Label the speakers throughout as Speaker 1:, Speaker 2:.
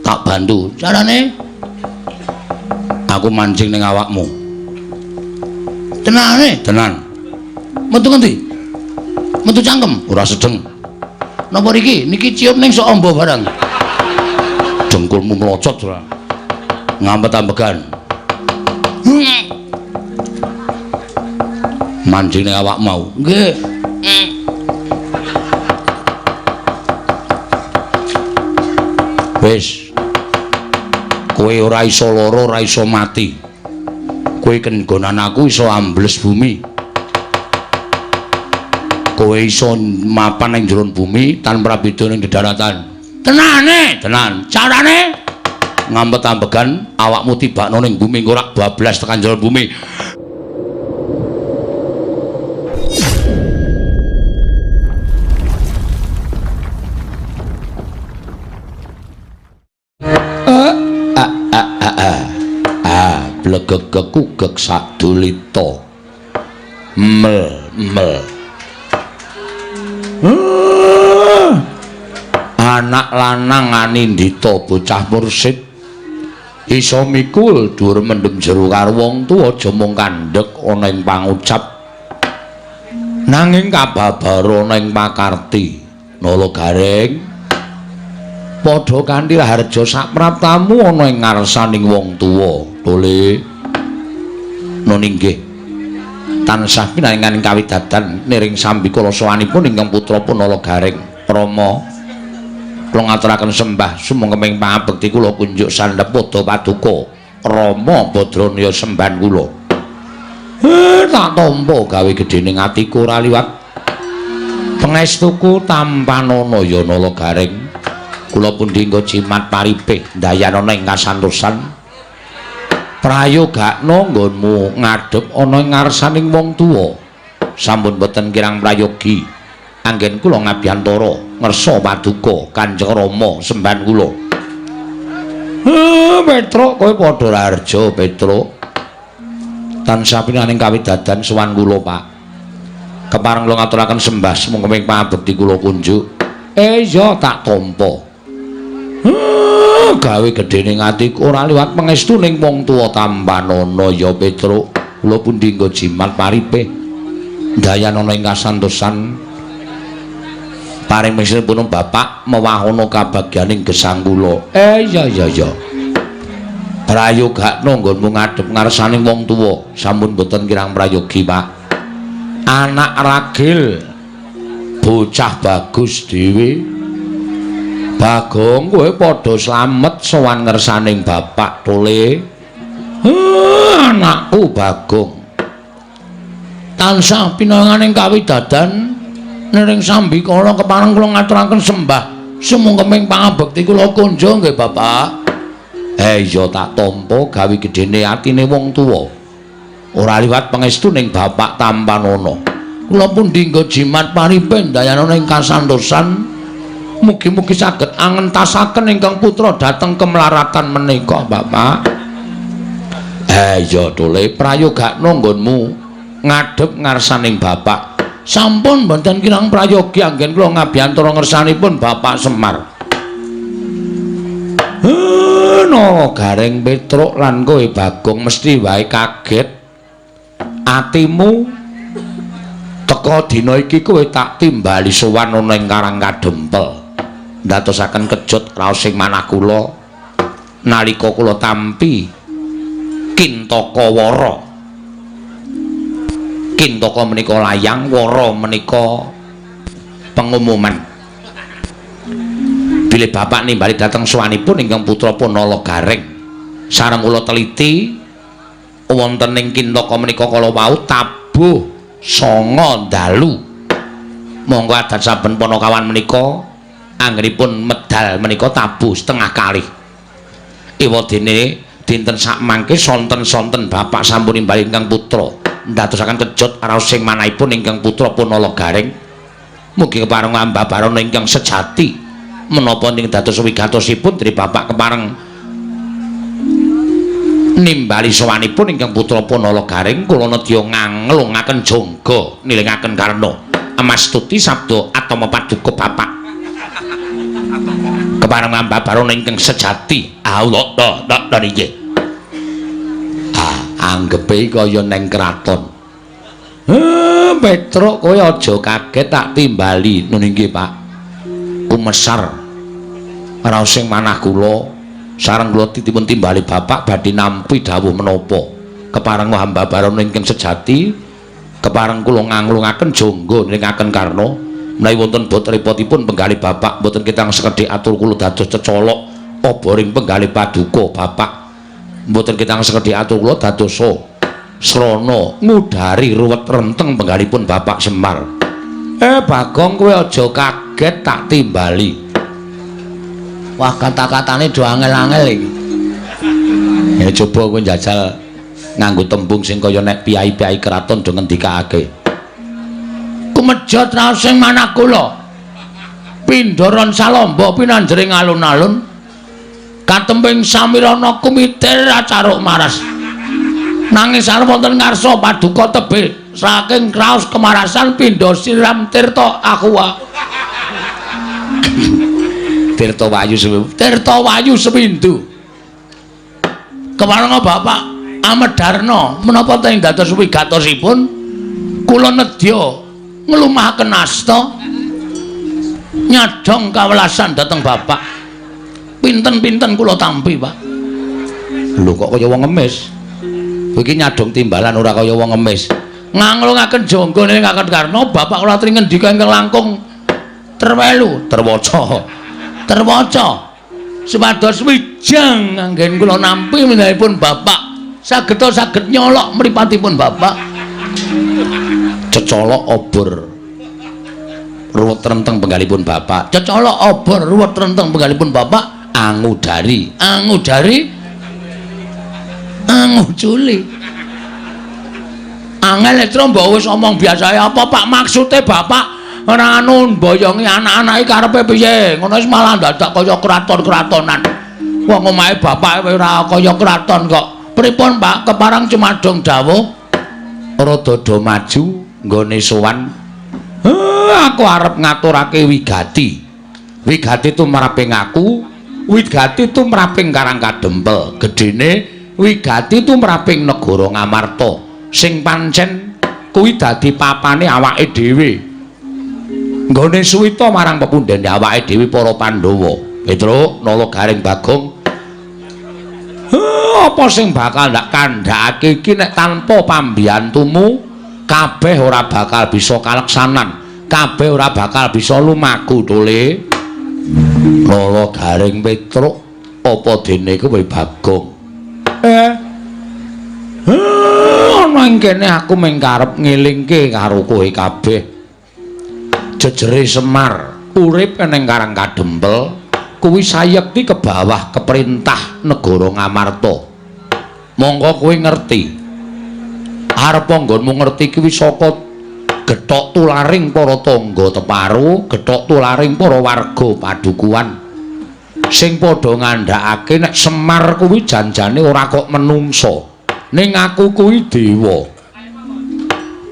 Speaker 1: Tak bantu. Carane aku mancing ning awakmu. Tenane? Tenan. Metu ngendi? Metu cangkem, ora sedeng. Napa riki? Niki ciut ning sok amba barang. Dengkulmu mlocot ora. Ngampet-ambegan. Mancing ning awak mau. Nggih. Wis. Kowe ora iso lara, ora iso mati. Kowe kenggonan aku iso ambles bumi. Kowe iso mapan ning jero bumi tanpa beda ning dedaratan. Tenane, tenan. Carane ngampet-ambegan awakmu tibakno ning bumi engko rak bablas tekan jero bumi. Blegegekugek sadulita. Mel mel. Anak lanang anindita bocah mursid iso mikul dhuwur mendem jero karo wong tuwa aja mung kandhek ana ing pangucap nanging kababar ana ing pakarti. Nala Gareng padha kanthi raharja sapraptamu ana ing ngarsaning wong tuwa. Tole nun inggih tansah pinaringan kawidadan niring sambikala sowanipun ingkang putra Nala Gareng. Rama kula ngaturaken sembah sumangga pangabekti kula kunjuk sandhep padha paduka Rama Badraniya sembahan kula. Tak tampa gawe gedhening atiku ora liwat pangestuku tampanana ya Nala Gareng. Kula pundi nggo jimat paripih ndayanana ing kasantosan prayogakno nggonmu ngadhep ana ing ngarsaning wong tuwa. Sampun boten kirang prayogi anggen kula ngabiyantara ngersa paduka Kanjeng Rama sembahan kula. Petruk kowe padha raharja Petruk. Tansah pinaring kawidadan sowan kula Pak. Kepareng kula ngaturaken sembah sumangga pangabekti kula kunjuk. Iya tak tampa. Gawe gedhening atiku ora liwat pangestuning wong tuwa tampanana ya Petruk. Kula pundi nggo jimat paripih ndayanana ing kasantosan paring pun bapak mewahana kabagyaning gesang kula. Iya iya iya. Prayogakno nggonmu ngadhep ngarsaning wong tuwa. Sampun boten kirang prayogi Pak. Anak ragil bocah bagus dhewe. Bagong kowe padha slamet sowan ngersaning bapak tole. Anakku Bagong tansah pinanganing kawidadan niring sambikala kepareng kula ngaturaken sembah sumangga pangabekti kula kunjung nggih bapak. Iya tak tampa gawe gedhene atine wong tuwa ora liwat pangestuning bapak tampanana. Kula pundi nggo jimat paripih ndayanana ing kasantosan. Mugi-mugi saged angentasaken ingkang putra dhateng kemelaratan menika bapak. Iya tole prayogakno nggonmu ngadhep ngarsaning bapak. Sampun boten kirang prayogi anggen kula ngabiyantara ngersanipun Bapak Semar. Nala Gareng Petruk lan kowe Bagong mesti wae kaget atimu teka dina iki kowe tak timbali sowan ana ing Karang Kadempel. Ndadosaken kejut raos ing manah kula nalika kula tampi Kintaka Wara. Kintaka menika layang, wara menika pengumuman. Bilih bapak nimbali dhateng sowanipun ingkang putra Nala Gareng. Sareng kula teliti wonten ing Kintaka menika kala wau tabuh 9 dalu. Monggo adat saben panakawan menika anggenipun medal menika tabuh setengah kalih. Ewadene dinten sakmangke sonten-sonten bapak sampun nimbali ingkang putra ndadosaken kejut raos sing manahipun ingkang putra Nala Gareng. Mugi kepareng ambabarana ingkang sejati menapa ing dados wigatosipun dene bapak kepareng nimbali sowanipun ingkang putra Nala Gareng. Kula nedya nganglungaken jangga nilingaken karna amastuti sabda atama paduka bapak. Kepareng ambabarana ingkang sejati. Allah ta ta nggih. Ah, anggepe kaya neng kraton. Petruk kowe aja kaget tak timbali. Nun inggih, Pak. Kumesar raos sing manah kula sareng kula dipun timbali bapak badhe nampi dawuh menapa. Kepareng hamba barana ingkang sejati, kepareng kula nganglungaken jangga nringaken karna menawi wonten bot repotipun penggalih bapak mboten ketang sekedhik atur kula dados cecolok oboring penggalih paduka bapak. Mboten ketang sekedhik atur kula dadosa srana ngudari ruwet renteng penggalipun Bapak Semar. Bagong kowe aja kaget tak timbali. Wah, kata-katane do angel-angel iki. Ya coba kowe njajal nganggo tembung sing kaya nek piyai-piyai kraton do ngendikake. Kumejot raos sing manah kula. Pindharan salamba pinanjering alun-alun. Katemping samirana kumitir acaruk maras. Nanging sareng wonten ngarsa paduka tebih saking kraos kemarasan pindha siram tirta aqua. Tirta Wayu Sepindu. Tirta Wayu Sepindu. Keparenga Bapak Amedarna menapa teng dados wigatosipun kula nedya nglumahaken asta nyadhong kawelasan dhateng Bapak. Pinten-pinten kula tampi, Pak. Lho kok kaya wong ngemis. Kowe iki nyadhong timbalan ora kaya wong ngemis. Nganglungaken jangga nringaken karna Bapak kula aturi ngendika ingkang langkung terwelu, terwaca. Terwaca. Supados wijang anggen kula nampi minahipun Bapak sageta saged nyolok mripatipun Bapak. Cecolok obor ruwet renteng penggalipun Bapak. Cecolok obor ruwet renteng penggalipun Bapak angudari, angudari anguculi. Angel Netra mbok wis omong biasae apa Pak maksude Bapak ora anu mboyongi anak-anake karepe piye? Ngono wis malah dadak kaya kraton-kratonan. Wong omahe bapak ora kaya kraton kok. Pripun Pak keparang cumadong dawuh? Rada do maju nggone sowan. Aku arep ngaturake wigati. Wigati tumraping aku, wigati tumraping Karang Kadempel. Gedene wigati tumraping negara Ngamarta sing pancen kuwi dadi papane awake dhewe. Nggone suwita marang pepundhene awake dhewe para Pandhawa. Petruk, Nala Gareng Bagong. Apa sing bakal ndak kandhakake iki nek tanpa pambiyantumu kabeh ora bakal bisa kaleksanan. Kabeh ora bakal bisa lumaku tole. Nala Gareng Petruk, apa dene kowe Bagong? Ana ing kene aku mung karep ngelingke karo kowe kabeh. Jejere Semar urip ning Karang Kadempel kuwi sayekti ke bawah keperintah negara Ngamarta. Monggo kowe ngerti. Arep nggonmu ngerti kuwi saka gethok tularing para tangga teparu, gethok tularing para warga padukuhan sing padha ngandhakake nek Semar kuwi janjane ora kok menungsa, ning aku kuwi dewa.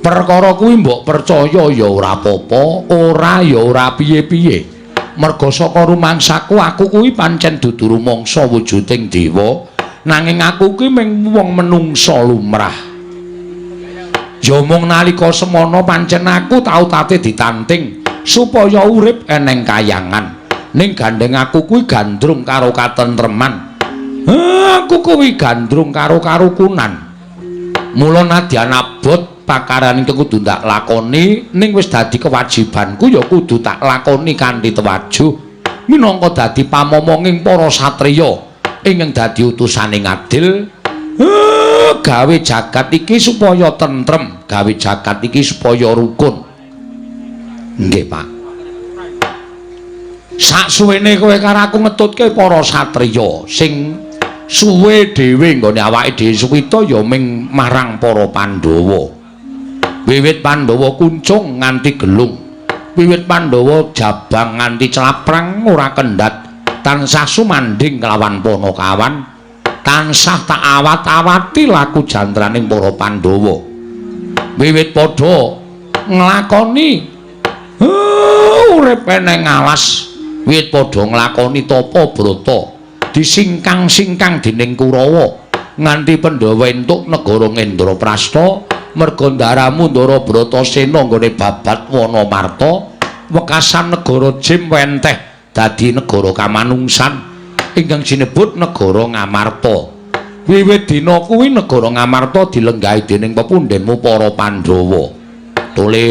Speaker 1: Perkara kuwi mbok percaya ya ora apa-apa, ora ya ora piye-piye. Merga saka rumangsaku aku kuwi pancen dudu rumangsa wujuding dewa, nanging aku kuwi mung wong menungsa lumrah. Ya mung nalika semana pancen aku tau tate ditanting supaya urip eneng kayangan. Ning gandeng aku kuwi gandrung karo katentreman. Aku kuwi gandrung karo karukunan. Mula nadyan abot pakaran ingkang kudu tak lakoni ning wis dadi kewajibanku ya kudu tak lakoni kanthi tewajuh minangka dadi pamomonging para satriya ingkang dadi utusane ngadil. Gawe jagat iki supaya tentrem, gawe jagat iki supaya rukun. Nggih, Pak. Saksuwene kowe karo aku ngetutke para satriya sing suwe dhewe nggone awake dhewe suwita ya ming marang para Pandhawa. Wiwit Pandhawa kuncung nganti gelung, wiwit Pandhawa jabang nganti claprang ora kendhat, tansah sumandhing kelawan panakawan, tansah tak awat-awati laku jantraning para Pandhawa. Wiwit padha nglakoni urip eneng alas Wit padha nglakoni tapa brata disingkang-singkang dening Kurawa nganti Pandhawa entuk negara Ngendraprasta merga ndaramu Ndara Bratasena nggone babat Wanamarta wekasan negara Jim wenteh dadi negara kamanungsan ingkang sinebut negara Ngamarta. Wiwit dina kuwi negara Ngamarta dilenggahi dening pepundhenmu para Pandhawa. Tole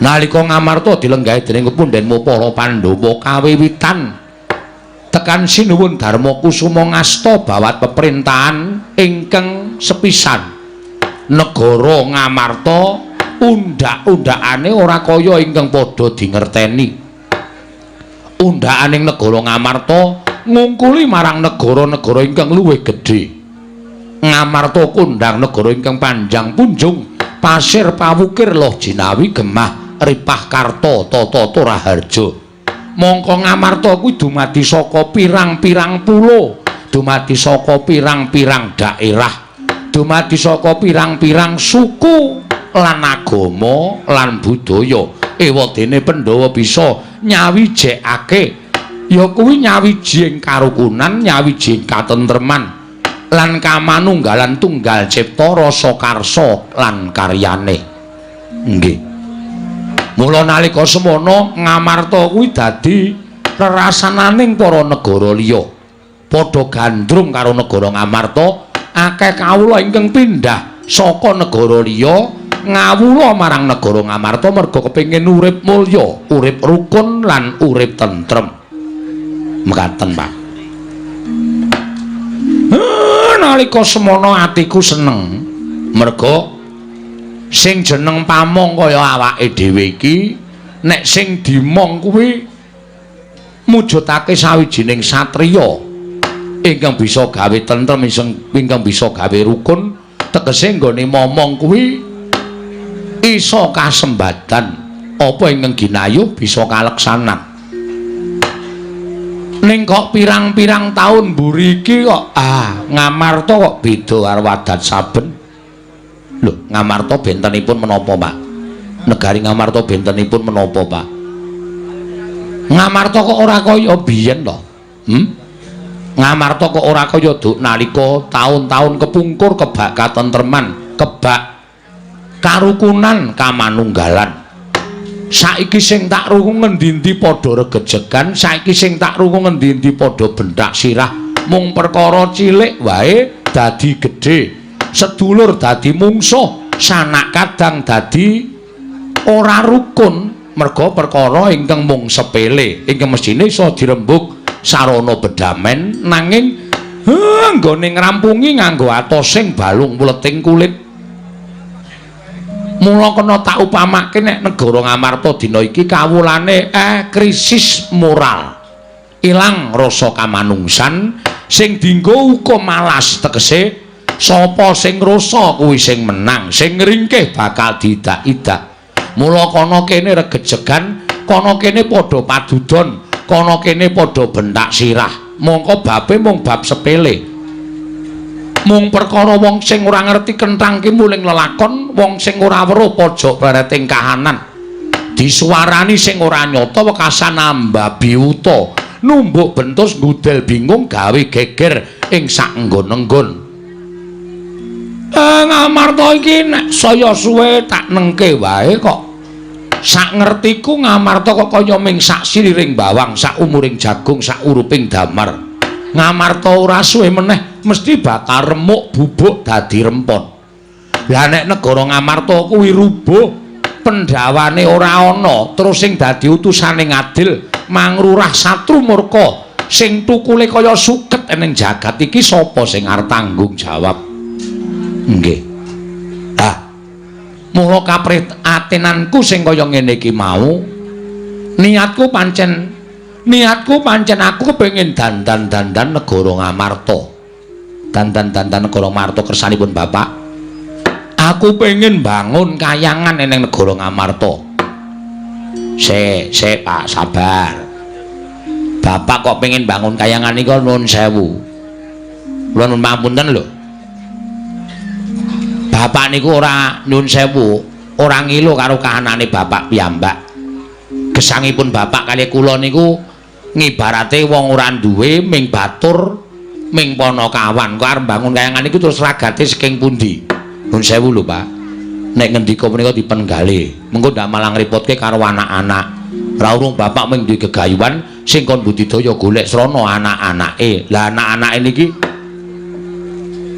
Speaker 1: nalika Ngamarta dilenggahi dening pepundhenmu para Pandhawa kawiwitan tekan Sinuwun Darma Kusuma ngasta bawat peperintahan ingkang sepisan. Negara Ngamarta undhak-undhakane ora kaya ingkang padha dingerteni. Undhakaning negara Ngamarta ngungkuli marang negara-negara ingkang luwih gedhe. Ngamarta kondhang negara ingkang panjang punjung, pasir pawukir loh jinawi gemah ripah karta tata raharja. Mongko Ngamarta kuwi dumadi saka pirang-pirang pulo, dumadi saka pirang-pirang daerah, dumadi saka pirang-pirang suku lan agama lan budaya. Ewadene Pandhawa bisa nyawijekake ya kuwi nyawiji ing karukunan, nyawiji ing katentreman lan kamanunggalan tunggal cipta rasa karsa lan karyane. Nggih. Mula nalika semono Ngamarta kuwi dadi rerasananing para negara liya. Padha gandrung karo negara Ngamarta, akeh kawula ingkang pindhah saka negara liya ngawula marang negara Ngamarta merga kepengin urip mulya, urip rukun lan urip tentrem. Mekaten, Pak. Nalika semono atiku seneng merga sing jeneng pamong kaya awake dhewe iki nek sing dimong kuwi mujudake sawijining satriya ingkang bisa gawe tentrem, ingkang bisa gawe rukun, tegese nggone momong kuwi iso kasembadan apa ingkang ginayuh bisa kaleksanan. Ning kok pirang-pirang taun mburi iki kok Ngamarta kok beda karo adat saben. Lho, Ngamarta bentenipun menapa, Pak? Negari Ngamarta bentenipun menapa, Pak? Ngamarta kok ora kaya biyen to? Ngamarta kok ora kaya duk nalika taun-taun kepungkur kebak katentreman, kebak karukunan kamanunggalan. Saiki sing tak rungu ngendi-endi padha regejegan, saiki sing tak rungu ngendi-endi padha benthak sirah, mung perkara cilik wae dadi gedhe, sedulur dadi mungsuh, sanak kadang dadi ora rukun merga perkara ingkang mung sepele, ingkang mesthine iso dirembug sarana bedamen, nanging nggone ngrampungi nganggo atosing balung wleting kulit. Mula kena tak upamake nek negara Ngamarta dina iki kawulane krisis moral. Ilang rasa kamanungsan sing dienggo hukum malas, tegese sapa sing rasa kuwi sing menang, sing ngringkih bakal diidak-idak. Mula kana kene regejegan, kana kene padha padudon, kana kene padha benthak sirah. Mongko babe mung bab sepele. Mung perkara wong sing ora ngerti kenthang ki muling lelakon, wong sing ora weruh pojok bareting kahanan. Disuwarani sing ora nyata wekasan ambabi wuta, numbuk bentus ngudel bingung gawe geger ing sak nggon-nggon. Ngamarta iki nek saya suwe tak nengke wae kok. Sak ngertiku Ngamarta kok kaya ming sak siliring bawang, sak umuring jagung, sak uruping damar. Ngamarta ora suwe meneh mesti bakal remuk bubuk dadi rempon. Lah nek negara Ngamarta kuwi rubuh, pendhawane ora ana, terus sing dadi utusane ngadil mangrurah satru murka sing tukule kaya suket ning jagat iki sapa sing arep tanggung jawab? Nggih. Ah. Mula kaprihatinanku sing kaya ngene iki mau, niatku pancen aku kepengin dandan-dandan negara Ngamarta. Dandan-dandan negara Ngamarta kersanipun Bapak. Aku pengen bangun kayangan ning negara Ngamarta. Sik, sik Pak, sabar. Bapak kok pengen bangun kayangan niku nuwun sewu. Kula nuwun pangapunten lho. Bapak niku ora nyun sewu, ora ngilu karo kahanane bapak piyambak. Gesangipun bapak kali kula niku ngibarate wong ora duwe ming batur ming panakawan. Kok arep bangun kayangan niku terus ragate saking pundi? Nuwun sewu lho, Pak. Nek ngendika menika dipenggale, mengko ndak malah ngrepotke karo anak-anak. Ora urung bapak ming duwe gegayuhan sing kon budidaya golek srana anak-anake. Lah anak-anake niki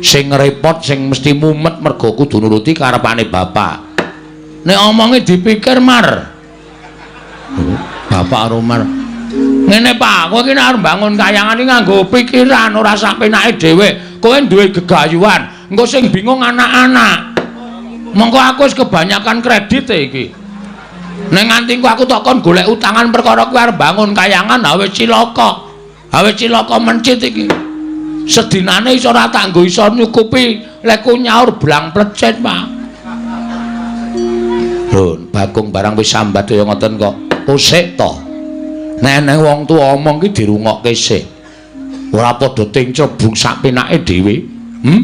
Speaker 1: sing repot, sing mesti mumet mergo kudu nuruti karepane bapak. Nek omonge dipikir mar. Bapak karo Mar. Ngene Pak, kowe iki nek arep bangun kayangan iki nganggo pikiran ora sak penake dhewe. Kowe duwe gegayuhan, engko sing bingung anak-anak. Mengko aku wis kebanyakan kredit iki. Nek nganti engko aku tok kon golek utangan perkara kowe arep bangun kayangan, ha wis cilaka. Ha wis cilaka mencit iki. Sedinane iso ora tak nggo iso nyukupi lekku nyaur blang plecet, Pak. Lho, Bagong barang wis sambat kaya ngoten kok. Kosek to. Nek eneng wong tuwa omong ki dirungokke sik. Ora padha tinclebung sak penake dhewe. Hmm?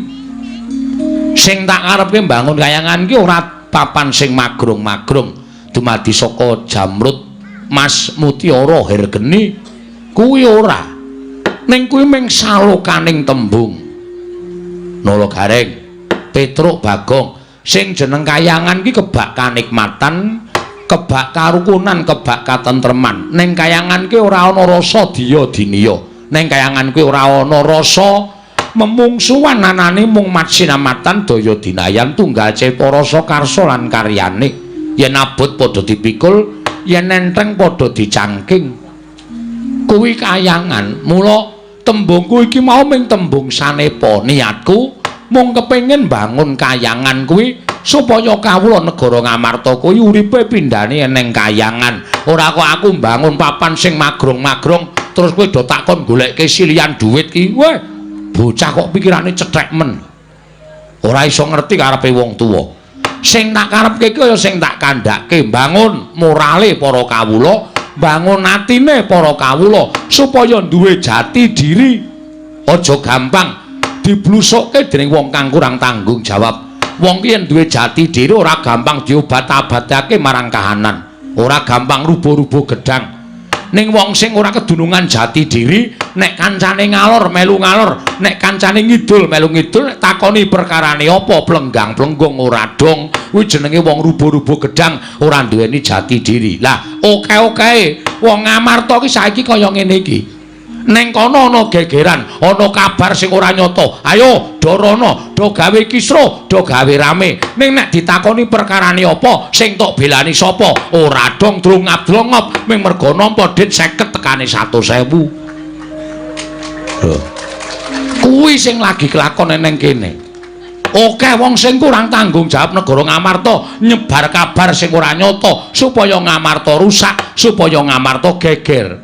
Speaker 1: Sing tak karepke mbangun kayangan ki ora papan sing magrong-magrong dumadi saka jamrut, mas, mutiara, hergeni. Kuwi ora. Ning kuwi ming salokaning tembung. Nala Gareng, Petruk, Bagong, sing jeneng kayangan ki kebak kanikmatan, kebak karukunan, kebak katentreman. Ning kayangan ki ora ana rasa diya diniya. Ning kayangan kuwi ora ana rasa memungsuhan, anane mung matsinamatan daya dinayan tunggal cipta rasa karsa lan karyane. Yen abot padha dipikul, yen enteng padha dicangking. Kuwi kayangan. Mula tembungku iki mau ming tembung sanepa. Niatku mung kepengin bangun kayangan kuwi supaya kawula negara Ngamarta kuwi uripe pindhane eneng kayangan. Ora kok aku mbangun papan sing magrong-magrong terus kowe do takon golekke silian duit ki. Weh, bocah kok pikirane cethek men. Ora iso ngerti karepe wong tuwa. Sing tak karepke ki kaya sing tak kandhake, bangun morale para kawula, bangun atine para kawula supaya duwe jati diri. Aja gampang diblusukke dening wong kang kurang tanggung jawab. Wong ki yen duwe jati diri ora gampang diobat-abatake marang kahanan, ora gampang rubuh-rubuh gedang. Ning wong sing ora kedunungan jati diri, nek kancane ngalor melu ngalor, nek kancane ngidul melu ngidul, nek takoni perkarane apa plenggang-plenggung ora dong. Kuwi jenenge wong rubuh-rubuh gedang, ora duweni jati diri. Lah, oke-oke wong Ngamarta ki saiki kaya ngene iki. Neng kono ana gegeran, ana kabar sing ora nyata. Ayo do rono, do gawe kisruh, do gawe rame. Ning nek ditakoni perkarane apa, sing tok belani sapa, ora dong drongap-drongop ming mergo nampa dit 50 tekane 100.000. Lho. Kuwi sing lagi kelakon neng kene. Oke wong sing kurang tanggung jawab negara Ngamarta nyebar kabar sing ora nyata supaya Ngamarta rusak, supaya Ngamarta geger.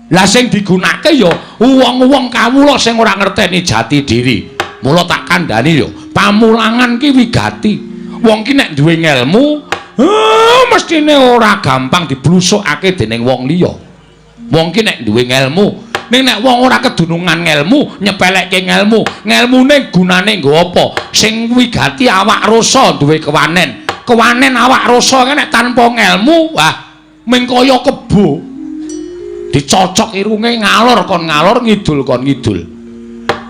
Speaker 1: Lah sing digunakake ya wong-wong kawula sing ora ngerteni jati diri. Mula tak kandhani ya, pamulangan ki wigati. Wong ki nek duwe ngelmu, mestine ora gampang diblusukake dening wong liya. Wong ki nek duwe ngelmu, ning nek wong ora kedunungan ngelmu, nyepelekke ngelmu, ngelmune gunane nggo apa? Sing wigati awak rasa duwe kewanen. Kewanen awak rasa nek tanpa ngelmu, wah ming kaya kebo. Dicocok irunge ngalor kon ngalor, ngidul kon ngidul.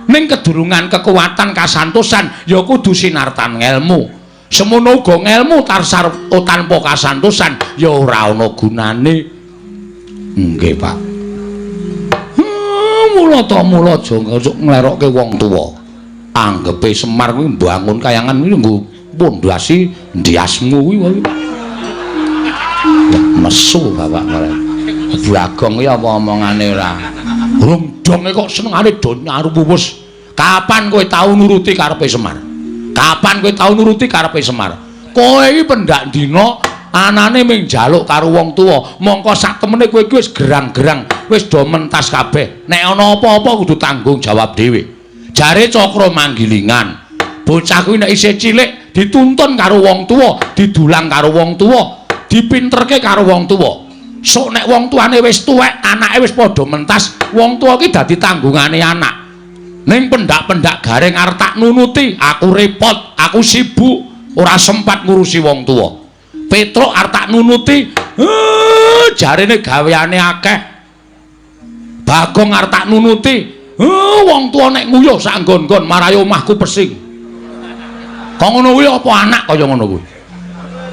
Speaker 1: Ning kedurungan kekuatan kasantosan ya kudu sinartan ngelmu. Semono uga ngelmu tarsar tanpa kasantosan ya ora ana gunane. Nggih, Pak. Mula ta mula aja nglerokke wong tuwa. Anggepe Semar kuwi mbangun kayangan kuwi nggo pondasi ndiasmu kuwi. Wah, nesu bapak kare. Bagong iki apa omongane ora? Rung donge kok senengane do nyaruwus. Kapan kowe tau nuruti karepe Semar? Kapan kowe tau nuruti karepe Semar? Kowe iki pendak dina anane ming njaluk karo wong tuwa, mongko sak temene kowe iki wis gerang-gerang, wis do mentas kabeh. Nek ana apa-apa kudu tanggung jawab dhewe. Jare Cakra Manggilingan, bocah kuwi nek isih cilik dituntun karo wong tuwa, didulang karo wong tuwa, dipinterke karo wong tuwa. Sok nek wong tuane wis tuwek, anake wis padha mentas, wong tuwa ki dadi tanggungane anak. Ning pendak-pendak Gareng arep tak nunuti, aku repot, aku sibuk, ora sempat ngurusi wong tuwa. Petruk arep tak nunuti, Jarene gaweane akeh. Bagong arep tak nunuti. Wong tuwa nek nguyuh sak nggon-nggon marai omahku pesing. Kok ngono kuwi apa anak kaya ngono kuwi?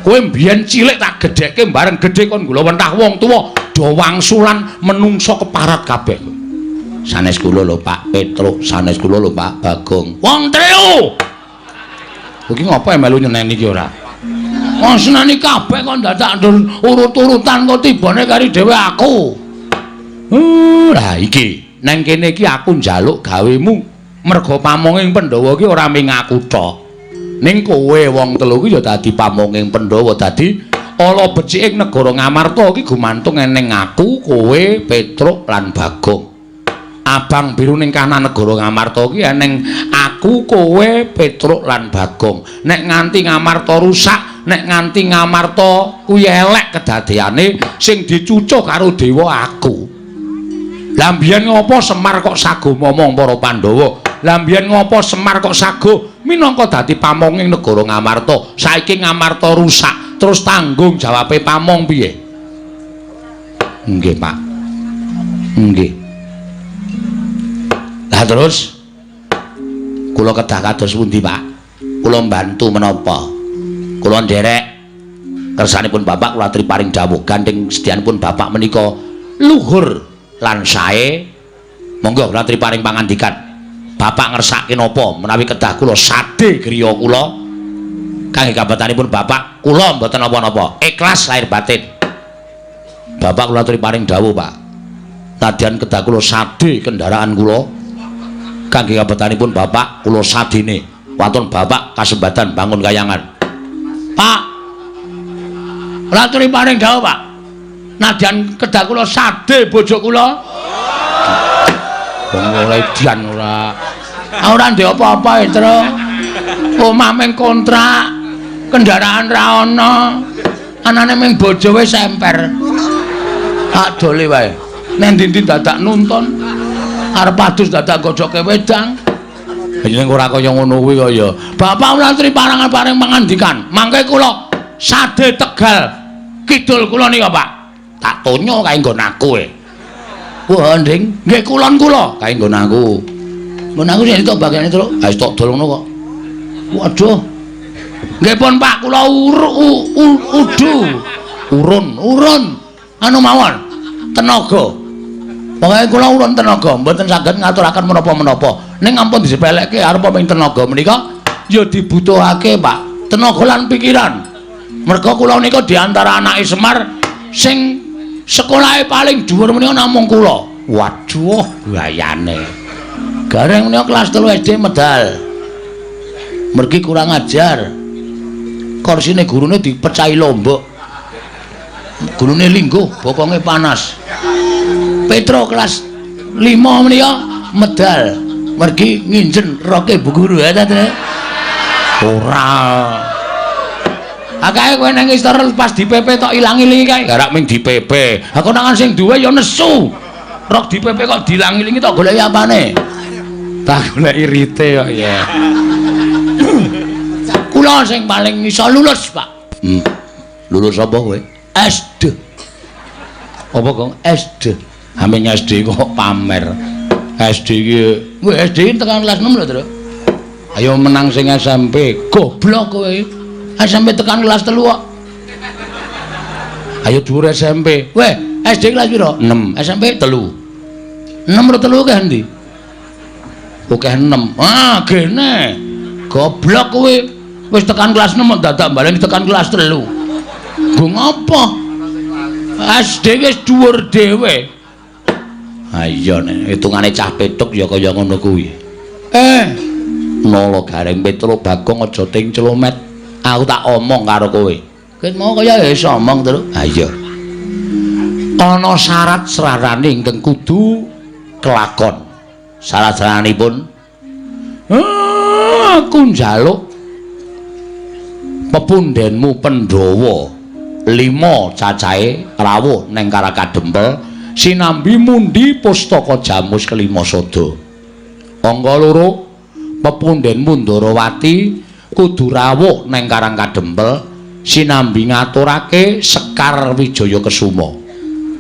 Speaker 1: Kowe mbiyen cilik tak gedhekke bareng gedhe kon gula wentah wong tuwa do wangsulan menungso keparat kabeh. Sanes kula lho Pak Petruk, sanes kula lho Pak Bagong. Wong telu. Iki ngopo melu nyeneni iki ora? Wong seneni kabeh kok dadak urut-urutan kok tibane kari dhewe aku. Lah iki neng kene iki aku njaluk gawemu merga pamonging Pandhawa iki ora ming aku tok. Ning kowe wong telu iki ya dadi pamonging Pandhawa, dadi ala beciking negara Ngamarta iki gumantung eneng aku, kowe, Petruk lan Bagong. Abang biru ning kanan negara Ngamarta iki eneng aku, kowe, Petruk lan Bagong. Nek nganti Ngamarta rusak, nek nganti Ngamarta kuwi elek kedadeane, sing dicucuh karo dewa aku. Lah mbiyen ngopo Semar kok sago momong para Pandhawa? Lah mbiyen ngopo Semar kok sago minangka dadi pamonging negara Ngamarta? Saiki Ngamarta rusak, terus tanggung jawabe pamong piye? Nggih, Pak. Nggih. Lah terus kula kedah kados pundi, Pak? Kula mbantu menapa? Kula nderek kersanipun Bapak kula aturi paring dawuh gandeng sedyanipun Bapak menika luhur lan sae. Monggo kula aturi paring pangandikan. Bapak ngersake napa menawi kedah kula sade griya kula kangge kabetanipun Bapak kula mboten napa-napa, ikhlas lahir batin. Bapak kula aturi paring dawuh, Pak. Nadyan kedah kula sade kendaraan kula kangge kabetanipun Bapak kula sadene. Waton Bapak kasembadan bangun kayangan. Pak, kula aturi paring dawuh, Pak. Nadyan kedah kula sade bojo kula. Wong ora edian ora. Ora ndek apa-apa, Tru. Omah mung kontrak, kendaraan ra ana. Anane mung bojo wis semper. Tak dole wae. Nang ndi-ndi dadak nuntun. Arep adus dadak gojoke wedang. Yen ora kaya ngono kuwi kaya. Bapak kula aturi parangan paring pangandikan. Mangke kula sade Tegal kidul kula nika, Pak. Tak tonyo kae nggon aku e. Wah, Nding, nggih kulon kula kae nggon aku. Nggon aku sing tok bagiane terus. Ha wis tok dol ngono kok. Waduh. Nggih pun Pak, kula udu. Urun, urun. Anu mawon. Tenaga. Pokoke kula urun tenaga, mboten saged ngaturaken menapa-menapa. Ning ampun disepelekke arep ming tenaga menika ya dibutuhake, Pak. Tenaga lan pikiran. Merga kula nika di antara anake Semar sing sekolahe paling dhuwur menika namung kula. Waduh, gayane. Gareng menika kelas 3 SD medal. Mergi kurang ajar. Korsine gurune dipecahi lombok. Gurune lingguh, bokonge panas. Petro kelas 5 menika medal. Mergi nginjen roke bu guru ya ta. Ora. Akae kowe nang istor pas di PP tok ilang-ilingi kae. Garak ming di PP. Ha konangan sing duwe ya nesu. Rok di PP kok diilang-ilingi tok goleki apane? Tak goleki rite kok ya. Kula sing paling iso lulus, Pak. Lulus apa kowe? SD. Apa kok SD? Haming SD kok pamer. SD iki, kowe SD tekan kelas 6 lho, Tru. Ayo menang sing SMP. Goblok kowe. SMP tekan kelas 3 kok. Ayo dhuwur SMP. Weh, SD kelas piro? 6. SMP 3. 6 ro 3 akeh endi? Akeh 6. Ah, gene. Goblok kowe. Wis tekan kelas 6 kok dadak baleni tekan kelas 3. Nggo ngopo? SD wis dhuwur dhewe. Ha iya nek hitungane cah petuk ya kaya ngono kuwi. Nala Gareng Petro Bagong aja ting celomet. Aku tak omong karo kowe. Ket mau kaya iso omong, Tru. Ha iya. Ana syarat srarane ingkang kudu kelakon. Syarat-syaranipun aku njaluk pepundhenmu Pandhawa 5 cacahe rawuh neng Karakadempel sinambi mundi pustaka Jamus kelima sada. Angka 2 pepundhenmu Ndarawati kudu rawuh neng Karangkadempel sinambi ngaturake Sekar Wijaya Kesuma.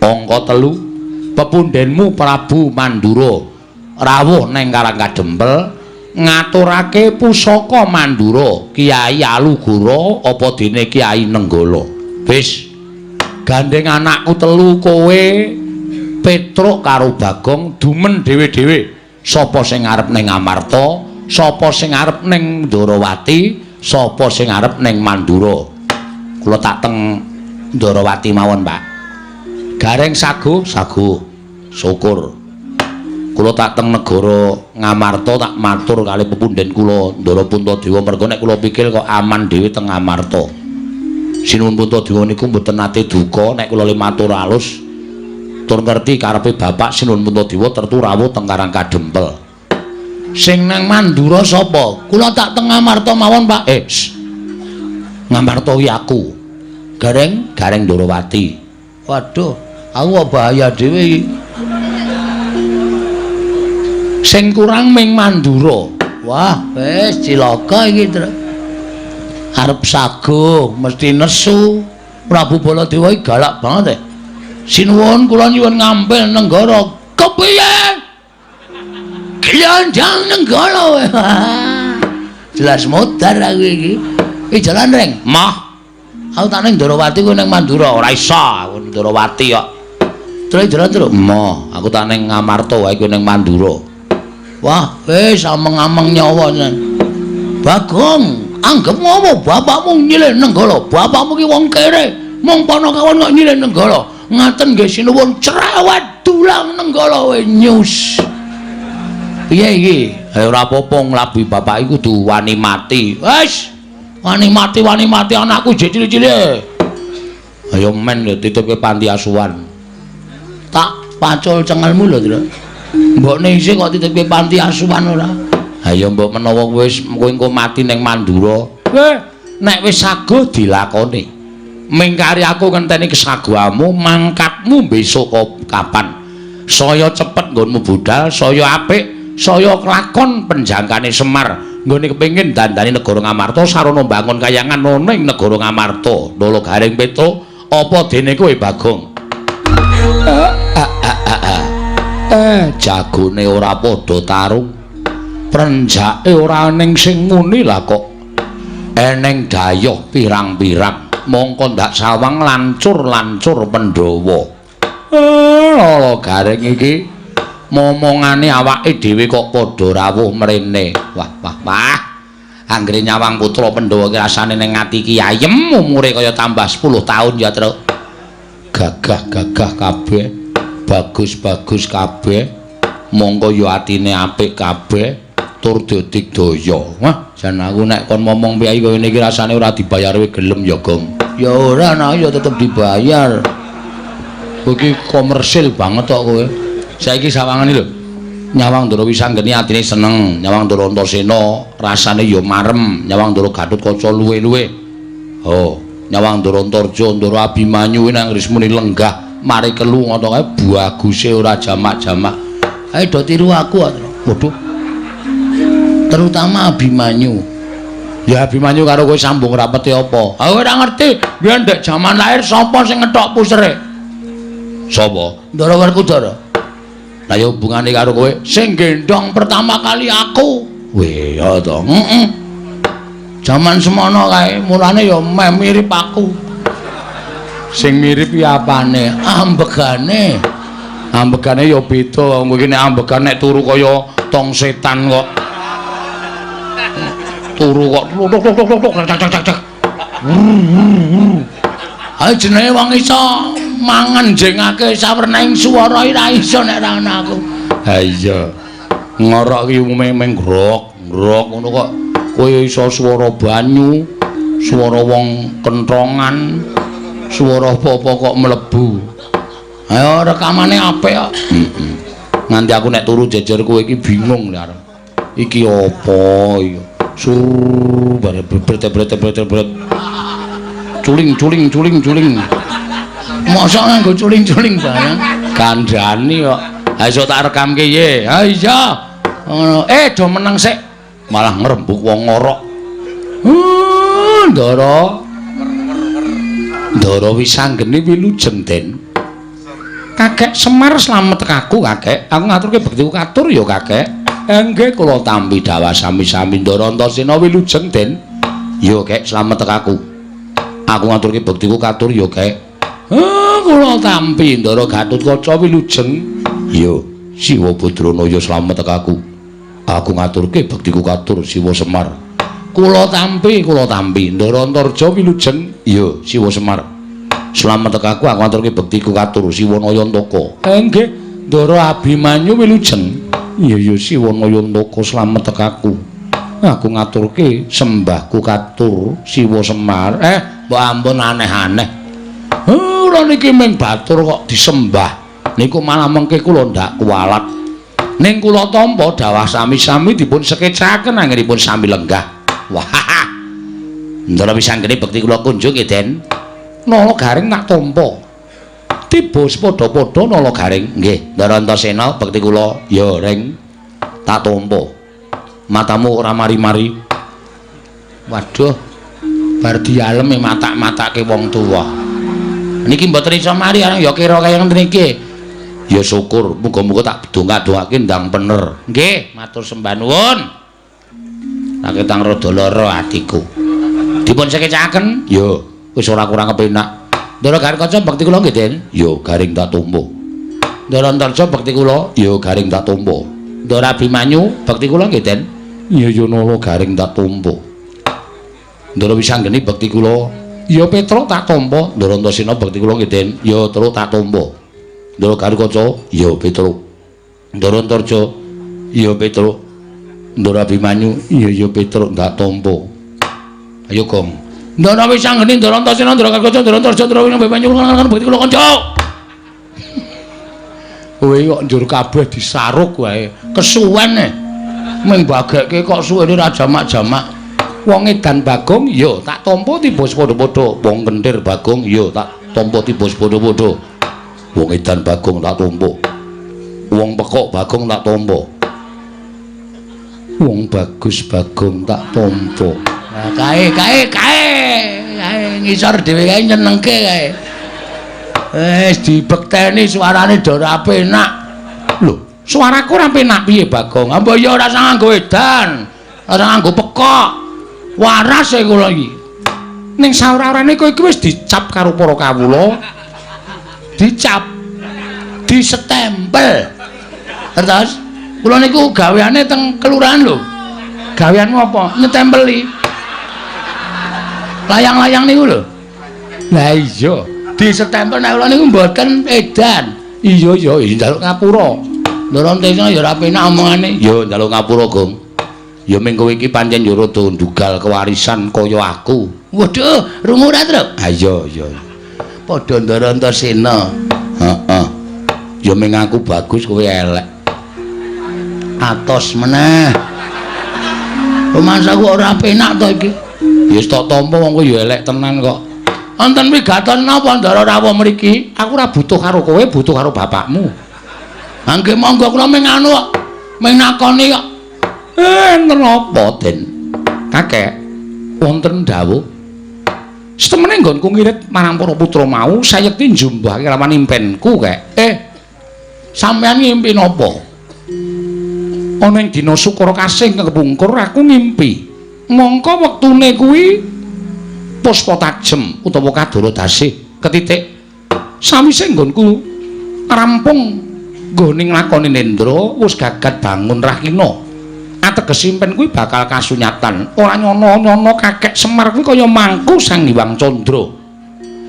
Speaker 1: Angka 3, pepundhenmu Prabu Mandura rawuh neng Karang Kadempel ngaturake pusaka Mandura Kiai Alugoro apa dene Kiai Nenggala. Wis gandeng anakku telu kowe Petruk karo Bagong dumen dhewe-dhewe. Sapa sing arep ning Amarta, sapa sing arep ning Ndorowati, sapa sing arep ning Mandura. Kula tak teng Ndorowati mawon, Pak. Gareng sago, sago. Syukur. Kula tak teng negara Ngamarta tak matur kali pepundhen kula Ndara Puntadewa merga nek kula pikir kok aman dhewe teng Ngamarta. Sinuwun Puntadewa niku mboten nate duka nek kula le matur alus. Tur ngerti karepe bapak Sinuwun Puntadewa tertu rawuh teng Karang Kadempel. Sing nang Mandura sapa? Kula tak teng Ngamarta mawon, Pak. Ngamarta ki aku. Gareng, Gareng Ndorowati. Waduh, aku kok bahaya dhewe iki. Sing kurang ming Mandura. Wah, wis cilaka iki, Tru. Arep sago mesti nesu. Prabu Baladewa iki galak banget. Sinuwun kula nyuwun ngampil nenggara. Kepiye? Glandang nenggara. Jelas modar aku iki. Iki jalan reng. Mah. Aku tak ning Ndorowati kowe ning Mandura. Ora iso aku Ndorowati kok. Terus jalan terus. Mah, aku tak ning Ngamarta wae kowe ning Mandura. Wah, wis ameng-ameng nyawa tenan. Bagong, anggep ngopo bapakmu nyilih nenggala. Bapakmu ki wong kere. Mung panakawan kok nyilih nenggala. Ngaten nggih sinuwun cerewet dulang nenggala we nyus. Piye iki? Ha ora apa-apa nglabi bapak iku kudu wani mati. Wis, wani mati anakku jek cilik-cilik. Ayo men lho titipke panti asuhan. Tak pacul cengelmu lho, Tru. Mbokne isih kok titipke panti asuhan ora? Ha ya mbok menawa wis kowe engko mati ning Mandura. Weh, nek wis sago dilakoni. Mingkari aku ngenteni kesaguhamu, mangkatmu besok kapan? Saya cepet nggonmu budal, saya apik, saya kelakon penjangkane Semar. Nggone kepengin dandani negara Ngamarta sarana mbangun kayangan ana ing negara Ngamarta. Lolo Gareng Petruk, apa dene kowe Bagong? Jagone ora padha tarung. Prenjake ora ning sing muni lah kok. Eneng dayoh pirang-pirang. Mongko ndak sawang lancur-lancur Pandhawa. Lolo Gareng iki momongane awake dhewe kok padha rawuh mrene. Wah, wah, wah. Anggere nyawang putra Pandhawa ki rasane ning ati ki ayem umure kaya tambah 10 tahun ya, Truk. Gagah-gagah kabeh, bagus-bagus kabeh. Mongko ya atine apik kabeh. Tur digdaya. Wah, jan aku nek kon momong piye kaya ngene iki rasane ora dibayar kowe gelem ya, Gong. Ya ora, nah ya tetep dibayar. Kowe iki komersil banget kok kowe. Saiki sawangane lho. Nyawang Ndara Wisanggeni atine seneng, nyawang Ndara Antasena rasane ya marem, nyawang Ndara Gatotkaca luwe-luwe. Oh, nyawang Ndara Antarja, Ndara Abimanyu nang wis muni lenggah mari kelu ngono kae baguse ora jamak-jamak. Ayo do tiru aku, Waduh. Terutama Abimanyu. Ya Abimanyu karo kowe sambung rapete apa? Aku ora ngerti. Biyen ndek jaman lahir sapa sing ngethok pusere? Sapa? Ndara Werkudara. Lah ya hubungane karo kowe sing gendhong pertama kali aku. Weh, ya to. Heeh. Jaman semono kae mulane ya meh mirip aku. Sing mirip ki apane? Ambegane. Ambegane ya beda. Wong iki nek ambegan nek turu kaya tong setan kok. Turu kok tuk tuk tuk tuk tak tak tak tak. Ayo jenenge wong iso mangan jengake sawernaing swara ora iso nek ora ana aku. Ha iya. Ngorok ki umume meng grok, grok ngono kok kowe iso swara banyu, swara wong kentrongan, swara apa-apa kok mlebu. Ayo rekamane apik kok. Heeh. Nganti aku nek turu jejer kowe iki bingung lho arep. Iki apa iki? Sur bare bret. Culing culing culing culing. Mosok nganggo culing-culing barang. Kandhani kok. Ha iso tak rekamke ye. Ha iya. Ngono. Do meneng sik. Malah ngrembug wong ngorok. Ndara. Ndara Wisanggeni wilujeng, Den. Kakek Semar slamet aku kakek. Aku ngaturke bektiku katur ya kakek. Nggih kula tampi dawah sami-sami Ndara Antasena wilujeng Den. Ya kek slamet aku. Aku ngaturke bektiku katur ya kek. Kula tampi Ndara Gatotkaca wilujeng. Ya Siwa Badranaya slamet aku. Aku ngaturke bektiku katur Siwa Semar. Kula tampi, kula tampi Ndara Antarja wilujeng. Ya Siwa Semar. Slamet aku, aku ngaturke bektiku katur Siwa Nayantaka. Nggih, Ndara Abimanyu wilujeng. Iya ya Siwa Nayantaka slamet aku. Aku ngaturke sembahku katur Siwa Semar. Mbok ampun aneh-aneh. Kula niki ming batur kok disembah. Niku malah mengke kula ndak kuwalat. Ning kula tampa dawah sami-sami dipun sekecaken anggenipun sami lenggah. Wah. Ndara wisanggeni bekti kula kunjung nggih, Den. Nala Garing tak tampa. Tiba sepadha-padha Nala Garing. Nggih, Ndara Antasena bekti kula ya Ring tak tampa. Matamu ora mari-mari. Waduh. Bar dialem matak-matake wong tuwa. Niki mboten iso mari arang ya kira kaya ngene iki. Ya syukur, muga-muga tak dongak-dongake ndang bener. Nggih, matur sembah nuwun. Naketang rada lara atiku. Dipun sekecaken? Ya. Wis ora kurang kepenak. Ndara Garing Kaca bekti kula nggih, Den. Ya, Garing tak tampa. Ndara Antarja bekti kula, ya Garing tak tampa. Ndara Abimanyu bekti kula nggih, Den. Ya ya Nala Garing tak tampa. Ndara Wisanggeni bekti kula, ya Petruk tak tampa. Ndara Antasena bekti kula nggih, Den. Ya Truk tak tampa. Ndara Garing Kaca, ya Petruk. Ndara Antarja, ya Petruk. Ndara Abimanyu, ya ya Petruk tak tampa. Ayo Gong. Ndara Wisanggeni, Ndara Antasena, Ndara Garing Kaca, Ndara Antarja, Ndara Abimanyu, bekti kula kanca. Kowe kok njur kabeh disaruk wae. Kesuwen e. Ming bagekke kok suwene ra jamak-jamak. Wong edan Bagong ya tak tampa tiba padha-padha. Wong kentir Bagong ya tak tampa tiba padha-padha. Wong edan Bagong tak tampa. Wong pekok Bagong tak tampa. Wong bagus Bagong tak tampa. Nah, kae kae kae kae ngisor dhewe kae nyenengke kae. Wis dibekteni suarane do ora penak. Lho, suaraku ora penak piye Bagong? Mbok ya ora usah nganggo edan, ora nganggo pekok. Waras e kula iki. Ning saora-orane kowe iki wis dicap karo para kawula. Dicap. Disetempel. Terus kula niku gaweane teng kelurahan lho. Gaweanmu apa? Nyetempeli. Layang-layang niku lho. Lah iya, disetempel nek kula niku mboten edan. Iya ya, njaluk ngapura. Ndara Antasena ya ora penak omongane. Ya njaluk ngapura, Gong. Ya ming kowe iki pancen ya rada ndugal kewarisan kaya aku. Waduh, rungu ora, Truk? Ha iya iya. Padha Ndara Antasena. Heeh. Ya ming aku bagus kowe elek. Atos meneh. Rumangsaku ora penak to iki. Ya wis tak tampa wong kowe ya elek tenan kok. Wonten wigaton napa Ndara rawuh mriki? Aku ora butuh karo kowe, butuh karo bapakmu. Ha nggih monggo kula ming anu kok. Ming nakoni kok. Enten apa, Den? Kakek, wonten dawuh. Setemene nggonku ngirit marang para putra mau, sayekti njumbahake lawan impenku, Kek. Sampeyan ngimpi napa? Ana ing dina Sukara Kasih kepungkur aku ngimpi. Mongko wektune kuwi puspa tajem utawa kadara dasih ketitik. Sawise nggonku rampung nggone nglakoni nendra, wis gagat bangun rahina. Ateges impen kuwi bakal kasunyatan. Ora nyono-nyono kakek Semar kuwi kaya mangku Sang Hyang Candra.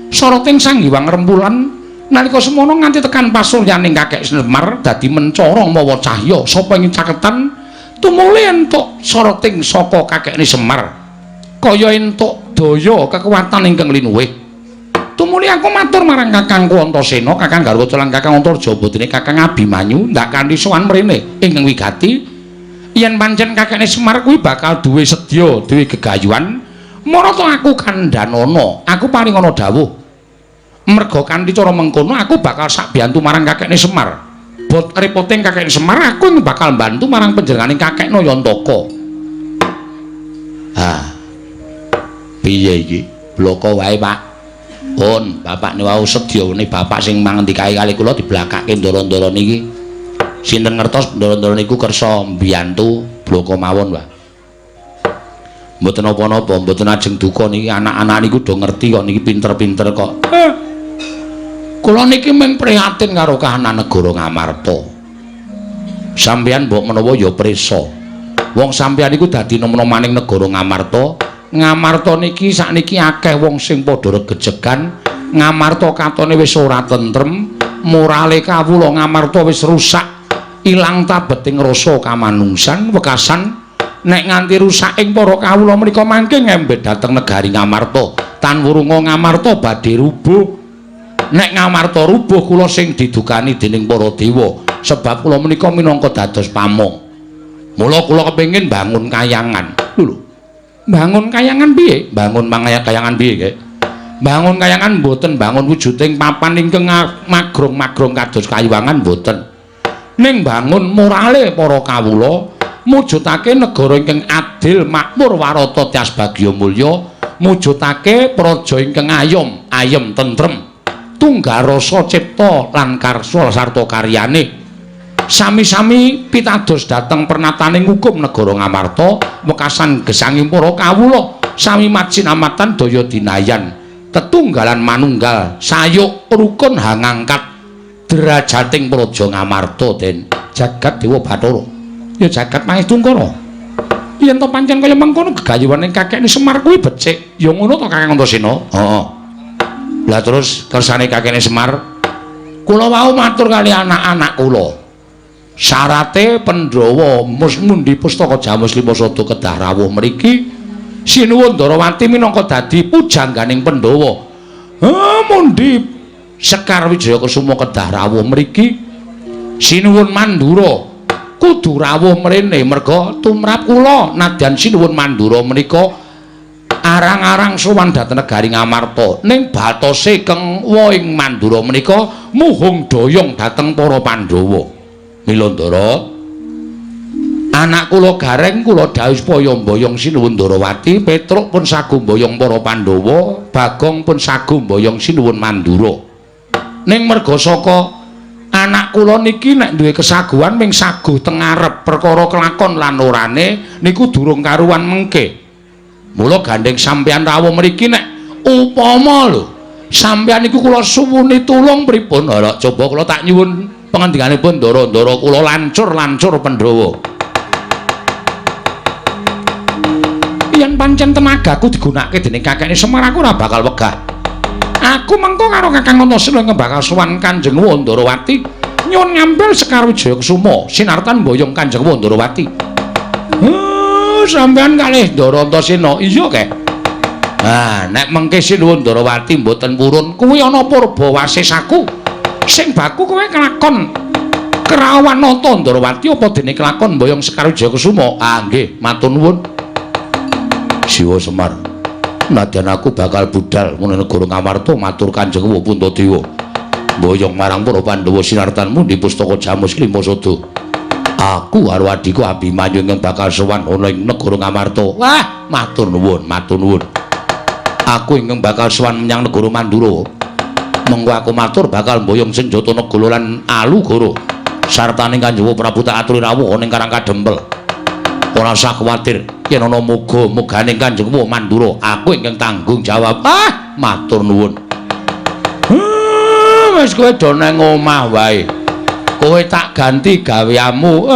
Speaker 1: Soroting Sang Hyang Rembulan nalika semono nganti tekan pasuryaning kakek Semar dadi mencara mawa cahya sapa ing caketan tumuli entuk soroting saka kakekne Semar. Kaya entuk daya kekuatan ingkang linuwih. Tumuli aku matur marang kakangku Antasena, Kakang Garwaca lan Kakang Antarja bodene Kakang Abimanyu ndak kanthi sowan mrene ingkang wigati. Yen pancen kakekne Semar kuwi bakal duwe sedya, duwe gegayuhan, marata aku kandhanana, aku paringana dawuh. Merga kanthi cara mengkono aku bakal sakbiyantu marang kakekne Semar. Bot repoting kakekne Semar aku bakal mbantu marang panjenengane kakek Nayantaka. Ha. Piye iki? Bloko wae, Pak. Pun, bapak niku wau sedya bapak sing mangendikae kali kula diblakake ndara-ndara niki. Sinten ngertos ndara-ndara niku kersa mbiyantu bloko mawon, Pak. Mboten napa-napa, mboten ajeng duka niki anak-anak niku do ngerti kok niki pinter-pinter kok. Kula niki mung prihatin karo kahanan negara Ngamarta. Sampeyan mbok menawa ya prisa. Wong sampeyan niku dadi nom-nomaning negara Ngamarta. Ngamarta niki sakniki akeh wong sing padha regejegan. Ngamarta katone wis ora tentrem, morale kawula Ngamarta wis rusak, ilang tabeting rasa kamanungsan, wekasan nek nganti rusak ing para kawula menika mangke ngembet dhateng negari Ngamarta. Tan wurunga Ngamarta badhe rubuh. Nek Ngamarta rubuh kula sing didukani dening para dewa, sebab kula menika minangka dados pamong. Mula kula kepengin bangun kayangan. Lho. Bangun kayangan piye? Bangun kayangan piye, Kek? Bangun kayangan mboten bangun wujuding papan ingkang magrong-magrong kados kayuwangan mboten. Ning bangun morale para kawula, mujudake negara ingkang adil, makmur, warata, tias bagya mulya, mujudake praja ingkang ayom, ayem tentrem, tunggal rasa cipta lan karsa sarta karyane. Sami-sami pitados dhateng pernataning hukum negara Ngamarta, wekasan gesanging para kawula sami majinamatan daya dinayan, tetunggalan manunggal, sayuk rukun hangangkat derajating praja Ngamarta. Den jagat Dewa Bathara ya jagat Mahestungkara. Yen to pancen kaya mengkono gegayuhane kakekne Semar kuwi becik, ya ngono to Kakang Antasena? Heeh. Lah terus kersane kakekne Semar, kula wau matur kali anak-anak kula. Syarate Pandhawa mundi pustaka Jamus Lima Sada kedah rawuh mriki. Sinuwun Ndarawati minangka dadi pujangganing Pandhawa. Mundi Sekar Wijaya Kusuma kedah rawuh mriki. Sinuwun Mandura kudu rawuh mrene merga tumrap kula nadyan Sinuwun Mandura menika arang-arang sowan dhateng negari Ngamarta. Ning batose keng woing Mandura menika muhung doyong dhateng para Pandhawa. Mila Ndara, anak kula Gareng kula dawuh supaya mboyong Sinuwun Ndarawati, Petruk pun sagu mboyong para Pandhawa, Bagong pun sagu mboyong Sinuwun Mandura. Ning merga saka anak kula niki nek duwe kesaguhan ming saguh teng ngarep, perkara kelakon lan orane niku durung karuan mengke. Mula gandeng sampeyan rawuh mriki nek upama lho sampeyan niku kula suwuni tulung pripun? Ora coba kula tak nyuwun pangandikanipun ndara-ndara kula lancur-lancur Pandhawa. Yen pancen tenagaku digunakake dening kakekne Semar aku ora bakal wegah. Aku mengko karo Kakang Antasena ingkang bakal sowan Kanjeng Wandarawati nyuwun ngambil Sekar Wijaya Kusuma sinartan mboyong Kanjeng Wandarawati. Sampeyan kalih Ndara Antasena. Iya, Kek. Ah, nek mengke Sinuwun Ndarawati mboten purun kuwi ana purba wasesaku. Sing baku kowe kelakon kerawan nata Ndarawati apa dene kelakon mboyong Sekar Wijaya Kusuma? Ah nggih, matur nuwun. Siwa Semar, nadyan aku bakal budal menawa negara Ngamarta matur Kanjeng Puntadewa. Mboyong marang para Pandhawa sinartan mundi pustaka Jamus Lima Sada. Aku karo adhiku Abimanyu ingkang bakal sowan ana ing negara Ngamarta. Wah, matur nuwun, matur nuwun. Aku ingkang bakal sowan menyang negara Mandura. Mengko aku matur bakal mboyong senjata negala lan alugara sartane Kanjeng Prabu tak aturi rawuh ana ing Karang Kadempel. Ora usah kuwatir yen ana muga-mugane Kanjeng Mandura, aku ingkang tanggung jawab. Ah, matur nuwun. Wis kowe do nang omah wae. Kowe tak ganti gaweanmu.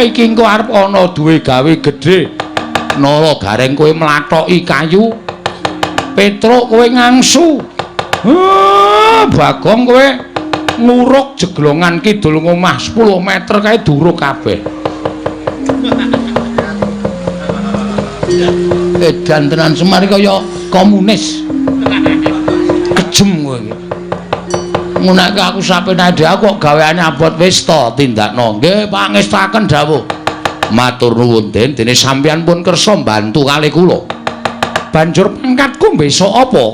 Speaker 1: Iki engko arep ana duwe gawe gedhe. Nala Gareng kowe mlathoki kayu. Petruk kowe ngangsu. Bagong kowe nguruk jeglongan kidul ngomah 10 meter kae duruk kabeh. Edan tenan Semar kaya komunis. Kejem kowe iki. Ngunake aku sapenake dhewe aku kok gaweane abot wis to tindakno. Nggih, pangestaken dawuh. Matur nuwun Den, dene sampeyan pun kersa mbantu kalih kula. Banjur pangkatku besok apa?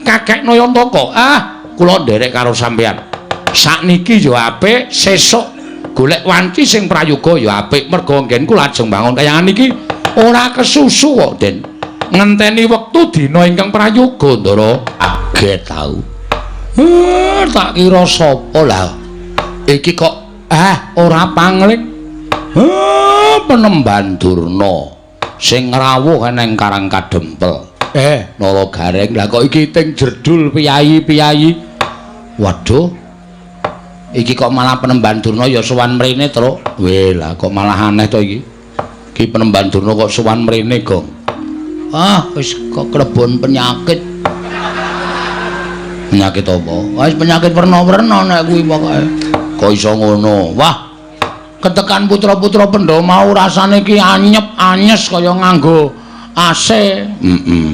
Speaker 1: Kakek Nayantaka. Ah, kula nderek karo sampeyan. Sakniki ya apik, sesuk golek wanci sing prayoga ya apik. Merga nggen kula ajeng bangun kayangan iki ora kesusu kok, Den. Ngenteni wektu dina ingkang prayoga, Ndara. Ah. Kaget tau. Tak kira sapa lah. Iki kok ora pangling. Penemban Durna sing ngrawuh nang Karang Kadempel. Nala Gareng, lah kok iki ting jerdul piyayi-piyayi. Waduh. Iki kok malah Penemban Durna ya sowan mrene, Truk. Weh, lah kok malah aneh to iki. Iki Penemban Durna kok sowan mrene, Gong. Ah, wis kok klebon penyakit. Penyakit apa? Wis penyakit werna-werna nek kuwi pokoke. Kok iso ngono? Wah. Ketekan putra-putra Pandhawa mau rasane iki anyep-anyes kaya nganggo AC. Heeh.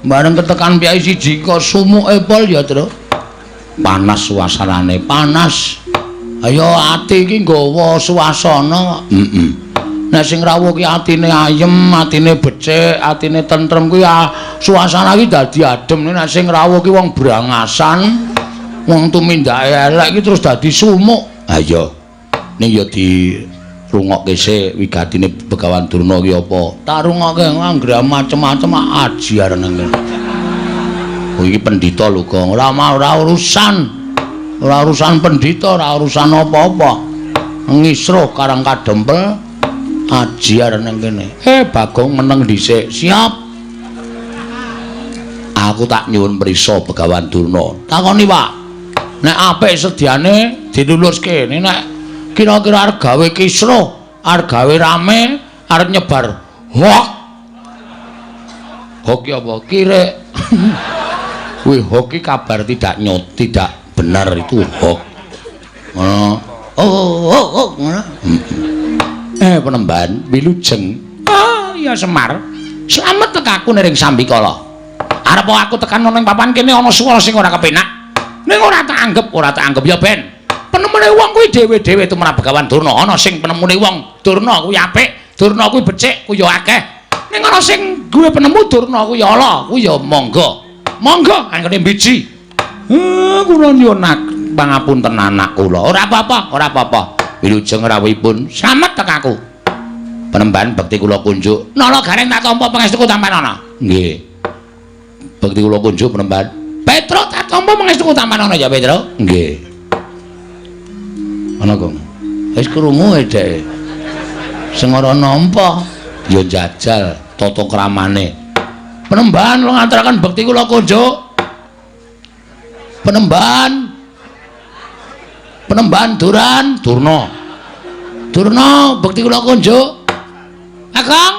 Speaker 1: Bareng ketekan piyai siji kok sumuke pol ya, Truk. Panas suasanane, panas. Ayo ati iki nggawa suasana. Heeh. Nek sing rawuh ki atine ayem, atine becik, atine tentrem kuwi suasana iki dadi adem. Nek sing rawuh ki wong brangasan, wong tumindake elek iki terus dadi sumuk. Ha iya. Ning ya dirungokke sik wigatine Begawan Durna ki apa? Tak rungokke anggere macem-macem aji arep nang kene. Oh iki pendhita lho, Gong. Ora ora urusan. Ora urusan pendhita, ora urusan apa-apa. Ngisruh Karang Kadempel aji arep nang kene. Bagong meneng dhisik. Siap. Aku tak nyuwun prisa Begawan Durna. Takoni, Pak. Nek apik sediane diluluske. Nek kira-kira arep gawe kisruh, arep gawe rame, arep nyebar hoak. Hoak ki apa? Kirek. Kuwi hoak ki kabar tidak nyot, tidak benar itu hoak. Ngono. Oh, ngono. Penemban wilujeng. Oh, iya Semar. Slamet tekaku niring sambikala. Arep aku tekan ana ing papan kene ana swara sing ora kepenak. Ning ora tak anggep, ora tak anggep ya ben. Penemune wong kuwi dhewe-dhewe tumrap Begawan Durna. Ana sing penemune wong Durna kuwi apik, Durna kuwi becik, kuwi ya akeh. Ning ana sing duwe penemu Durna kuwi ala, kuwi ya monggo. Monggo anggone mbiji. Kula nyuwun pangapunten anak kula. Ora apa-apa, ora apa-apa. Wilujeng rawuhipun, slamet tekaku. Penemban bekti kula kunjuk. Nala Gareng tak tampa pangestuku tampanana. Nggih. Bekti kula kunjuk penemban. Petruk tak tampa pangestuku tampanana ya, Petruk. Nggih. Ana Gong. Wis krungu e dhek. Sing ora nampa ya jajal tata kramane. Penemban kula ngaturaken bekti kula kunjuk. Penemban. Penemban Duran, Durna. Durna bekti kula kunjuk. Kakang,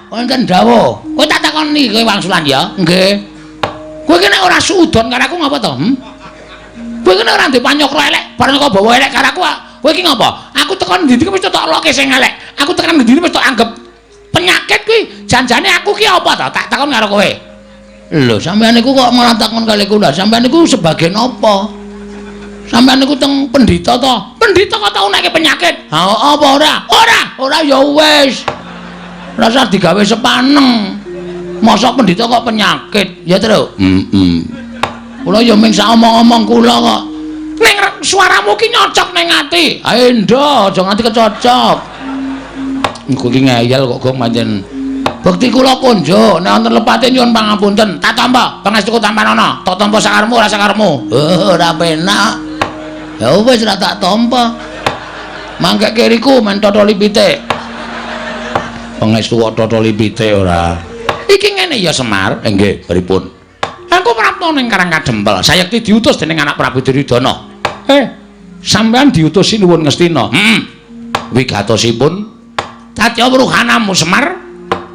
Speaker 1: wonten dawuh. Kowe tak takoni kowe wangsulan ya? Nggih. Kowe iki nek ora suudon karo aku ngapa to? Kowe iki nek ora ndek panyokra elek, bareng kok bawa elek karo aku, kowe iki ngapa? Aku tekan ndi-ndi wis tok loke sing elek. Aku tekan ndi-ndi wis tok anggep penyakit kuwi. Janjane aku ki apa to? Tak takon karo kowe. Lho, sampeyan niku kok malah takon kali kula. Sampeyan niku sebagai napa? Sampeyan niku teng pendhita to? Pendhita kok tau nekke penyakit? Ha apa ora? Ora, ora ya wis. Rasa digawe sepaneng. Mosok pendhita kok penyakit, ya Truk? Heeh. Kula ya ming sak omong-omong kula kok. Ning suaramu ki nyocok ning ati. Ayo ndo, aja nganti kecocok. Engko ki ngeyel kok Gong pancen. Bekti kula kunjuk, nek wonten lepate nyuwun pangapunten. Tak tampa, pangestuku tampanana. Tak tampa sakarepmu ora sakarepmu. Oh, ora penak. Ya wis ora tak tampa. Mangke kiriku men totoli pitik. Pangestu kok totoli pitik ora. Iki ngene ya Semar. Nggih, pripun? Aku prapta ning Karang Kadempel. Sayekti diutus dening anak Prabu Duryudana. Sampeyan diutus sinuwun Ngastina. Heeh. Wigatosipun dadi wuruhanamu Semar.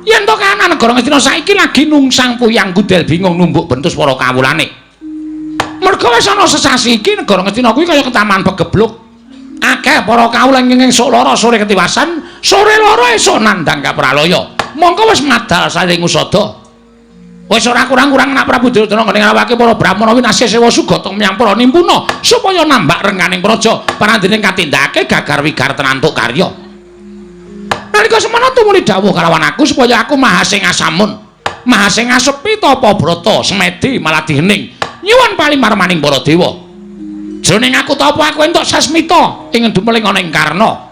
Speaker 1: Yen to kahanan negara Ngastina saiki lagi nungsang puyang gudel bingung numbuk bentus para kawulane. Merga wis ana sesasi iki negara Ngastina kuwi kaya ketaman pegebluk. Akeh para kawula ing esuk lara sore ketiwasan, sore lara esuk nandhang kapralaya. Mongko wis madal saling usada. Wis ora kurang-kurang anak Prabu Duryudana nggone ngrawake para brahmana winasya sewa sugata menyang para nimpuna supaya nambak rengganing praja parandene katindakake gagar wigar tenantuk karya. Nalika semana tumuli dawuh kalawan aku supaya aku mahasing asamun, mahasing asepi tapa brata semedi maladih hening nyuwun palimarmaning para dewa. Jroning aku tapa aku entuk sasmita ing dumeling ana ing Karna.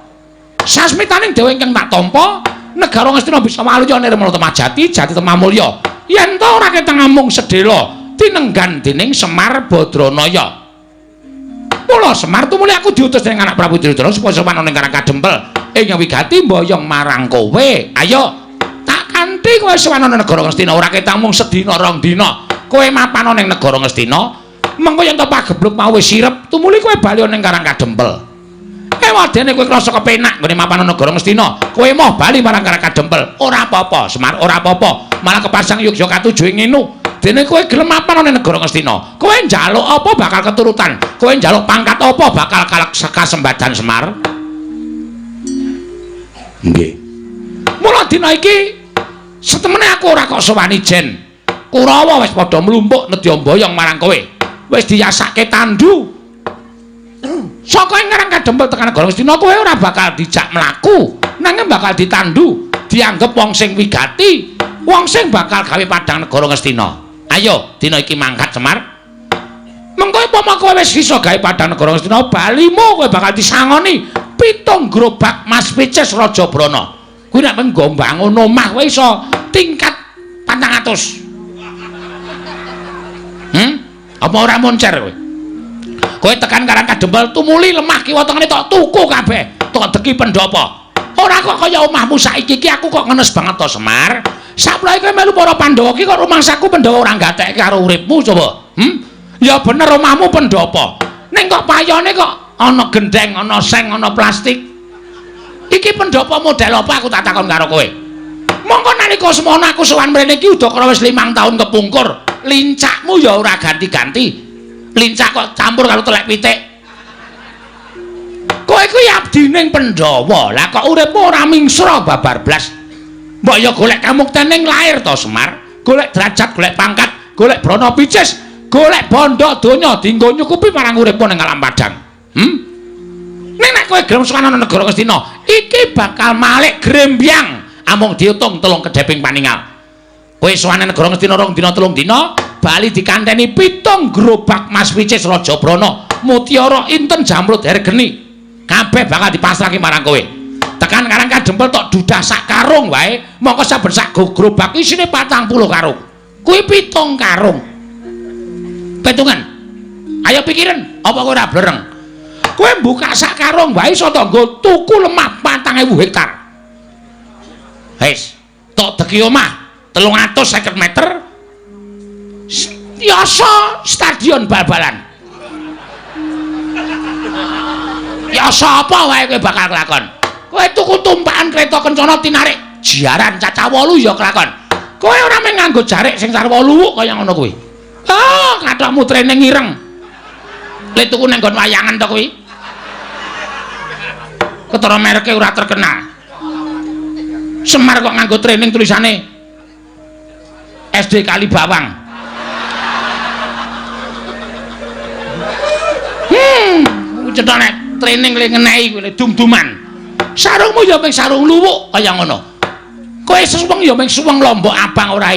Speaker 1: Sasmitaning dewa ingkang tak tampa negara Ngastina bisa waluya nirmala temajati jati temamulya. Yen ta ora keteng amung sedhela Tinenggan dening Semar Badranaya. Mula Semar tumuli aku diutus dening anak Prabu Duryudana supaya sowan ning Karang Kadempel ing wigati mboyong marang kowe. Ayo tak kanthi kowe sowan ning negara Ngastina, ora ketang mung sedina rong dina. Kowe mapan ning negara Ngastina, mengko yen to pagebluk mau wis sirep, tumuli kowe bali ning Karang Kadempel. Ewadene kowe krasa kepenak nggone mapan negara Ngastina, kowe moh bali marang Karang Kadempel. Ora apa-apa, Semar, ora apa-apa. Malah kepasang yugya katujuh ing nginu. Dene kowe gelem mapan ning negara Ngastina, kowe njaluk apa bakal keturutan, kowe njaluk pangkat apa bakal kasembadan Semar. Nggih. Mula dina iki setemene aku ora kok sowani jen. Kurawa wis padha mlumpuk nedya mboyong marang kowe. Wis diyasake tandu. Saka ing Karang Kadempel tekan negara Ngastina kowe ora bakal dijak mlaku, nanging bakal ditandu, dianggep wong sing wigati, wong sing bakal gawe padhang negara Ngastina. Ayo dina iki mangkat Semar. Mengko upama kowe wis iso gawe padhang negara Ngastina, balimu kowe bakal disangoni 7 gerobak Mas Picis Raja Brana. Kuwi nek nggo mbangun omah kowe iso tingkat 400. Apa ora moncer kowe? Kowe tekan Karang Kadempel tumuli lemah kiwa tengene tok tuku kabeh, tok deki pendopo. Ora kok kaya omahmu saiki iki aku kok ngenes banget to Semar. Saploe kowe melu para Pandhawa iki kok rumangsaku Pandhawa ora gatekke karo uripmu coba. Ya bener omahmu pendopo. Ning kok payone kok ana gendeng, ana seng, ana plastik. Iki pendopo model apa aku tak takon karo kowe. Mongko nalika semono aku sowan mrene iki udakara wis 5 tahun kepungkur. Lincakmu ya ora ganti-ganti. Lincak kok campur karo telek pitik. Kowe kuwi abdining Pandhawa. Lah kok uripmu ora mingsra babar blas. Mbok ya golek kamukten ning lair to Semar, golek derajat, golek pangkat, golek brana picis, golek bondo donya dienggo nyukupi marang uripmu ning alam padang. Ning nek kowe gelem sowan ana negara Ngastina, iki bakal malik grembyang amung diutung 3 kedheping paningal. Kowe sowan negara Ngastina 2 dina 3 dina, bali dikanteni 7 gerobak Mas Picis Raja Brana, mutiara inten jamrud hergeni. Kabeh bakal dipasrahke marang kowe. Tekan Karang Kadempel tok dudah sak karung wae, mongko saben sak gerobak isine 40 karung. Kuwi 7 karung. Petungan. Ayo pikiran, apa kowe ora blereng? Kowe buka sak karung wae iso nggo tuku lemah 4.000 hektar. Wis, tok deki omah 350 meter. Yasa stadion bal-balan. Yasa apa wae kowe bakal kelakon? Kowe tuku tumpakan kereta kencana tinarik jaran cacah 8 ya kelakon. Kowe ora mung nganggo jarik sing sarwa luwuk kaya ngono kuwi. Ah, kathokmu training ireng. Le tuku nang nggon wayangan to kuwi. Ketara mereke ora terkenal. Semar kok nganggo training tulisane SD Kalibawang. Cetha nek training le ngenehi kuwi dum-duman. Sarungmu ya mung sarung luwuk kaya ngono. Kowe suweng ya mung suweng lombok abang ora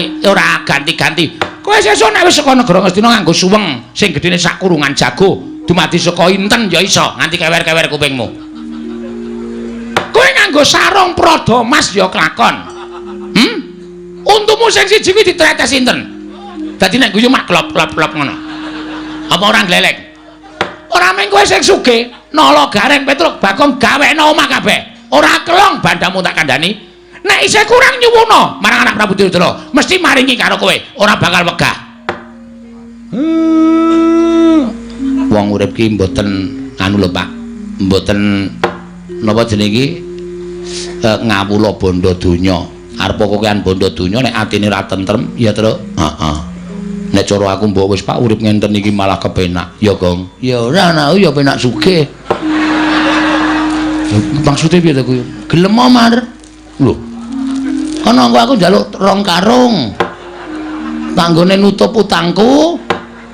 Speaker 1: ganti-ganti. Kowe sesuk nek wis saka negara Ngastina nganggo suweng sing gedene sak kurungan jago, dumadi saka inten ya iso nganti kewer-kewer kupingmu. Kowe nganggo sarung prada mas ya kelakon. Untumu sing siji kuwi ditretes inten. Dadi nek guyu mak klop-klop-klop ngono. Apa ora glelek? Ora mung kowe sing sugih, Nala Gareng Petruk Bagong gawekno omah kabeh. Ora kelong bandamu tak kandhani. Nek isih kurang nyuwuna marang anak Prabu Duryudana, mesti maringi karo kowe, ora bakal wegah. Wong urip ki mboten anu lho Pak. Mboten napa jenenge iki ngawula bondo donya. Arep kokean bondo donya nek atine ora tentrem, ya Truk. Heeh. Nek cara aku mbok wis Pak urip ngenten iki malah kepenak. Ya Gong. Ya ora anakku ya penak sugih. Maksude piye to kuwi? Gelem Mar. Lho. Kono engko aku njaluk 2 karung. Tanggone nutup utangku,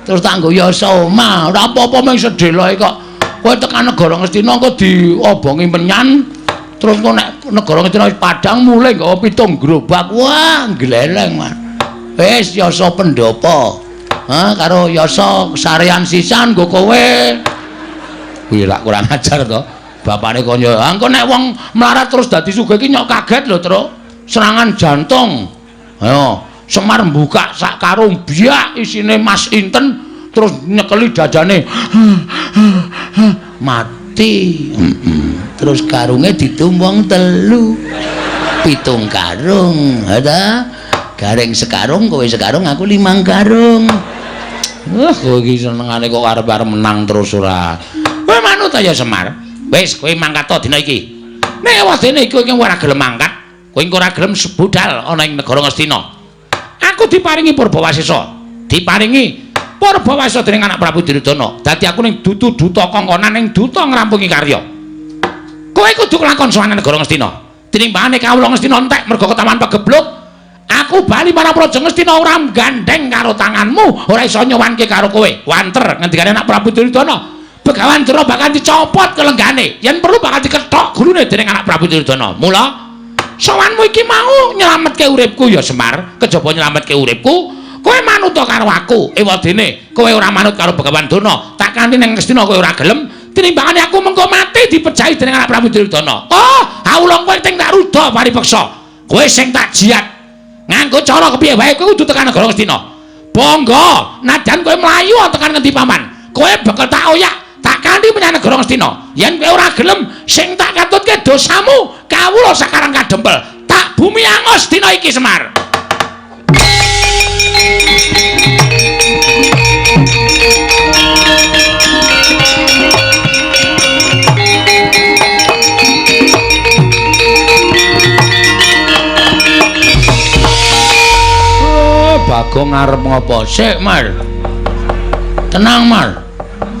Speaker 1: terus tanggo yasa omah. Ora apa-apa mung sedeloke kok. Kowe tekan negara Ngastina engko diobongi menyan. Terus engko nek negara Ngastina wis padhang mulih nggawa 7 gerobak. Wah, gleleng, Mas. Wis yasa pendopo. Ha karo yasa sarean sisan nggo kowe. Kuwi lak kurang ajar to. Bapane kaya, engko nek wong melarat terus dadi sugih iki nyok kaget lho, Truk. Serangan jantung. Ayo, Semar mbuka sak karung biak isine Mas Inten terus nyekeli dadane. Mati. Terus karunge ditumbang 3. 7 karung. Ha ta? Gareng sekarung, kowe sekarung, aku 5 karung. Wah, kowe iki senengane kok arep-arep menang terus ora. Kowe manut ya Semar. Wis, kowe mangkat to dina iki. Nek wedene kowe iki ora gelem mangkat, kowe engko ora gelem budal ana ing negara Ngastina. Aku diparingi Purbawasesa. Diparingi Purbawasesa dening anak Prabu Duryudana. Dadi aku ning dudu duta kongkonan ning duta ngrampungi karya. Kowe kudu kelakon sowan negara Ngastina. Tinimbangane kawula Ngastina entek mergo ketawan pegebluk. Aku bali marang Praja Ngastina ora gandeng karo tanganmu, ora iso nyowanke karo kowe. Wanter ngendikane anak Prabu Duryudana. Begawan Durna bakal dicopot kelenggane, yen perlu bakal dikethok gulune dening anak Prabu Duryudana. Mula sowanmu iki mau nyelametke uripku ya Semar, kejaba nyelametke uripku, kowe manut karo aku. Ewadene kowe ora manut karo Begawan Durna, tak kanthi ning Ngastina kowe ora gelem, tinimbangane aku mengko mati dipejahi dening anak Prabu Duryudana. Oh, awula kowe sing tak ruda paripeksa. Kowe sing tak jiat. Nganggo cara kepiye wae kowe kudu tekan negara Ngastina. Bangga, najan kowe mlayu tekan ngendi paman, kowe bakal tak oyak, tak kanthi menyang negara Ngastina. Yen kowe ora gelem, sing tak katutke dosamu, kawula sakarang kadempel, tak bumi angus dina iki Semar. Bagong arep ngopo? Sik, Mar. Tenang, Mar.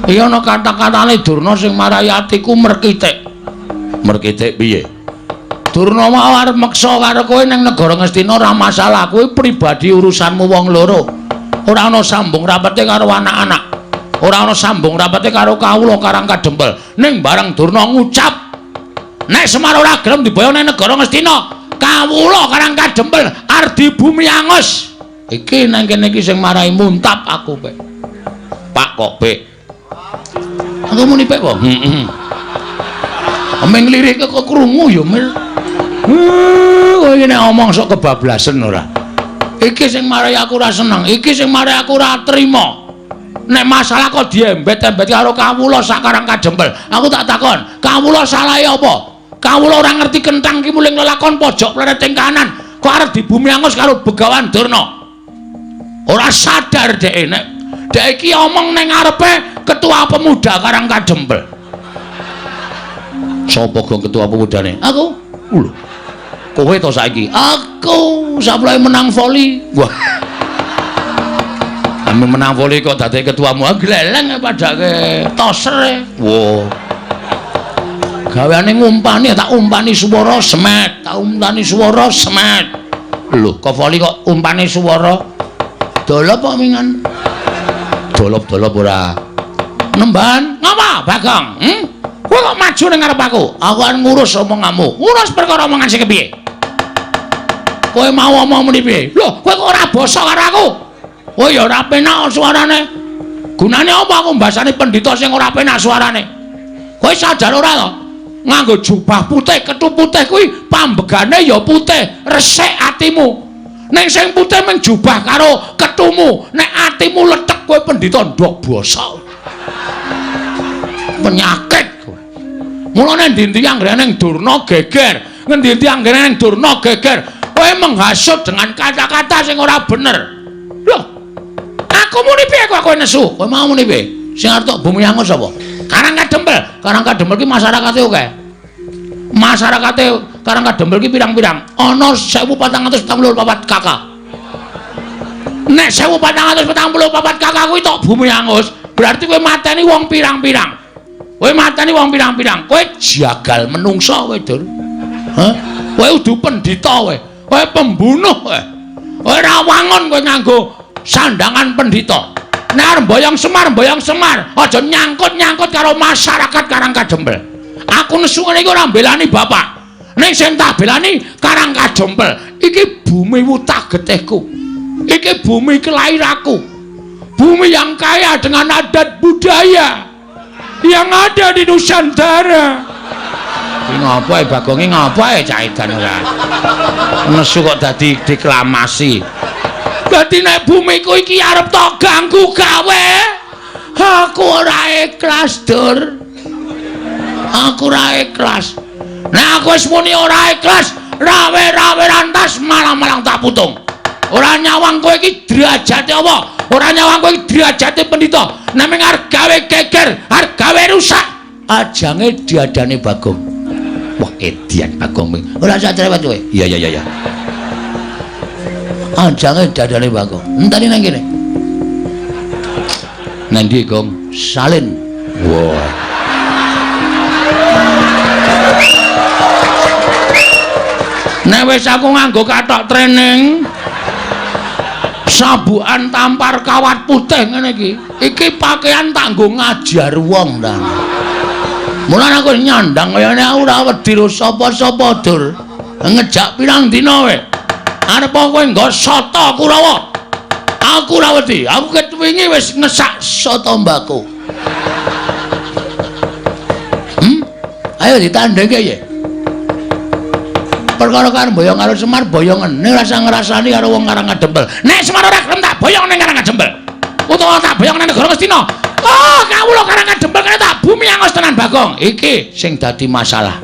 Speaker 1: Iya ana kata-katane Durna sing marai atiku merkitik. Merkitik piye? Durna mau arep meksa karo kowe ning negara Ngastina ora masalah, kuwi pribadi urusanmu wong loro. Ora ana sambung rapete karo anak-anak. Ora ana sambung rapete karo kawula Karang Kadempel. Ning bareng Durna ngucap, nek Semar ora gelem diboyong ning negara Ngastina, kawula Karang Kadempel arep dibumi angus. Iki nang kene iki sing marai muntap aku, Pek. Pak kok, Pek? Aku muni Pek kok. Heeh. Ameng lirike kok krungu ya, Mir. Kowe iki nek omong sok kebablasen ora. Iki sing marai aku ora seneng, iki sing marai aku ora trima. Nek masalah kok diembet-embet karo kawula sakarang kadempel. Aku tak takon, kawula salahe apa? Kawula ora ngerti kentang ki muling lelakon pojok plereting kanan, kok arep dibumi angus karo Begawan Durna. Ora sadar dhek nek dhek iki omong ning ngarepe ketua pemuda Karang Kadempel. Sapa gong ketua pemudane? Aku. Lho. Kowe to saiki? Aku saplai menang voli. Wah. Ame menang voli kok dadi ketuamu. Gleleng padake toser. Wah. Gaweane ngumpani, tak umpani swara semet, tak umpani swara semet. Lho, kok voli kok umpani swara? Dolop kok mingan? Dolop-dolop ora. Nemban, ngapa Bagong? Kowe kok maju ning ngarep aku? Aku arep ngurus omonganmu. Ngurus perkara omongan sing kepiye? Kowe mau omong muni piye? Lho, kowe kok ora basa karo aku? Oh ya ora penak suarane. Gunane apa aku mbasani pendhita sing ora penak suarane? Kowe sadar ora to? Nganggo jubah putih, kethu putih kuwi pambegane ya putih, resik atimu. Ning sing putih mung jubah karo kethumu, nek atimu lethek kowe pendhita ndok basa. Penyakit kowe. Mulane endi-endi anggere ning Durna geger, ngendi-endi anggere ning Durna geger, kowe menghasut dengan kata-kata sing ora bener. Loh, aku muni piye kok kowe nesu? Kowe mau muni piye? Sing arep tok bumi angus sapa? Karang Kadempel. Karang Kadempel ki masyarakate akeh. Masyarakate Karang Kadempel ki pirang-pirang? Ana 1444 KK. Nek 1444 KK kuwi tok bumi angus, berarti kowe mateni wong pirang-pirang. Kowe mateni wong pirang-pirang. Kowe jagal menungsa kowe, Dur. Hah? Kowe udu pendhita kowe. Kowe pembunuh kowe. Kowe ora wangun kowe nganggo sandangan pendhita. Nek arep mboyong Semar, mboyong Semar, aja nyangkut-nyangkut karo masyarakat Karang Kadempel. Aku nesu ngene iki ora mbelani bapak. Ning sing tak belani Karang Kadempel. Iki bumi wutah getihku. Iki bumi kelahiranku. Bumi yang kaya dengan adat budaya yang ada di Nusantara. Iki ngopo e Bagonge ngopo e cah edan ora. Nesu kok dadi deklamasi. Dadi nek bumiku iki arep tok ganggu gawe, aku ora ikhlas, Dur. Aku ora ikhlas. Nek aku wis muni ora ikhlas, rawe-rawe rantas malang-malang tak putung. Ora nyawang kowe iki derajate apa? Ora nyawang kowe iki derajate pendhita. Nek mung arep gawe geger, arep gawe rusak, ajange diadane Bagong. Wah, edian Bagong. Ora usah cerewet kowe. Iya iya iya. Ajange dadane Bagong. Enteni nang kene. Nang ndi, Gong? Salin. Wah. Nek wis aku nganggo kathok training, sabukan tampar kawat putih ngene iki. Iki pakaian tak nggo ngajar wong ta. Mulane aku nyandang kaya ngene aku ora wedi ro sapa-sapa, Dur. Ngejak pirang dina wae. Arep kowe nggo soto Kurawa. Aku ora wedi. Aku ket wingi wis ngesak soto mbako. Ayo ditandhengke ya. Perkara kan boyong karo Semar boyongen. Ning rasa ngrasani karo wong Karang Kadempel. Nek Semar ora gelem tak boyong ning Karang Kadempel. Utawa tak boyong ning negara Ngastina. Oh, kawula Karang Kadempel kene tak bumi angos tenan Bagong. Iki sing dadi masalah.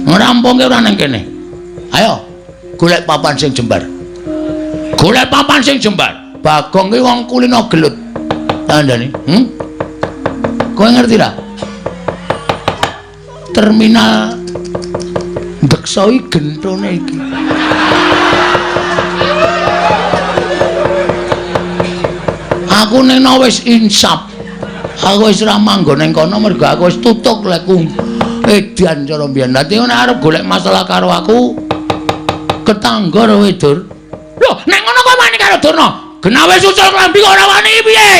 Speaker 1: Ngrampungke ora ning kene. Ayo golek papan sing jembar. Golek papan sing jembar. Bagong ki wong kulino gelut. Tandane, Kowe ngerti ra? Terminal Deksa iki gentone iki. Aku ning wis insaf. Aku wis ora manggon ning kono mergo aku wis tutuk leku edan cara mbiyen. Dadi nek arep golek masalah karo aku ketangga kowe, Dur. Lho, nek ngono kok wani karo Durna? Genawe susul klambi kok ora wani piye?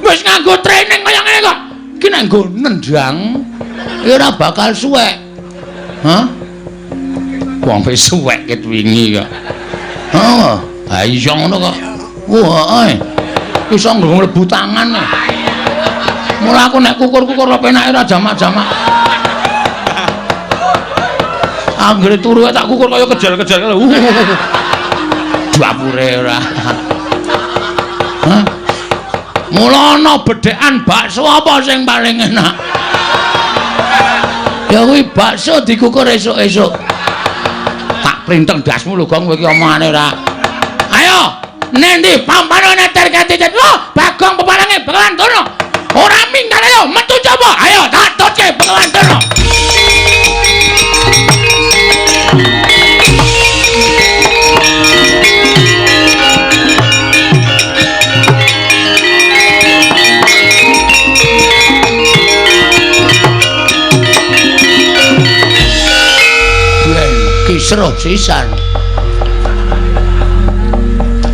Speaker 1: Wis nganggo training kaya ngene kok. Iki nek nggo nendang ya ora bakal suwek. Hah? Wong wis suwek ket wingi kok. Heeh. Ha iya ngono kok. Wah, heeh. Iso nggo mlebu tangan. Mula aku nek kukur-kukur penake ora jamak-jamak. Anggere turu tak kukur kaya kejar-kejar. Dapure ora. Hah? Mula ana bedhekan bakso apa sing paling enak? Ya kuwi bakso dikukur esuk-esuk. Tak printeng dasmu lho, Gong, kowe iki omongane ora. Ayo, nendi pampane neter ketitet. Lho, Bagong peparange Begawan Durna. Ora minggat ayo metu coba. Ayo tak tutke Begawan Durna. Kisruh sisan.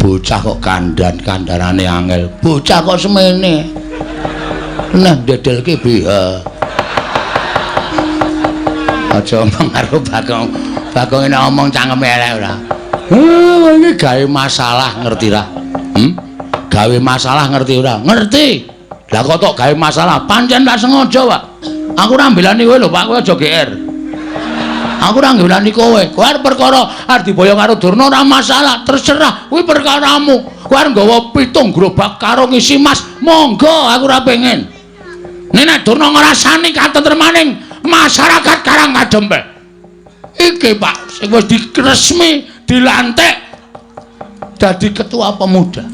Speaker 1: Bocah kok kandan-kandanane angel. Bocah kok semene. Nah ndedelke BH. Aja omong karo Bagong. Bagong nek omong cangkeme elek ora. Heh, iki gawe masalah ngerti ra? Gawe masalah ngerti ora? Ngerti. Lah kok tok gawe masalah? Pancen tak sengaja, Pak. Aku ora mbelani kowe lho, Pak. Kowe aja GR. Aku ora ngelani kowe. Kowe arep perkara arep diboyong karo Durna ora masalah, terserah. Kuwi perkaramu. Kowe arep nggawa 7 gerobak karo ngisi mas, monggo aku ora pengen. Nek Durna ngrasani katentremaning masyarakat Karang Kadempel. Iki Pak sing wis diresmi dilantik dadi ketua pemuda.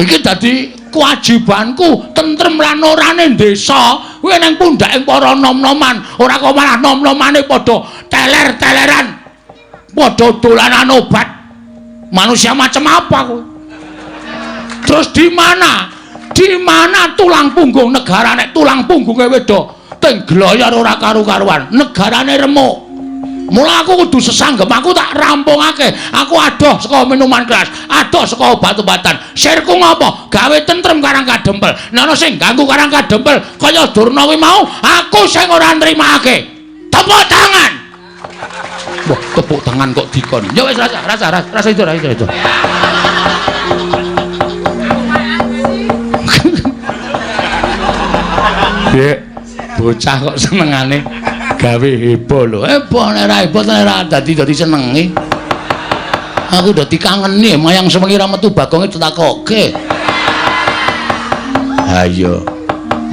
Speaker 1: Iki dadi kewajibanku tentrem lan orane desa kuwi nang pundhake para nom-noman, ora kok malah nom-nomane padha teler-teleran, padha dolanan obat. Manusia macam apa kuwi? Terus di mana? Di mana tulang punggung negara nek tulang punggunge wedo teng gloyor ora karu-karuan, negarane remuk. Mula aku kudu sesanggem, aku tak rampungake. Aku adoh saka minuman keras, adoh saka obat-obatan. Sirku ngopo? Gawe tentrem Karang Kadempel. Nek ana sing ganggu Karang Kadempel kaya Durna kuwi mau, aku sing ora nrimake. Tepuk tangan. Wah, tepuk tangan kok dikon. Ya wis rasa, rasa, rasa itu, rasa itu. Dek, bocah kok senengane gawe heboh lho. Heboh nek ora heboh nek ora dadi senenge. Aku udah dikangeni mayang sewengi ra metu Bagonge ditakoke. Ha iya.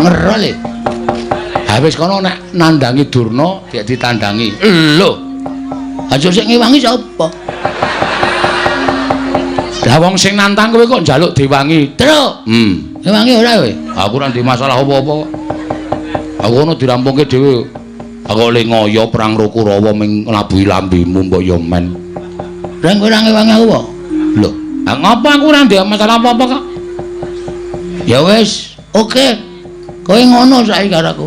Speaker 1: Ngerol e. Ha wis kono nek nandangi Durna gek ditandangi. Lho. Aja sing ngewangi sapa? Lah wong sing nantang kowe kok njaluk diwangi. Truk. Ngewangi ora kowe? Aku ora ndek masalah apa-apa kok. Aku ono dirampungke dhewe. Aku le ngoyo perang karo Kurawa ming nglabuhi lambemu mbok yo men. Lah kowe ora ngewangi aku kok. Lho, ha ngopo aku ora ndek masalah apa-apa kok. Ya wis, oke. Kowe ngono saiki karo aku.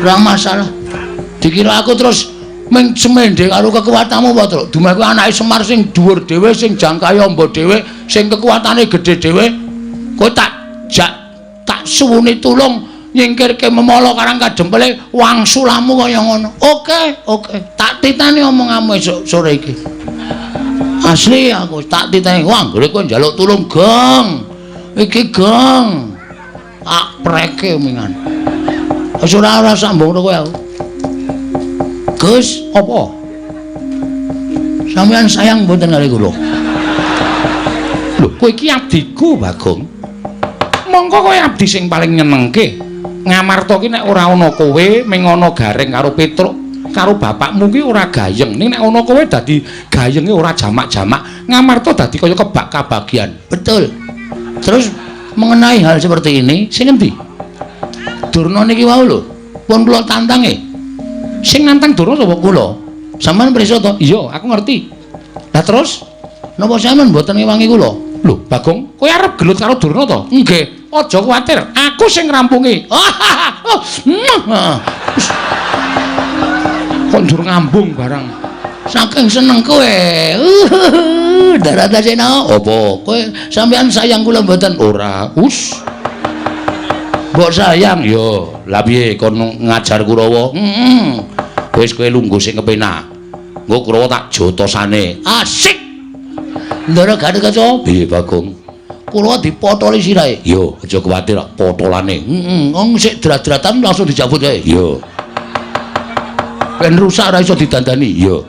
Speaker 1: Ora masalah. Dikira aku terus ming semende karo kekuatanmu apa, Truk? Dumeh kuwi anake Semar sing dhuwur dhewe, sing jangkahe amba dhewe, sing kekuatane gedhe dhewe. Kowe tak jak tak suwuni tulung nyingkirke memala karang kadempele wangsulamu kaya ngono. Oke, oke. Tak titani omonganmu esuk sore iki. Asli aku tak titani. Wah, anggere kowe njaluk tulung, Gong. Iki Gong. Tak preke mingan. Wis ora sambung kowe aku. Gus, apa? Sampeyan sayang mboten kali kula? Lho, kowe iki abdiku, Bagong. Mongko kowe abdi sing paling nyenengke. Ngamarta ki nek ora ana kowe, ming ana Gareng karo Petruk, karo bapakmu ki ora gayeng. Ning nek ana kowe dadi gayenge ora jamak-jamak. Ngamarta dadi kaya kebak kabagian. Betul. Terus mengenai hal seperti ini, sing endi? Durna niki wau lho, pun kula tantange. Sing nantang Durna sapa kula? Sampeyan pirsa to? Iya, aku ngerti. Lah terus napa sampeyan mboten ngewangi kula? Lho, Bagong, kowe arep gelut karo Durna to? Nggih. Aja kuwatir, aku sing ngrampungi. Kok njur ngambung barang. Saking seneng kowe. Daratasena, apa? Kowe sampeyan sayang kula mboten? Ora. Us. Mbok sayang yo. Lah piye kon ngajar Kurawa? Heeh. Wis kowe lungguh sing kepenak. Engko Kurawa tak jotosane. Asik. Ndara Gatotkaca. Piye Bagong? Kurawa dipotoli sirahe. Yo, aja kuwatir potolane. Heeh, wong sik drat-dratan langsung dijabut kae. Yo. Ben rusak ora iso didandani. Yo.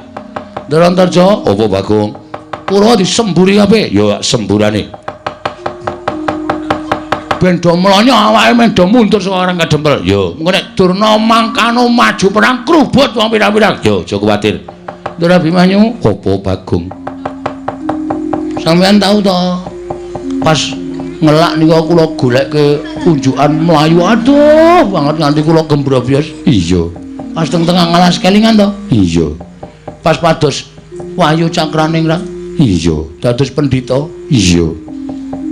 Speaker 1: Ndara Antarja, apa Bagong? Kurawa disemburi kabeh. Yo semburane. Ben do mlonyo awake men do mundur saka orang kadempel. Yo, mengko nek Durna mangkano maju perang krubut wong pirang-pirang. Yo, aja kuwatir. Ndara Abimanyu, apa Bagong? Sampeyan tau to pas ngelak niku kula golekke unjukan mlayu aduh banget nganti kula gembrobyos. Iya. Pas teng tengah ngalas kelingan to? Iya. Pas pados Wahyu Cakraningrat. Iya. Dados pendhita. Iya.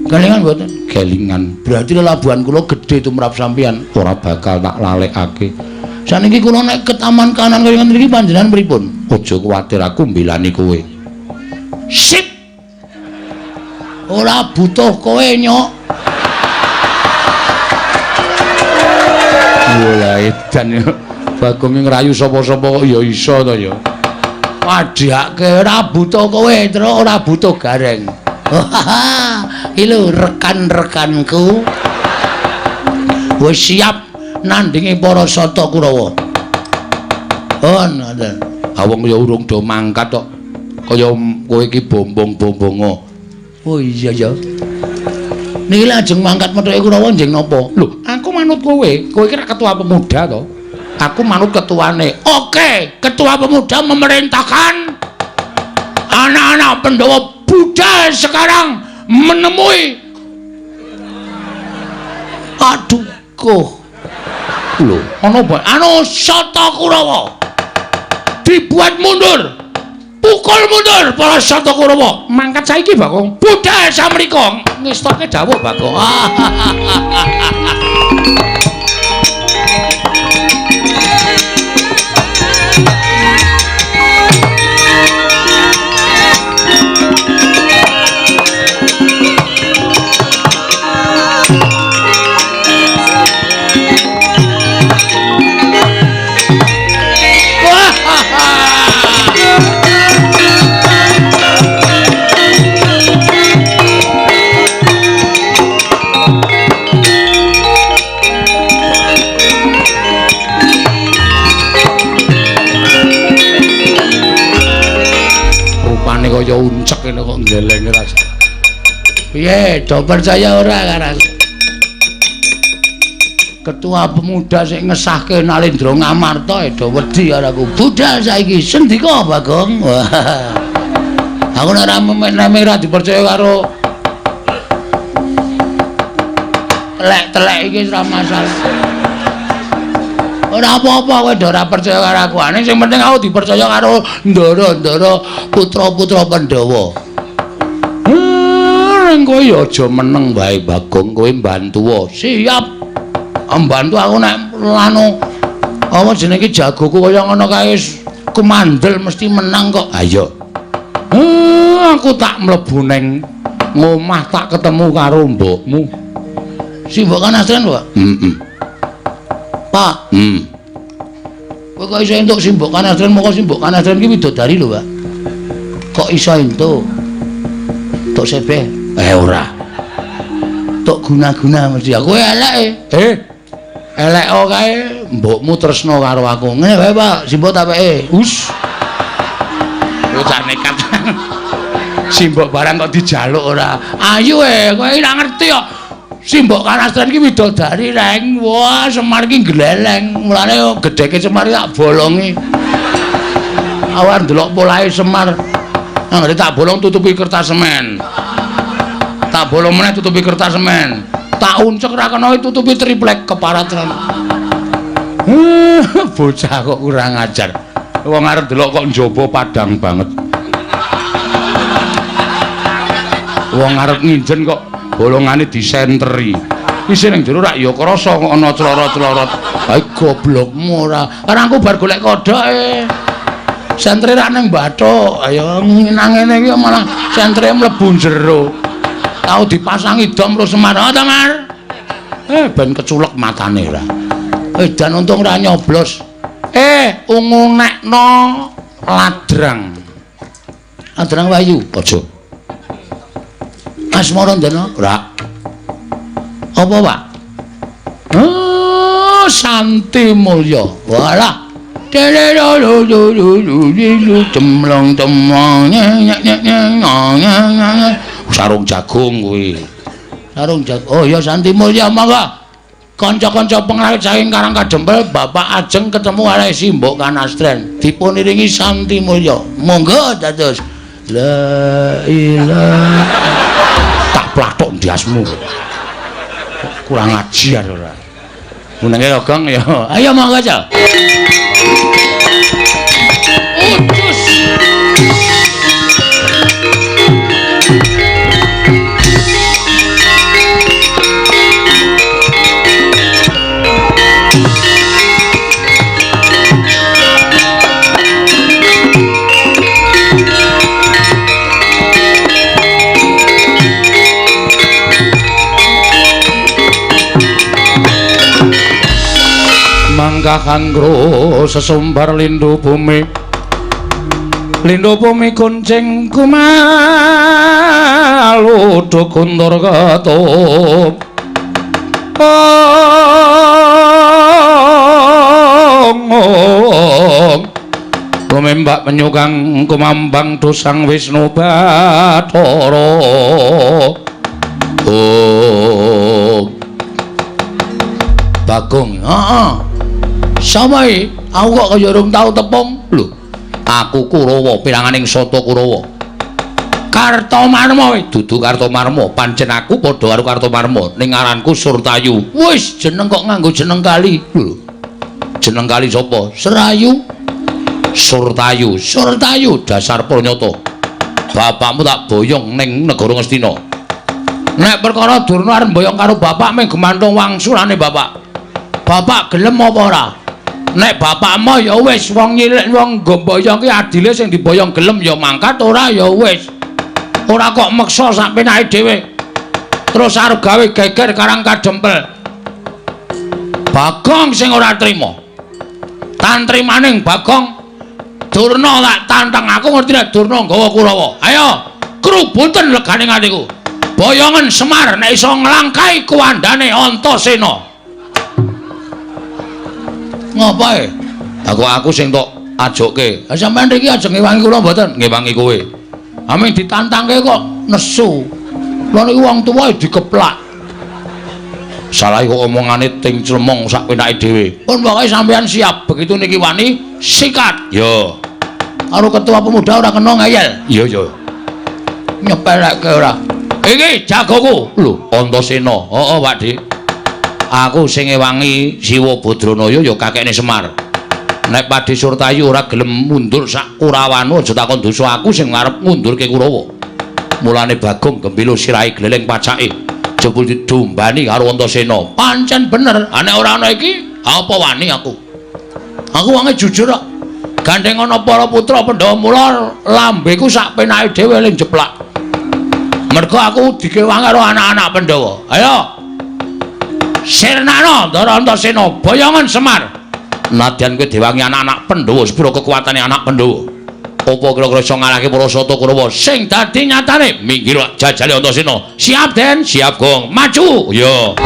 Speaker 1: Kelingan mboten? Kelingan. Berarti lelabuhan kula gedhe tumrap sampeyan, ora bakal tak lalekake. Saniki kula nek ke taman kanan kaya ngene iki panjenengan pripun? Aja kuwatir aku mbelani kowe. Sip. Ora butuh kowe, Nyok. Wah, edan yo. Bagong ngrayu sapa-sapa kok ya iso to ya. Padhake ora butuh kowe, Truk, ora butuh Gareng. Iki lho rekan-rekanku wis siap nandingi para Sata Kurawa. Oh, ngoten. Ha wong ya urung do mangkat kok. Kaya kowe iki bombong-bombongo. Oh iya ya. Niki lajeng mangkat methuke Kurawa njeng napa? Lho, aku manut kowe. Kowe iki rak ketua pemuda to. Aku manut ketuane. Oke, ketua pemuda memerintahkan anak-anak Pandhawa budal sekarang menemui. Aduh, koh. Lho, ana apa? Anu Sata Kurawa. Dibuat mundur. Pukul mundur para Sata Kurawa. Mangkat saiki, Bagong. Budal samrika. Ngestoke dawuh, Bagong. kaya uncek ngene kok nggeleng ora. Piye, do percaya ora karo aku? Ketua pemuda sing ngesahke Nalendra Ngamarta do wedi karo aku. Budal saiki sendika Bagong. Aku nek ora memek ora dipercaya karo telek-telek iki ora masalah. Ora apa-apa kowe do ora percaya karo aku. Ane sing penting aku dipercaya karo ndara-ndara putra-putra Pandhawa. Ning kowe ya aja meneng wae Bagong, kowe mbantuwa. Siap. Mbantu aku nek lanu apa jenenge jagoku kaya ngono kae kumandel mesti menang kok. Ayo. Aku tak mlebu ning ngomah tak ketemu karo mbokmu. Si mbok Kanastren, Pak? Heeh. Pak. Kowe kok iso entuk si mbok Kanastren, moko si mbok Kanastren ki widodari lho, Pak. Kok iso entuk? Tok sebeh? Ora. Tok guna-guna mesti aku eleke. Elek kae mbokmu tresna karo aku. Ngene wae, Pak, simbok tak peke. Us. Bocah nekat. Simbok barang kok dijaluk ora. Ayo kowe ora ngerti kok. Simbok Kanastren ki widodari reng. Wah, Semar ki gleleng. Mulane gedheke Semar tak bolongi. Awan delok polahe Semar. Anggere tak bolong tutupi kertas semen. Tak bolong meneh tutupi kertas semen. Tak uncek ra kena tutupi triplek keparat tenan. Bocah kok kurang ajar. Wong arep delok kok njaba padang banget. Wong arep nginjen kok bolongane disenteri. Isih ning jero rak ya krasa kok ana clorot-clorot. Ha goblokmu ora. Karang aku bar golek kodhoke. Sentere rak ning bathuk. Ayo nang ngene iki malah sentere mlebu jero. Tau dipasangi dom terus Semar. Oh, ta, Mar? Ben keculek matane ora. Dan untung ora nyoblos. Ungu nekno ladrang. Ladrang Wayu, aja. Asmarandana? Ora. Apa, Pak? Oh, Santi Mulya. Walah. Cemlong cemlong sarung jagung kuwi. Sarung jagung. Oh ya Santi Mulya monggo. Kanca-kanca pengrawit saking Karang Kadempel Bapak ajeng ketemu karo si Mbok Kanastren. Dipuniringi Santi Mulya. Monggo dados. La ilaha. Tak plathok ndiasmu. Kurang ajar ora. Menenge Gong ya. Ayo monggo aja. Ucus. Mangka kangro sesumbar lindu bumi, lindu bumi kuncing kumalu guntur ketup. Lumembak penyukang kumambang dosang Wisnu Bathara. Bagong, heeh. Sama iki, aku kok kaya urung tau tepung. Lho, aku Kurawa, piranganing Sata Kurawa. Kartomarma kuwi dudu Kartomarma, pancen aku padha karo Kartomarma, ning ngaranku Surtayu. Wis, jeneng kok nganggo jeneng kali. Lho. Jeneng kali sapa? Serayu. Surtayu, Surtayu dasar pranyata. Bapakmu tak boyong ning negara Ngastina. Nek perkara Durna arep mboyong karo bapak mung gemantung wangsulane bapak. Bapak gelem apa ora? Nek bapakmu ya wis wong nyilik wong nggo mboyong ki adile sing diboyong gelem ya mangkat, ora ya wis. Ora kok meksa sak penake dhewe. Terus arep gawe geger Karang Kadempel. Bagong sing ora trima. Tantrimaning Bagong Durna tak tantang, aku ngerti nek Durna nggawa Kurawa. Ayo, krubuten legane atiku. Boyongen Semar nek iso nglangkai kuwandane Antasena. Ngopo e? Aku sing tok ajokke. Ha sampean mriki ajeng ngewangi kula mboten? Ngewangi kowe. Aming ditantangke kok nesu. Lha niku wong tuwa dikeplak. Salah kok omongane ting clemong sak penake dhewe. Pun pokoke sampean siap, begitu niki wani sikat. Yo. Karo ketua pemuda ora kena ngeyel. Iya iya. Nyepelekke ora. Iki jagoku. Lho, Antasena. Heeh, Pak Dik. Aku sing ngewangi Siwa Badranaya ya kakekne Semar. Nek Pakde Surtayu ora gelem mundur sak Kurawanu aja takon dosa aku sing arep ngundurke Kurawa. Mulane Bagong gembilo sirahe gleleng pacake. Jebul didombani karo Antasena. Pancen bener, nek ora ana iki apa wani aku. Aku wonge jujur kok. Gandeng ana para putra Pandhawa mula lambeku sak penake dhewe ling jeplak. Mergo aku dikewangi karo anak-anak Pandhawa. Ayo. Sirnana Ndara Antasena boyongan Semar. Nadyan kowe diwangi anak-anak Pandhawa sepiro kekuatane anak Pandhawa. Apa kira-kira iso ngalahke para sata Kurawa sing dadi nyatane minggir jajale Antasena. Siap Den, siap Gong. Maju. Yo.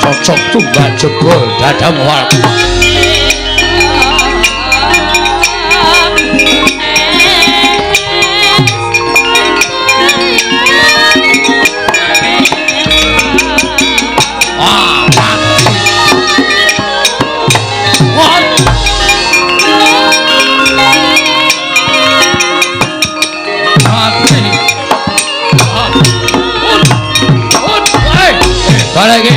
Speaker 1: Cocok tunggak jebol dadamu aku. Balik iki.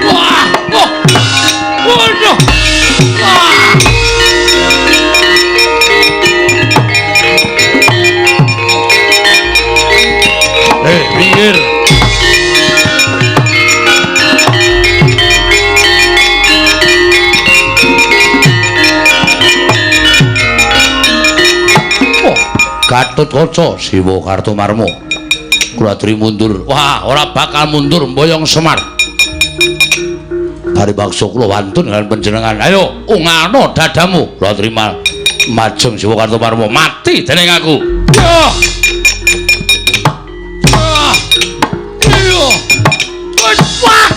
Speaker 1: Wah, oh. Gatotkaca Siwa Kartomarma. Kula aturi mundur. Wah, ora bakal mundur mboyong Semar. Bari baksa kula wantun kaliyan panjenengan. Ayo, ungano dadamu. Kula terima majeng Siwa Kartomarma mati dening aku. Yo. Yo. Wah.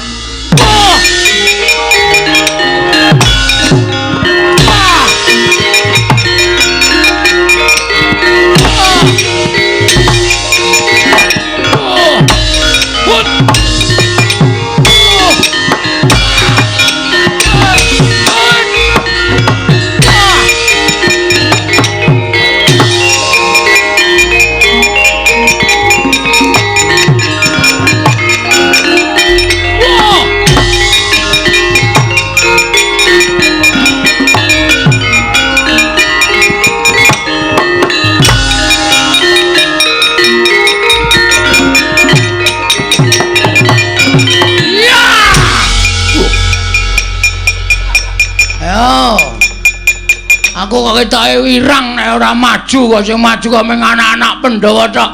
Speaker 2: Aku kok ketoke wirang nek ora maju kok sing maju kok mung anak-anak Pandhawa tok.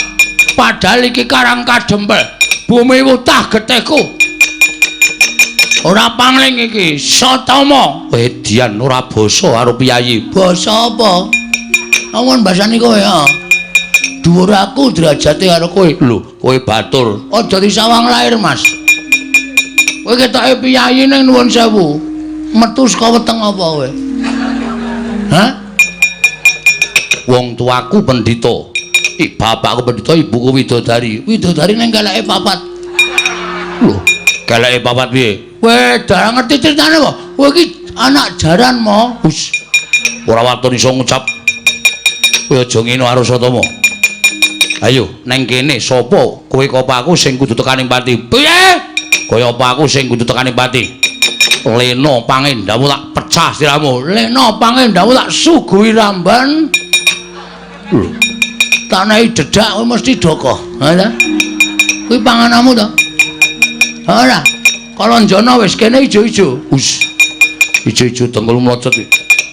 Speaker 2: Padahal iki Karang Kadempel, bumi wutah getihku. Ora pangling iki, Satama.
Speaker 1: Edian ora basa karo piyayi.
Speaker 2: Basa apa? Amun basane kowe ya. Dhuwur aku derajate karo kowe.
Speaker 1: Lho, kowe batur.
Speaker 2: Aja disawang lair, Mas. Kowe ketoke piyayi ning nuwun sewu. Metu saka weteng apa kowe? Hah?
Speaker 1: Wong tuaku pendhita. Bapakku pendhita, ibuku widodari.
Speaker 2: Widodari ning keleke papat.
Speaker 1: Lho, keleke papat piye?
Speaker 2: Kowe ora ngerti critane apa? Kowe iki anak jaran mo.
Speaker 1: Hus. Ora waton iso ngucap. Kowe aja ngene karo Satama. Ayo, neng kene sapa kowe apa aku sing kudu tekaning pati? Piye? Kaya apa aku sing kudu tekaning pati? Lena pangendamu tak pecah siramu.
Speaker 2: Lena pangendamu tak suguhi ramban.
Speaker 1: Lho,
Speaker 2: tanahi dedak kowe mesti dokoh. Ha ta? Kuwi panganamu to? Ora. Kalanjana wis kene ijo-ijo.
Speaker 1: Hus. Ijo-ijo dengkul mlocot.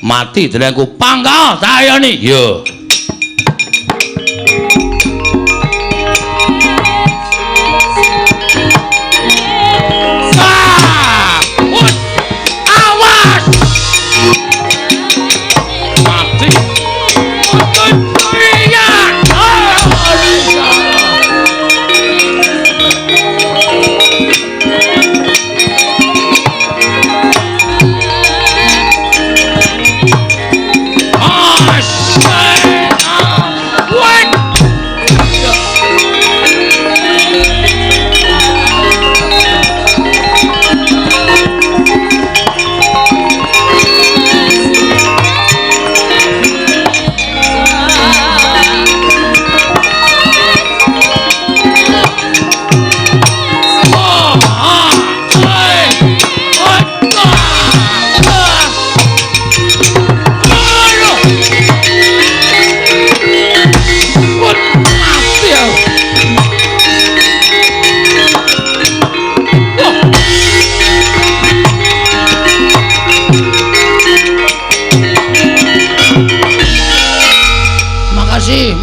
Speaker 1: Mati dening pangkal tayoni. Yo.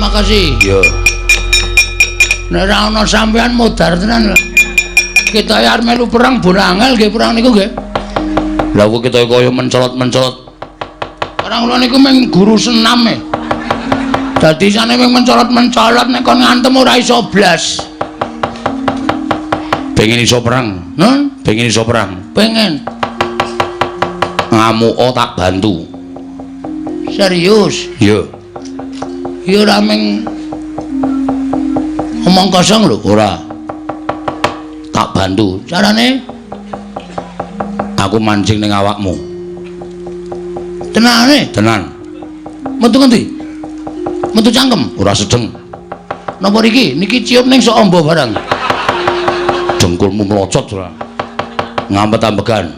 Speaker 2: Makasih.
Speaker 1: Yo.
Speaker 2: Nek ora ana sampean modar tenan. Kita arep melu perang borangel nggih perang niku nggih.
Speaker 1: Lah kok kita kaya mencolot-mencolot.
Speaker 2: Perang kula niku mung guru senam e. Dadi isane mung mencolot-mencolot nek kon ngantem ora iso blas.
Speaker 1: Pengen iso perang?
Speaker 2: Hah?
Speaker 1: Pengen iso perang?
Speaker 2: Pengen.
Speaker 1: Ngamuka tak bantu.
Speaker 2: Serius?
Speaker 1: Iya.
Speaker 2: Ya ora mung omong kosong lho,
Speaker 1: ora. Tak bantu.
Speaker 2: Carane
Speaker 1: aku mancing ning awakmu.
Speaker 2: Tenane?
Speaker 1: Tenan.
Speaker 2: Metu ngendi? Metu cangkem?
Speaker 1: Ora sedeng.
Speaker 2: Napa niki? Niki ciup ning sok amba barang.
Speaker 1: Dengkulmu mlocot ora. Ngampet-ambegan.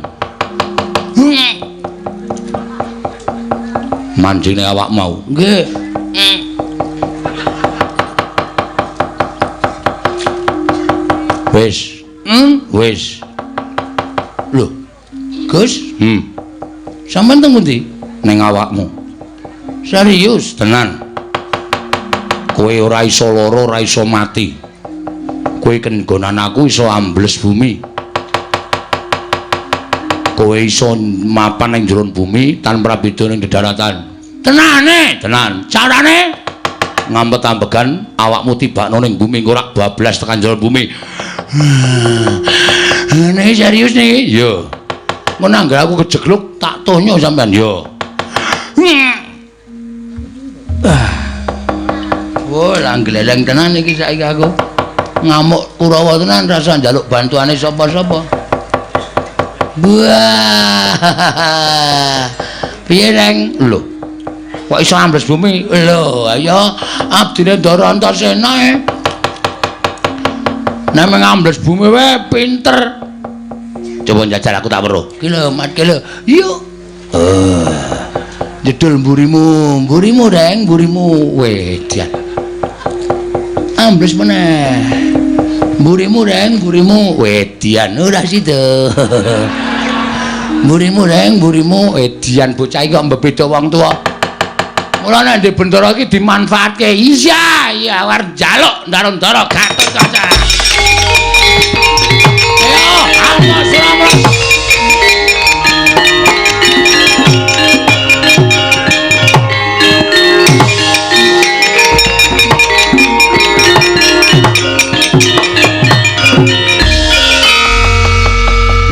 Speaker 1: Mancing ning awakmu mau.
Speaker 2: Nggih.
Speaker 1: Wis. Wis.
Speaker 2: Lho. Gus? Sampeyan teng pundi?
Speaker 1: Ning awakmu.
Speaker 2: Serius?
Speaker 1: Tenan. Kowe ora iso lara, ora iso mati. Kowe kenggonan aku iso ambles bumi. Kowe iso mapan ning jero bumi tanpa beda ning dedaratan. Tenane, tenan. Carane ngampet-ambegan awakmu tibakno ning bumi engko rak bablas tekan jero bumi. Nek serius niki? Iya. Mun anggere aku kejegluk tak tonyo sampean yo.
Speaker 2: Wah, lah gleleng tenan iki saiki aku. Ngamuk Kurawa tenan rasa njaluk bantuane sapa-sapa. Wah. Piye, Neng?
Speaker 1: Lho. Kok iso ambles bumi?
Speaker 2: Lho, ayo abdine Ndara Antasena e.
Speaker 1: Nek ngambles bumi wae pinter. Coba njajal aku tak weruh.
Speaker 2: Ki lho, Mat, ki lho. Yuk. Jedul mburimu, mburimu, Reng, mburimu.
Speaker 1: Wedian.
Speaker 2: Ambles meneh. Mburimu, Reng, mburimu.
Speaker 1: Wedian
Speaker 2: ora sida. Mburimu, Reng, mburimu.
Speaker 1: Wedian bocah iki kok mbebeda wong tuwa. Mula nek ndek bendara iki dimanfaatke.
Speaker 2: Iya, iya war njaluk ndara-ndara Gatotkaca.
Speaker 1: Ayo, awas ora.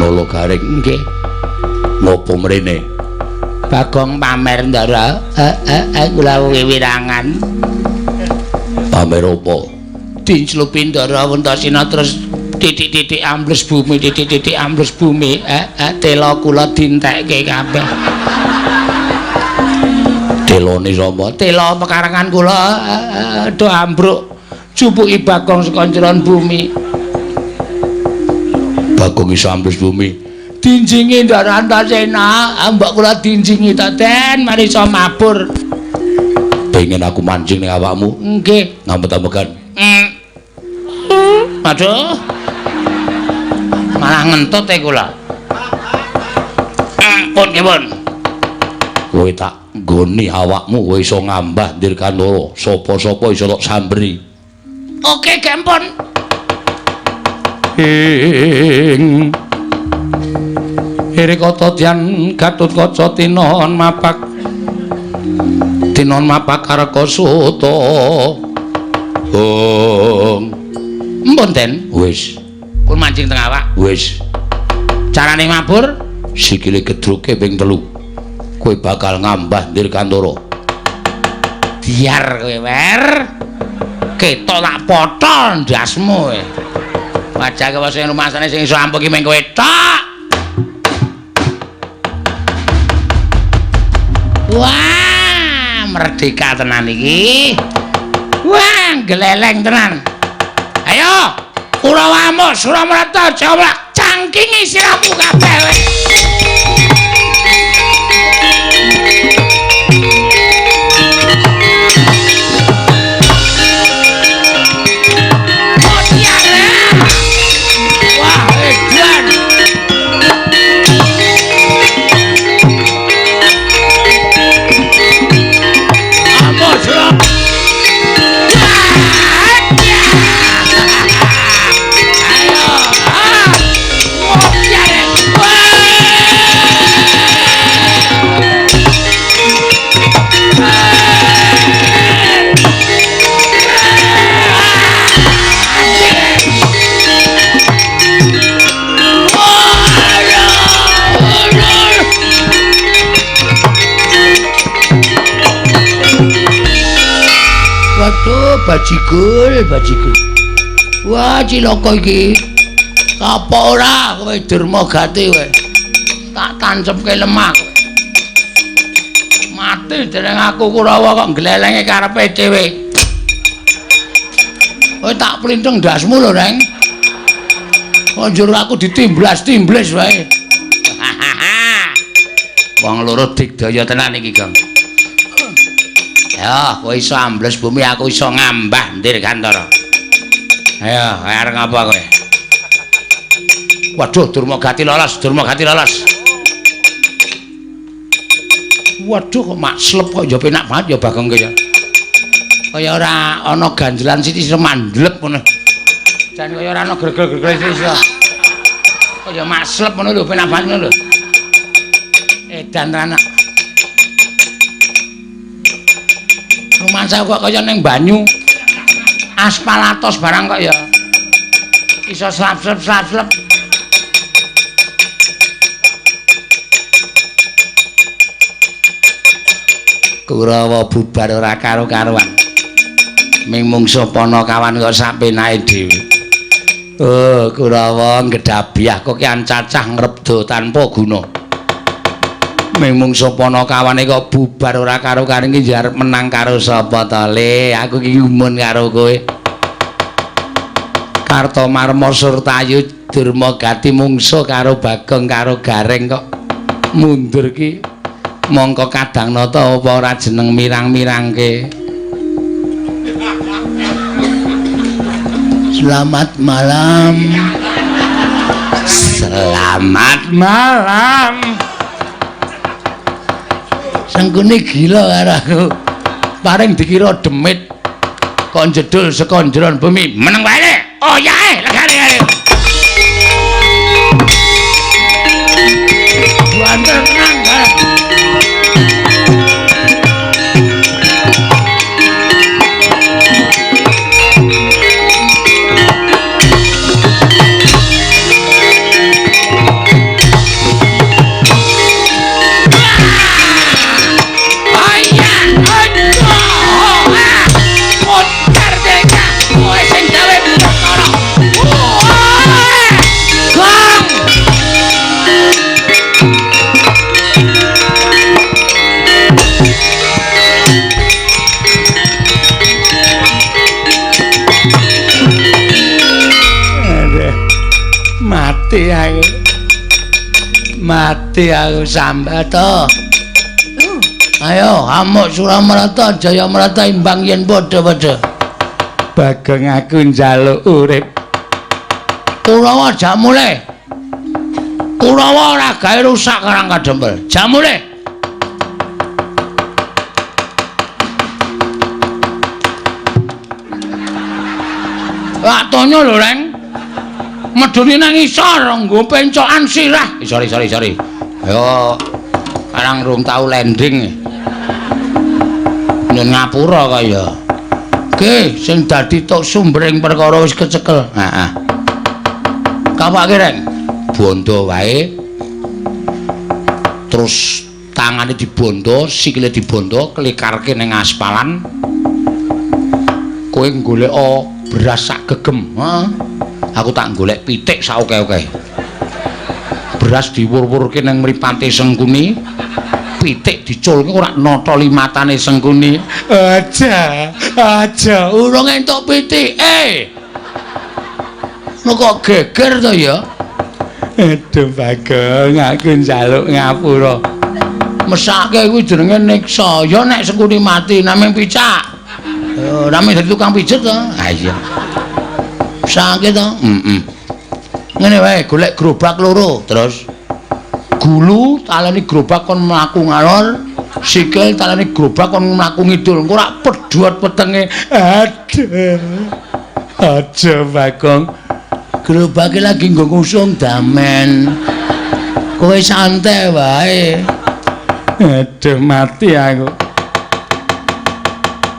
Speaker 1: Nolo garing
Speaker 2: nggih.
Speaker 1: Ngopo mrene?
Speaker 2: Bagong pamer Ndara. Kula wiwirangan.
Speaker 1: Pamer opo?
Speaker 2: Dinclupi Ndara Antasena terus titik-titik ambles bumi, titik-titik ambles bumi. Tela kula dintekke kabeh.
Speaker 1: Telone sapa?
Speaker 2: Tela pekarangan kula do ambruk. Jupuki Bagong saka njeron bumi.
Speaker 1: Bagong iso ambles bumi.
Speaker 2: Dinjingi Ndara Antasena, mbok kula dinjingi ta, Den, mari iso mabur.
Speaker 1: Pengen aku mancing ning awakmu?
Speaker 2: Nggih.
Speaker 1: Ngampet-ambekan.
Speaker 2: Aduh. Malah ngentut e kula. Pun nggih, pun.
Speaker 1: Kowe tak nggoni awakmu kowe iso ngambah Dirgantara, sapa-sapa iso tok samberi.
Speaker 2: Oke, gempon.
Speaker 1: Ing Irikata Dyan Gatotkaca tinon mapak tinon mapak Karkasuta. Ong.
Speaker 2: Mpun, Den.
Speaker 1: Wis.
Speaker 2: Pun mancing teng awak.
Speaker 1: Wis.
Speaker 2: Carane mabur
Speaker 1: sikile gedruke ping 3. Kowe bakal ngambah Dirgantara.
Speaker 2: Biar kowe, Wer. Ketok tak potol ndasmu kowe. Wajah kowe sing rumasane sing iso ampuh ki mung kowe tok. Wah, merdeka tenan iki. Wah, gleleng tenan. Ayo, Kurawa amuk, Suramrata, Jawlak, cangkingi sirahmu kabeh kowe. Wah, edan. Amuk, Suram. Waduh, bajigul, bajigul. Wah, cilaka iki. Apa ora kowe Durma Gati kowe? Tak tancepke lemah. Mati dereng aku Kurawa kok glelenge karepe dhewe. Kowe tak plintheng ndasmu lho, Reng. Kok njur aku ditimblas-timblis wae. Wong loro digdaya tenan iki, Gong. Ya, kowe iso ambles bumi, aku iso ngambah Dirgantara. Ayo, arep ngapa kowe? Waduh, Durma Gati lolos, Durma Gati lolos. Waduh, kok makslep kok ya penak banget ya Bagong ki ya. Kaya ora ana ganjelan sithik iso mandlep ngono. Jan kaya ora ana gregel-gregel sithik iso. Kaya maslep ngono lho penak banget ngono lho. Edan tenan. Rumangsa kok kaya ning banyu. Aspal atos barang kok ya. Iso slap-slap-slap-slap. Kurawa bubar ora karo-karuan. Ming mungsuh Panakawan kok sak penake dhewe. Oh, Kurawa ngedhabiah kok kian cacah ngrebda tanpa guna. Ming mungsuh Panakawane kok bubar ora karo-karuan iki arep menang karo sapa to, Le? Aku iki gumun karo kowe. Kartomarma Surtayu Durmagati mungsuh karo Bagong karo Gareng kok mundur ki. Mongko kadang nata apa ora jeneng mirang-mirangke. Selamat malam. Selamat malam. Sengkuni gila karo aku. Paring dikira demit kok jedul saka njeron bumi. Meneng wae. Oh yae, legane ae. Banter tenan. Mati aku. Mati aku sambat to. Ayo amuk Suramarta Jayamarta imbang yen padha-padha.
Speaker 3: Bagong aku njaluk urip.
Speaker 2: Kurawa jamule. Kurawa ora gawe rusak Karang Kadempel. Jamule. Lak tonyo lho, Reng. Medune nang isor nggo pencokan sirah. Sorry. Ayo karang rung tau landing. Nyun ngapura kaya. Oke, sing dadi tok sumbering perkara wis kecekel. Heeh. Kapake, Reng? Bondo wae. Terus tangane dibondo, sikile dibondo, klikarke ning aspalan. Kowe goleka beras sak gegem. Heeh. Aku tak golek pitik sak oke-oke. Beras diwur-wurke nang mripate Sengkuni, pitik diculke ora notoli matane Sengkuni.
Speaker 3: Aja, aja,
Speaker 2: urung entuk pitik. Lho kok geger to ya?
Speaker 3: Aduh Bagong, aku njaluk ngapura.
Speaker 2: Mesake kuwi jenenge niksa. Ya nek Sengkuni mati namung picak. Namung dadi tukang pijet to. Ha iya. Sakit to? Heeh. Ngene wae, golek gerobak loro, terus gulu taleni gerobak kon mlaku ngalor, sikil taleni gerobak kon mlaku ngidul. Engko rak pedhot petenge.
Speaker 3: Aduh. Aja Bagong.
Speaker 2: Gerobake lagi nggo ngusung damen. Kowe santai wae.
Speaker 3: Aduh mati aku.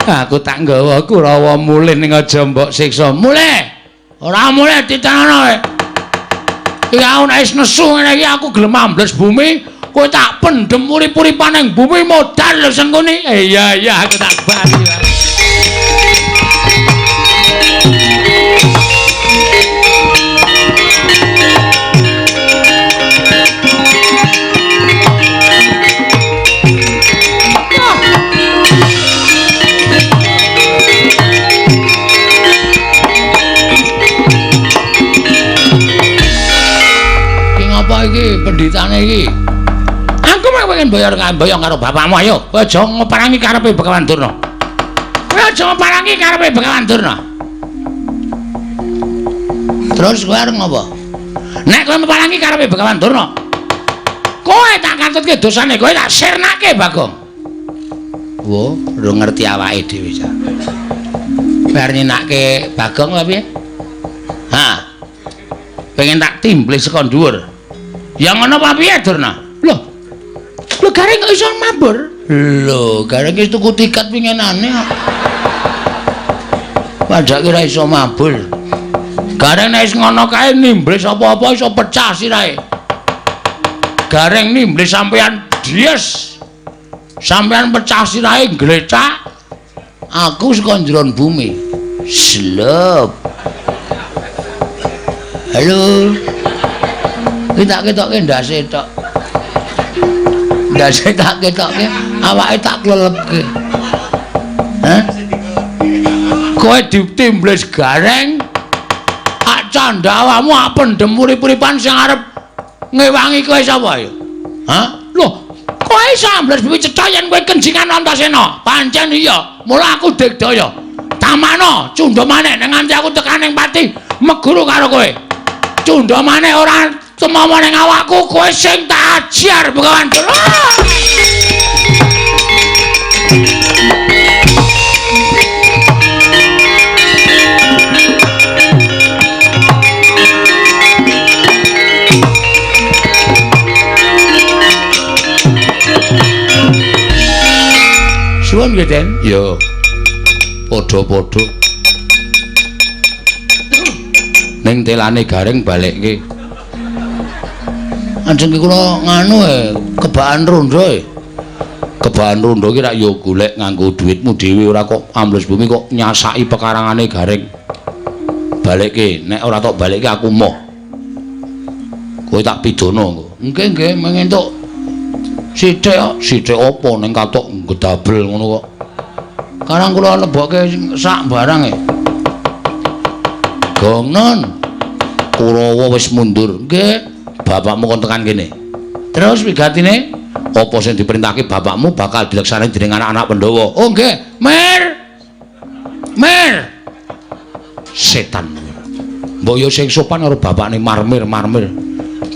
Speaker 2: Aku tak nggawa Kurawa mulih ning aja mbok siksa. Mulih. Ora mulih ditanono kowe. Iki aku nek wis nesu ngene iki aku gelem ambles bumi, kowe tak pendhem urip-uripan ning bumi modal lho Sengkuni. Iya iya aku tak bali. Iki pendhitane iki. Aku meh pengen boyong karo bapakmu ayo. Kowe aja ngeparangi karepe Begawan Durna. Kowe aja ngeparangi karepe Begawan Durna. Terus kowe arep ngopo? Nek kowe ngeparangi karepe Begawan Durna, kowe tak katutke dosane, kowe tak sirnake Bagong. Wo, ora ngerti awake dhewe cah. Bar nyenake Bagong apa piye? Ha. Pengen tak timblis saka dhuwur. Ya ngono apa piye, Durna? Lho. Lho Gareng kok iso mabur? Lho, Gareng wis tuku tiket pingenane kok. Padake ora iso mabur. Gareng nek wis ngono kae nimblis apa-apa iso pecah sirahe. Gareng nimblis sampean dies. Sampean pecah sirahe glecak. Aku saka njeron bumi. Slep. Halo. Iki tak ketokke ndase tok. Ndase tak ketokke, awake tak klelepke. Hah? Kowe ditimblis Gareng. Ak candha awakmu ak pendem urip-uripan sing arep ngewangi kowe sapa ya? Hah? Lho, kowe iso ambles bumi cetha yen kowe kenjingan Antasena. Pancen iya. Mula aku digdaya. Tamana cundha maneh nek nganti aku tekan ning pati meguru karo kowe. Cundha maneh ora tumawa ning awakku, kowe sing tak ajar Begawan Durna. Suwun nggih, Den.
Speaker 1: Ya. Padha-padha. Ning telane Gareng balekke.
Speaker 2: Anjeng kula nganu kebakan rondo e.
Speaker 1: Kebakan rondo ki rak ya golek nganggo dhuwitmu dhewe, ora kok ambles bumi kok nyasaki pekarangane Gareng. Balekke, nek ora tok balekke aku moh. Kowe tak pidana engko.
Speaker 2: Nggih, nggih, mengentuk sithik kok.
Speaker 1: Sithik apa ning katok ngedabel ngono kok.
Speaker 2: Karang kula lebokke sak barang e. Gongnon.
Speaker 1: Kurawa wis mundur.
Speaker 2: Nggih.
Speaker 1: Bapakmu kon tekan kene.
Speaker 2: Terus wigatine
Speaker 1: apa sing diperintahke bapakmu bakal dilaksanakake dening anak-anak Pandhawa.
Speaker 2: Oh nggih. Mir. Mir.
Speaker 1: Setan. Mbok yo sing sopan karo bapakne marmir-marmir.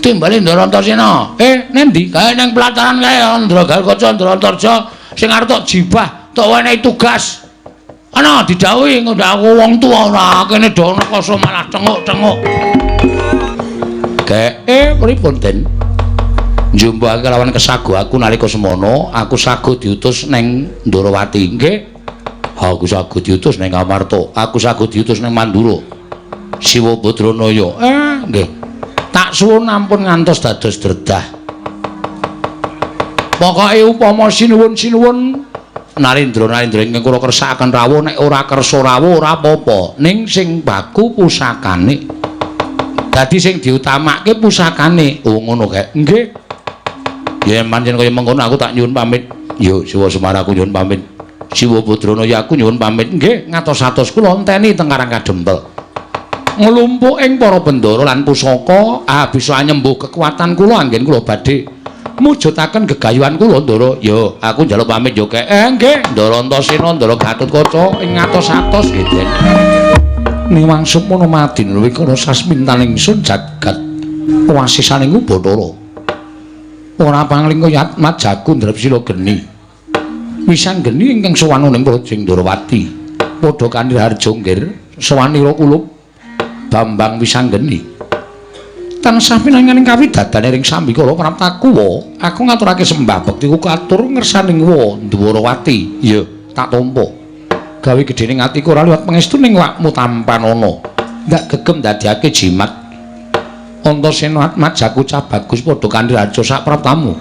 Speaker 2: Timbale Ndara Antasena. Nendi? Kae ning pelataran kae Ndra Galkaca Ndra Antarja sing arep tok jibah, tok wenehi tugas. Ana didhawuhi ngono aku wong tuwa ora kene do rekoso malah tenguk-tenguk.
Speaker 1: Keke pripun, Den? Njumpake kelawan kesago aku nalika semono, aku sago diutus neng Ndorowati. Nggih. Aku sago diutus neng Amarta, aku sago diutus neng Mandura. Siwa Badranaya. Nggih. Tak suwun ampun ngantos dados dredah. Pokoke upama sinuwun-sinuwun Narendra-narendra ingkang kula kersakaken rawuh, nek ora kersa rawuh ora apa-apa. Ning sing baku pusakane. Dadi sing diutamake pusakane. Oh ngono kae. Nggih. Yen pancen kaya mengkono aku tak nyuwun pamit. Yo Siwa Semar aku nyuwun pamit. Siwa Badranaya aku nyuwun pamit. Nggih, ngatos-atos kula enteni teng Karang Kadempel. Nglumpuk ing para bendara lan pusaka, bisa nyembuh kekuatan kula anggen kula badhe mujudaken gegayuhan kula Ndara. Yo, aku njaluk pamit yo kek. Nggih, Ndara Antasena, Ndara Gatotkaca ing ngatos-atos nggih, Den. Niwang sukmana madin wikara sasmintaning ingsun jagat wasisaning Bathara. Ora pangling kaya atmajaku ndrep sila geni. Wisang geni ingkang sowan ning Praja Ndorowati. Padha kanirharja nggir sowanira kulup Bambang Wisanggeni. Tansah pinanganing kawidadane ring sambikala praptakuwa, aku ngaturake sembah bektiku katur ngersaning wa Ndwarawati. Iya, tak tampa. Gawe gedhening atiku ora liwat pangestu ning wakmu tampanana. Ndak gegem ndadekake jimat. Antasena atmajaku cah bagus padha kaniraja sak praptamu.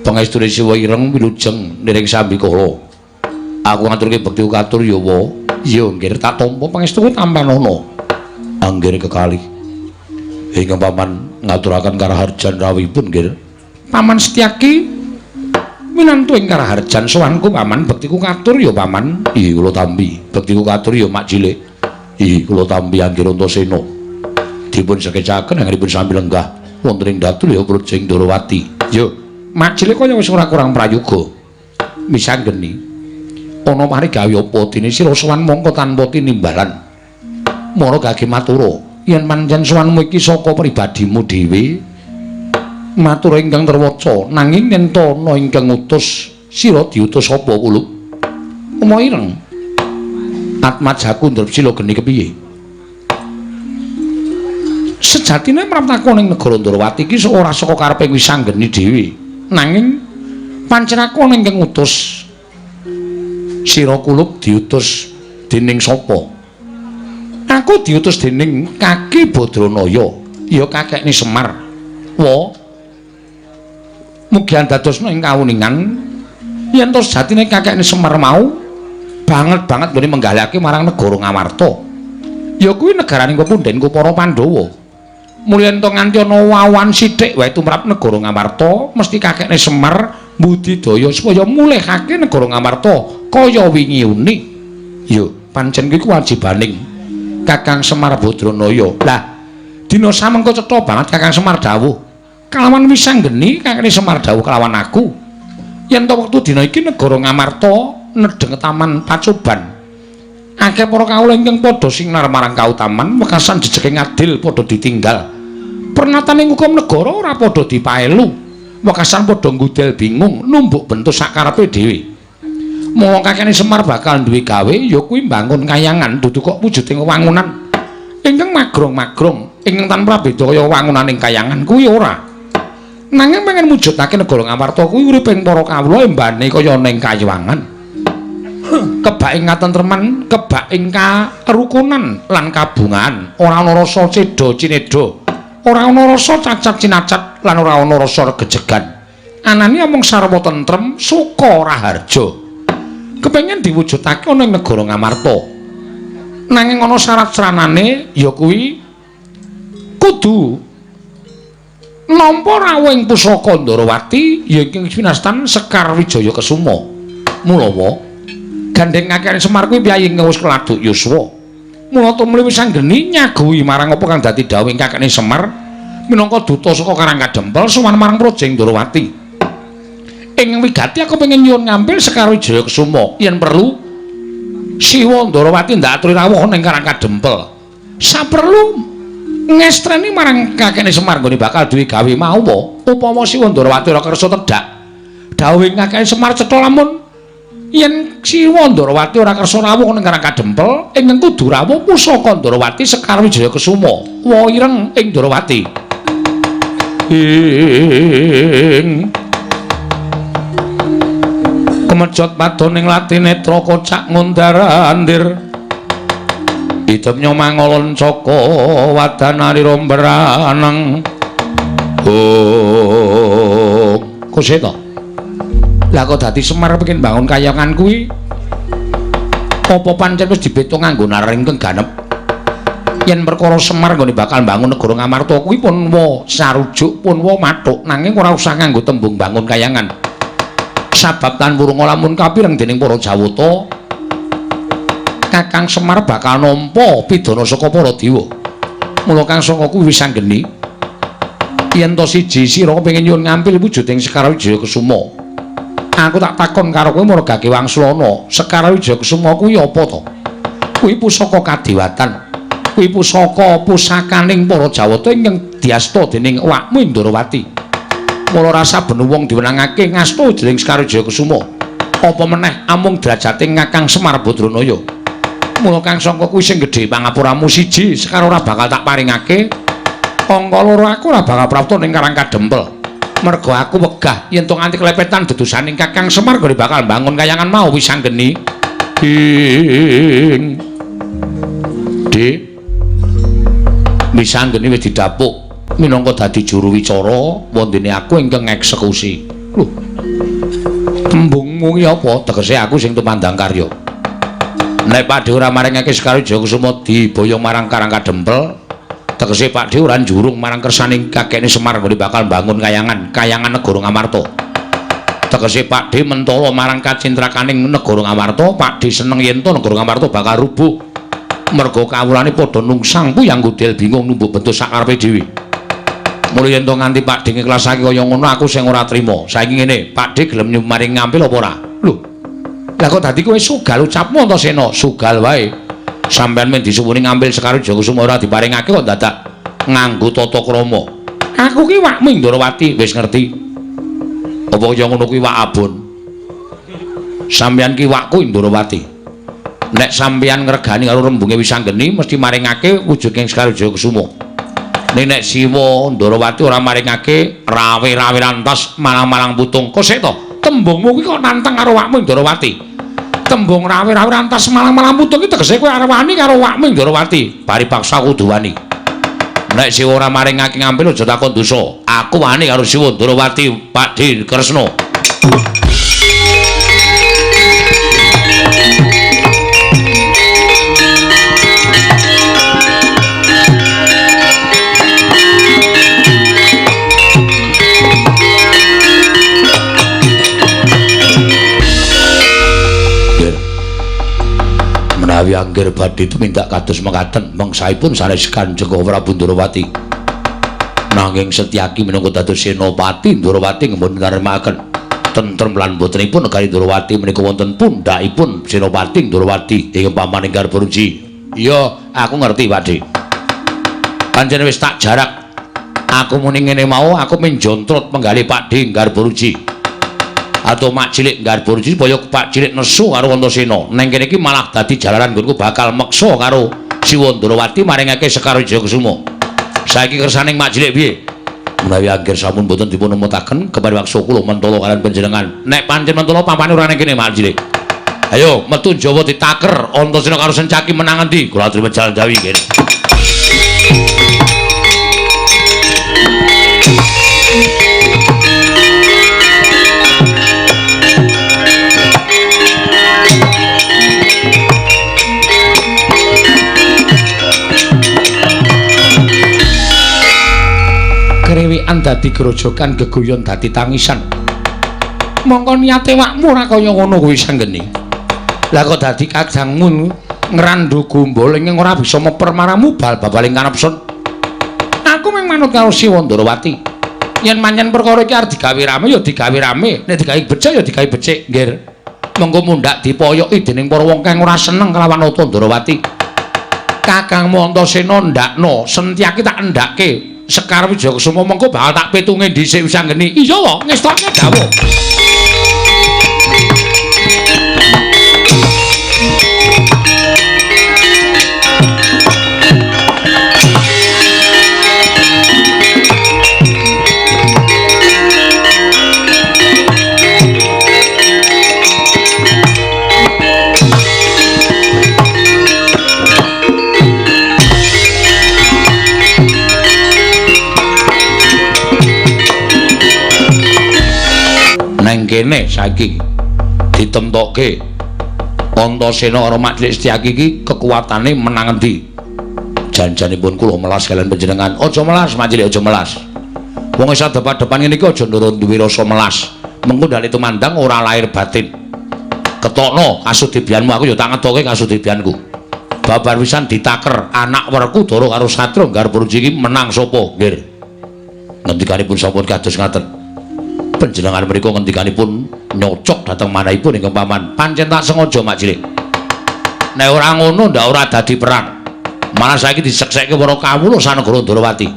Speaker 1: Pangestune Siwa ireng wilujeng niring sambikala. Aku ngaturke bektiku katur ya wa. Iya nggir tak tampa pangestuku tampanana. Anggir kekalih. Ingkang paman ngaturaken karaharjan rawuhipun nggir. Paman Setyaki minantu ing karaharjan sowanku paman bektiku katur ya paman. Iya kula tampi. Bektiku katur ya mak cilik. Iya kula tampi anggir Antasena. Dipun sekecaken anggenipun sami lenggah wonten ing datul ya Praja Ndorowati. Yo, mak cilik kaya wis ora kurang prayoga. Misanggeni ana parigawe apa dene sira sowan mongko tanpa tinimbalan. Mara gage matura yen pancen sowanmu iki saka pribadimu dhewe matur ingkang terwaca, nanging yen ta ana ingkang ngutus sira diutus sapa kulup? Uma ireng. Atmajaku Ndrupsila geni kepiye? Sejatine mraptaku ning negara Ndrawati iki ora saka karepe Wisanggeni dhewe. Nanging pancen aku ana ingkang ngutus. Sira kulup diutus dening sapa? Aku diutus dening Kaki Badranaya, ya kakekne Semar. Wa mugi andadosna ing kawuningan yen to sejatine kakekne Semar mau banget-banget nggone menggalihake marang negara Ngamarta. Ya kuwi negaraning pepundhenku para Pandhawa. Mulya ento nganti ana wawan sithik wae tumrap negara Ngamarta, mesti kakekne Semar mbudidaya supaya mulihake negara Ngamarta kaya wingi uni. Ya, pancen kuwi kewajibaning Kakang Semar Badranaya. Lah, dina samengko cetha banget Kakang Semar dawuh kalawan Wisanggeni, kakekne Semar dawuh kalawan aku. Yen to wektu dina iki negara Ngamarta nedheng taman pacoban. Akeh para kawula ingkang padha sinar marang kautaman, wekasan jejeke ngadil padha ditinggal. Pernataning hukum negara ora padha dipaelu. Wekasan padha nggudel bingung numbuk bentuk sakarepe dhewe. Mula kakekne Semar bakal duwe gawe ya kuwi mbangun kayangan dudu kok wujuding wangunan ingkang magrong-magrong, ingkang tanpa beda kaya wangunaning kayangan kuwi ora. Nanging pengen mujudake negara Ngamarta kuwi uriping para kawula embane kaya ning kayangan. Kebak ing katentreman, kebak ing karukunan lan kabungan, ora ana rasa cedha cinedha, ora ana rasa cacat cinacat lan ora ana rasa regejegan. Anane amung sarwa tentrem, suka raharja. Kepengin diwujudake ana ing negara Ngamarta. Nanging ana syarat sranane ya kuwi kudu nampa rawuhing pusaka Ndrawati ya ing winastan Sekar Wijaya Kesuma. Mulawa gandeng kakekne Semar kuwi piyayi ingkang wis keladuk yuswa. Mula tumuli Wisanggeni nyaguhi marang apa kang dadi dawuhing kakekne Semar minangka duta saka Karang Kadempel sowan marang Praja Ndrawati. Ing wigati aku pengen nyuwun ngambil Sekar Wijaya Kesuma yen perlu Siwa Ndrawati ndak aturi rawuh ning Karang Kadempel. Saperlu ngestreni marang kakekne Semar nggone bakal duwe gawe mau upama Siwa Ndrawati ora kersa tedhak. Dawuhing kakekne Semar cetha lamun yen Siwa Ndrawati ora kersa rawuh ning Karang Kadempel, ingkang kudu rawuh pusaka Ndrawati Sekar Wijaya Kesuma, wa ireng ing Ndrawati. Ing kemejot padoning latinetra kocak ngundar-andir. Idemnya mangolon caka wadanarira mbraneng. Oh, kuseta. Lah kok dadi Semar pengen bangun kayangan kuwi apa pancen wis dibeto nganggo naring ingkang ganep? Yen perkara Semar nggone bakal bangun negara Ngamarta kuwi pun wa sarujuk pun wa mathuk, nanging ora usah nganggo tembung bangun kayangan. Sabab tan wurunga lamun kapireng dening para Jawata, Kakang Semar bakal nampa pidana saka para dewa. Mula kang saka kuwi Wisanggeni yen to siji sira kepengin nyuwun ngampil wujuding Sekar Wijaya Kesuma. Aku tak takon karo kowe margake wangsulana, Sekar Wijaya Kesuma kuwi apa to? Kuwi pusaka kadewatan. Kuwi pusaka pusakaning para Jawata ingkang diasta dening awakmu Ndrawati. Mula rasa ben wong diwenangake ngasta jeneng Sekar Wijaya Kesuma. Apa meneh amung derajate Kakang Semar Badranaya. Mula kang sangka kuwi sing gedhe pangapuramu siji, Sekar ora bakal tak paringake. Angka loro aku ora bakal prapta ning Karang Kadempel. Mergo aku wegah yen to nganti klepetan dedusaning Kakang Semar gone bakal mbangun kayangan mau Wisanggeni. Ing Dik Wisanggeni wis didapuk minangka dadi juru wicara wondene aku ingkang ngeksekusi. Lho. Tembungmu ki apa? Tegese aku sing tumandang karya. Nek Pakdhe ora maringake Sekar Wijaya Kesuma diboyong marang Karang Kadempel, tegese Pakdhe ora njurung marang kersaning kakekne Semar nggone bakal mbangun kayangan, kayangan negara Ngamarta. Tegese Pakdhe mentala marang kacintrakaning negara Ngamarta, Pakdhe seneng yen to negara Ngamarta bakal rubuh. Mergo kawulane padha nungsang puyang gudel bingung numbuk bentuk sakarepe dhewe. Mula yen to nganti Pakdhe ngiklasake kaya ngono aku sing ora trima. Saiki ngene, Pakdhe gelem nyumaring ngampil apa ora? Lho. Lah kok dadi kowe sugal ucapmu to Sena? Sugal wae. Sampeyan men disuwuni ngambil Sekar Wijaya Kesuma ora diparingake kok dadak nganggo tata krama. Aku ki wakmu Ndrawati wis ngerti. Apa kaya ngono kuwi wak abon? Sampeyan ki wakku Ndrawati. Nek sampeyan ngregani karo rembunge Wisanggeni mesti maringake wujuding Sekar Wijaya Kusuma. Ning nek Siwa Ndarawati ora maringake rawe-rawe rantas malang-malang putung. Kok sik to? Tembungmu kuwi kok nantang karo awakmu Ndarawati. Tembung rawe-rawe rantas malang-malang putung iki tegese kowe arep wani karo awakmu Ndarawati. Bari paksa kudu wani. Nek Siwa ora maringake ngampil aja takon dosa. Aku wani karo Siwa Ndarawati, Pakdhe Kresna. Menawi angger badhe tumindak kados mekaten mangsaipun sanes Kanjeng Prabu Ndarawati. Nanging Setyaki minangka dados senopati Ndarawati ngemboten nrimakaken tentrem lan botenipun negari Ndarawati menika wonten pundhakipun senopati Ndarawati ing paman ingkang Garbaruji. Iya, aku ngerti, Pakdhe. Pancen wis tak jarak. Aku muni ngene mau, aku minjontrot penggalih Pakdhe Garbaruji. Atau mak cilik Garbaruji supaya Pak cilik nesu karo Antasena. Neng kene iki malah dadi jalaran nggonku bakal meksa karo Siwa Ndarawati maringake Sekar Wijaya Kusuma. Saiki kersaning mak cilik piye? Menawi angger sampun boten dipun emutaken kepari waksa kula mentala kaliyan panjenengan. Nek pancen mentala pampane ora neng kene mak cilik. Ayo metu Jawa ditaker Antasena karo Sencaki menang endi? Kula aturi jalan Jawi nggih. Krewekan dadi grojokan, geguyon dadi tangisan. Mongko niate wakmu ora kaya ngono kuwi Sanggeni. Lah kok dadi kadangmu ngrandhu gombol ing ora bisa meper maramu bal babaling kanepsun. Aku mung manut karo Siwa Ndarawati. Yen pancen perkara iki arep digawe rame ya digawe rame, nek digawe becik ya digawe becik, nggih. Mengko mundhak dipoyoki dening para wong kang ora seneng kelawan Nata Ndarawati. Kakangmu Antasena ndakno, Setyaki tak endhake. Sekar Wijaya Kusuma mengko bakal tak pitunge dhisik Wisanggeni. Iya wae, ngestoke dawuh. Neng kene saiki ditemtokke Antasena karo Mak Cilik Setyaki iki kekuatane menang endi? Janjanipun kula melas kaliyan panjenengan. Aja melas Mak Cilik, aja melas. Wong wis adep-adepan ngene iki aja nurun duwe rasa melas. Mengko ndale tumandang ora lahir batin. Ketokno kasudibyanmu, aku ya tak ngetoke kasudibyanku. Babar pisan ditaker anak Werkudara karo Satria Garbaruji iki menang sapa? Nggih. Ngendikanipun sampun kados ngaten. Panjenengan mriku ngendikanipun nyocok dhateng manahipun ingkang paman. Pancen tak sengaja Mak Cilik. Nek ora ngono ndak ora dadi perang. Malah saiki diseksekke para kawula sanegara Ndarawati.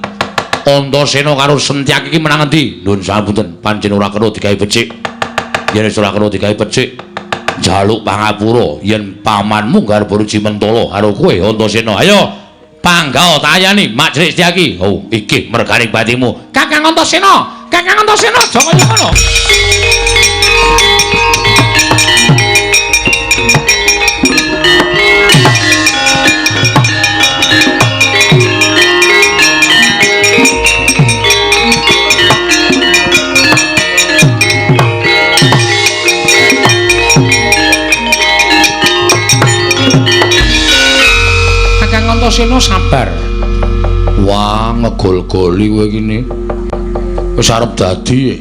Speaker 1: Antasena karo Setyaki iki menang endi? Nuwun sapunten, pancen ora kena digawe becik. Yen wis ora kena digawe becik, njaluk pangapura yen pamanmu Garbaruji mentala karo kowe Antasena. Ayo panggah tayani Mak Cilik Setyaki. Oh, iki mergane batimu. Kakang Antasena. Kakang Antasena aja kaya ngono. Kakang Antasena sabar. Wah, ngegol-goli kowe iki ne. Wis arep dadi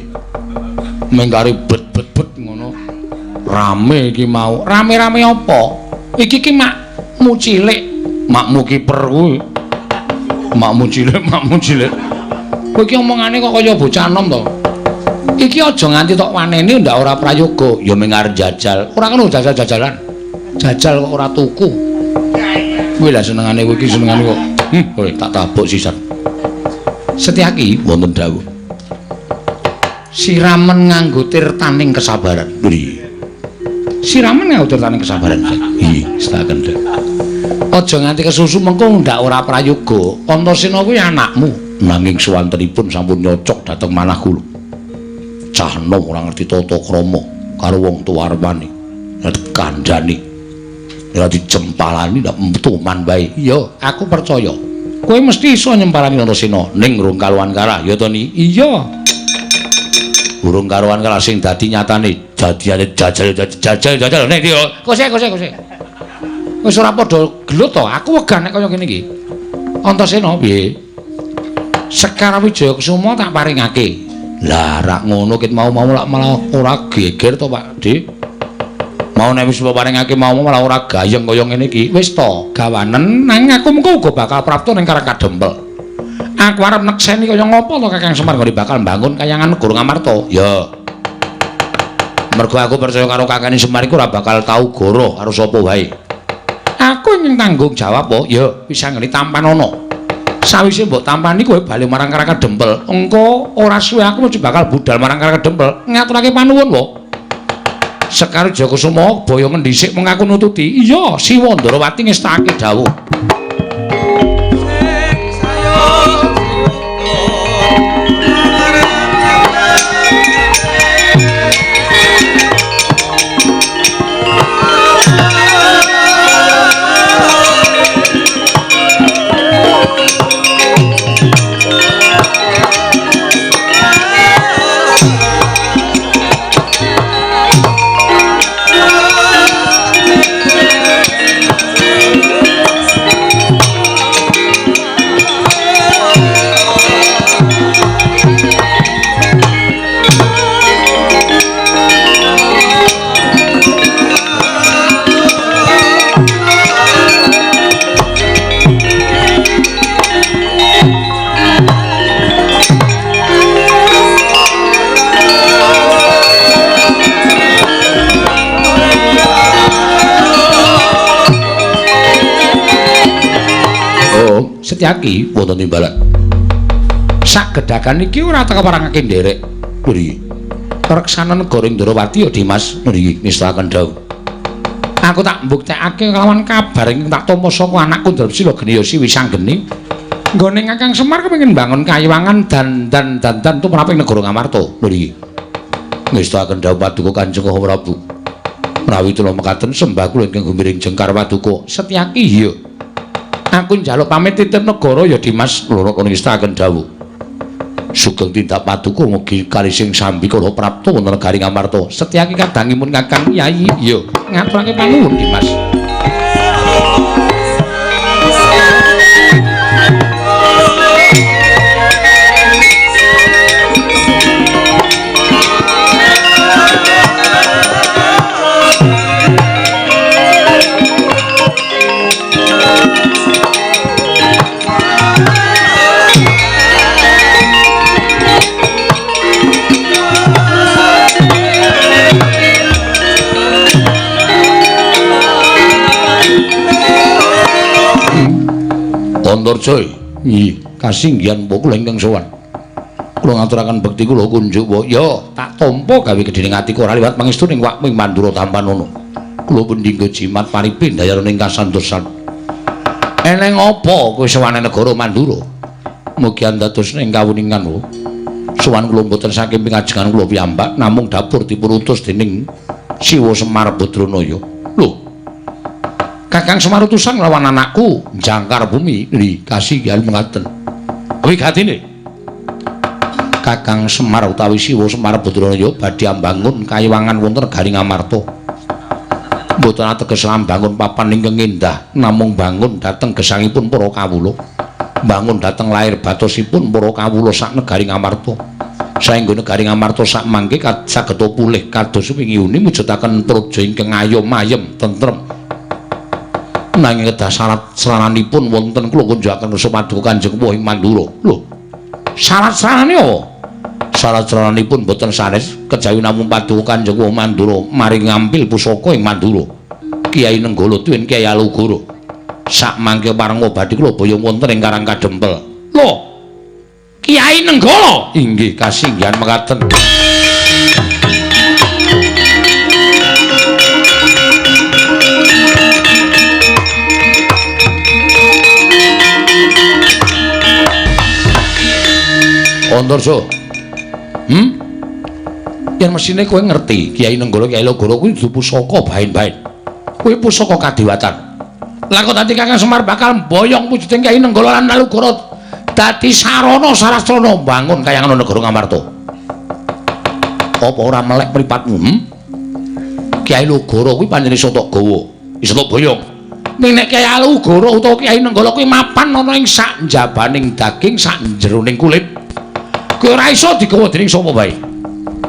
Speaker 1: mung kari bet-bet-bet ngono. Rame iki mau. Rame-rame apa? Iki ki makmu cilik, makmu kiper kuwi. Makmu cilik, makmu cilik. Kowe iki omongane kok kaya bocah nom to. Iki aja nganti tok wanene ndak ora prayoga, ya mung arep jajal. Ora kena jajal-jajalan. Jajal kok ora tuku. Kuwi lah senengane kowe iki senengane kok. Kowe tak tabuk sisan. Setyaki wonten dawuh. Siramen nganggo tirtaning kesabaran. Lho. Siraman ngawuturane kesabaran. Iya, setaken. Aja nganti kesusu mengko ndak ora prayoga. Antasena kuwi anakmu. Nanging suwantenipun sampun nyocok dhateng manah kula. Cah nom ora ngerti tata krama karo wong tuwa arwane. Kandhane. Ora dijempalani ndak tuman wae. Iya, aku percaya. Kowe mesti iso nyempalani Antasena ning rung karuan kalah, ya to Ni? Iya. Burung karuan kalah sing dadi nyatane jadiane jajal jajal jajal nek iki kose kose kose. Wis ora padha gelut to, aku wegah nek kaya ngene iki. Antasena piye? Sekar Wijaya Kusuma tak paringake. Lah rak ngono ket mau-mau lak malah ora geger to Pak Dik. Mau nek wis paringake mau malah ora gayeng kaya ngene iki. Wis to, gawanen nang aku mengko uga bakal prapta ning Karang Kadempel. Aku arep nekseni kaya ngopo to Kakang Semar nggone bakal mbangun kayangan negara Ngamarta. Ya. Mergo aku percaya karo Kakang Semar iku ora bakal tau goroh karo sapa wae. Aku ingin tanggung jawab po. Ya, wis anggene tampanono. Sawise mbok tampani kowe bali marang Karang Kadempel. Engko ora suwe aku mesti bakal budal marang Karang Kadempel ngaturake panuwun po. Sekar Jayakusuma boyo ngendhisik mengaku nututi. Iya, Siwa Ndarawati ngestakake dawuh. Setyaki wonten timbalan. Sak gedhagan iki ora tekaparangake nderek. Nggih. Reksana negara ing Ndrawati ya Dimas. Nggih, nistakaken dawuh. Aku tak mbuktekake kelawan kabar ingkang tak tampa saka anakku Drapsila Geniyosi Wisanggeni. Nggone Kakang Semar kepengin mbangun kayiwangan dan dan tumrap ing negara Ngamarta. Nggih. Nistakaken dawuh paduka Kanjeng Prabu. Menawi kula mekaten sembah kula ingkang gumiring jengkar paduka. Setyaki iya. Aku njaluk pamit titip negara ya Dimas loro kono ngestakaken dawuh. Sugeng tindak paduka mugi kalising sambi kala prapta wonten negari Ngamarta. Setyaki kadangipun Kakang Yayi iya ngaturake panuwun Dimas. Antarja, nggih, kasinggihan kula ingkang sowan. Kula ngaturaken bekti kula kunjuk wa. Ya, tak tampa gawe gedhening atiku ora liwat pangestu ning wakmu ing Mandura tampanono. Kula pendhingga jimat paripe ndayarana ing kasantosan. Eneng apa kowe sowan negara Mandura? Mugi andados ing kawuningan wa. Sowan kula mboten saking pingajengan kula piyambak namung dapur dipunutus dening Siwa Semar Badranaya. Lho, Kakang Semar utusan nglawan anakku jangkar bumi li kasinggihan mengaten. Wigatine Kakang Semar utawi Siwa Semar Badranaya badhe ambangun kayiwangan wonten negari Ngamarta. Mboten ateges ambangun papan ingkang endah, namung bangun dhateng gesangipun para kawula. Bangun dhateng lair batosipun para kawula sak negari Ngamarta. Saengga negari Ngamarta sak mangke saged pulih kados wingi uni mujudaken praja ingkang ayom ayem tentrem. Nanging kedah syarat saranipun wonten kula kunjukaken rasa paduka Kanjeng Puh ing Mandura. Lho, syarat sarane apa? Syarat saranipun boten sanes kejawi namung paduka Kanjeng Puh Mandura mari ngampil pusaka ing Mandura. Kiai Nenggala tuwin Kiai Alugoro. Sak mangke parenga badhe kula boyong wonten ing Karang Kadempel. Lho, Kiai Nenggala? Inggih, kasinggihan mekaten. Antarja. Yen mesine kowe ngerti Kyai Nenggala Kyai Logoro kuwi dudu pusaka baen-baen. Kuwi pusaka kadewatan. Lah kok dadi Kakang Semar bakal mboyong wujuding Kyai Nenggala lan Logoro dadi sarana sarastrana mbangun kayangan negara Ngamarta. Apa ora melek mripatmu? Kyai Logoro kuwi pancen iso tok gawa, iso tok boyong. Ning nek Kyai Logoro utawa Kyai Nenggala kuwi mapan ana ing sak njabaning daging, sak jeroning kulit. Kuwi ora iso digawa dening sapa wae.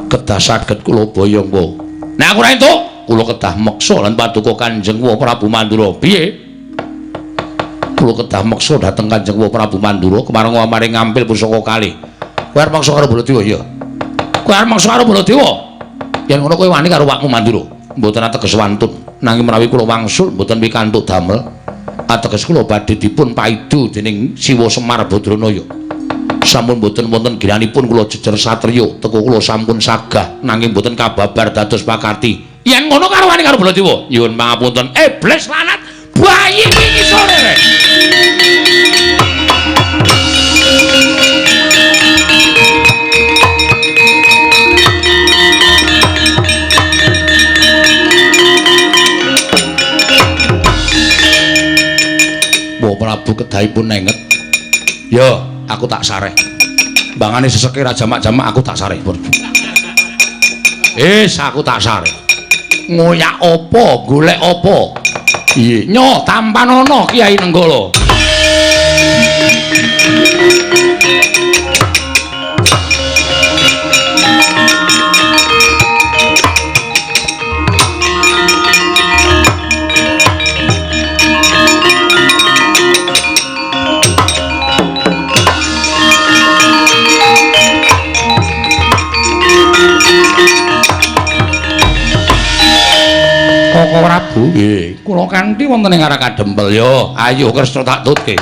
Speaker 1: Kedah saged kula boyong po. Nek aku ora entuk, kula kedah meksa lan paduka Kanjeng Wa Prabu Mandura. Piye? Kula kedah meksa dhateng Kanjeng Wa Prabu Mandura kemareng maring ngampil pusaka kalih. Kowe arep meksa karo Baladewa ya? Kowe arep meksa karo Baladewa? Yen ngono kowe wani karo wakmu Mandura. Mboten ateges wantun, nanging menawi kula wangsul mboten pikantuk damel. Ateges kula badhe dipun paidu dening Siwa Semar Badranaya. Sampun mboten wonten giranipun kula jejer satriya, teko kula sampun sagah nanging mboten kababar dados pakati. Yen ngono karo wani karo Baladewa. Nyuwun pangapunten. Iblis lanat bayi iki sore. Mbok Prabu kedahipun nenget. Yo, aku tak sareh. Mbangane seseke ra jamak-jamak aku tak sareh. Wis, aku tak sareh. Ngoyak apa, golek apa? Iya, nyo tampanono Kyai Nenggala. Koko Prabu, nggih, kula kanthi wonten ing arah kadempel ya. Ayo Kresna tak tutke.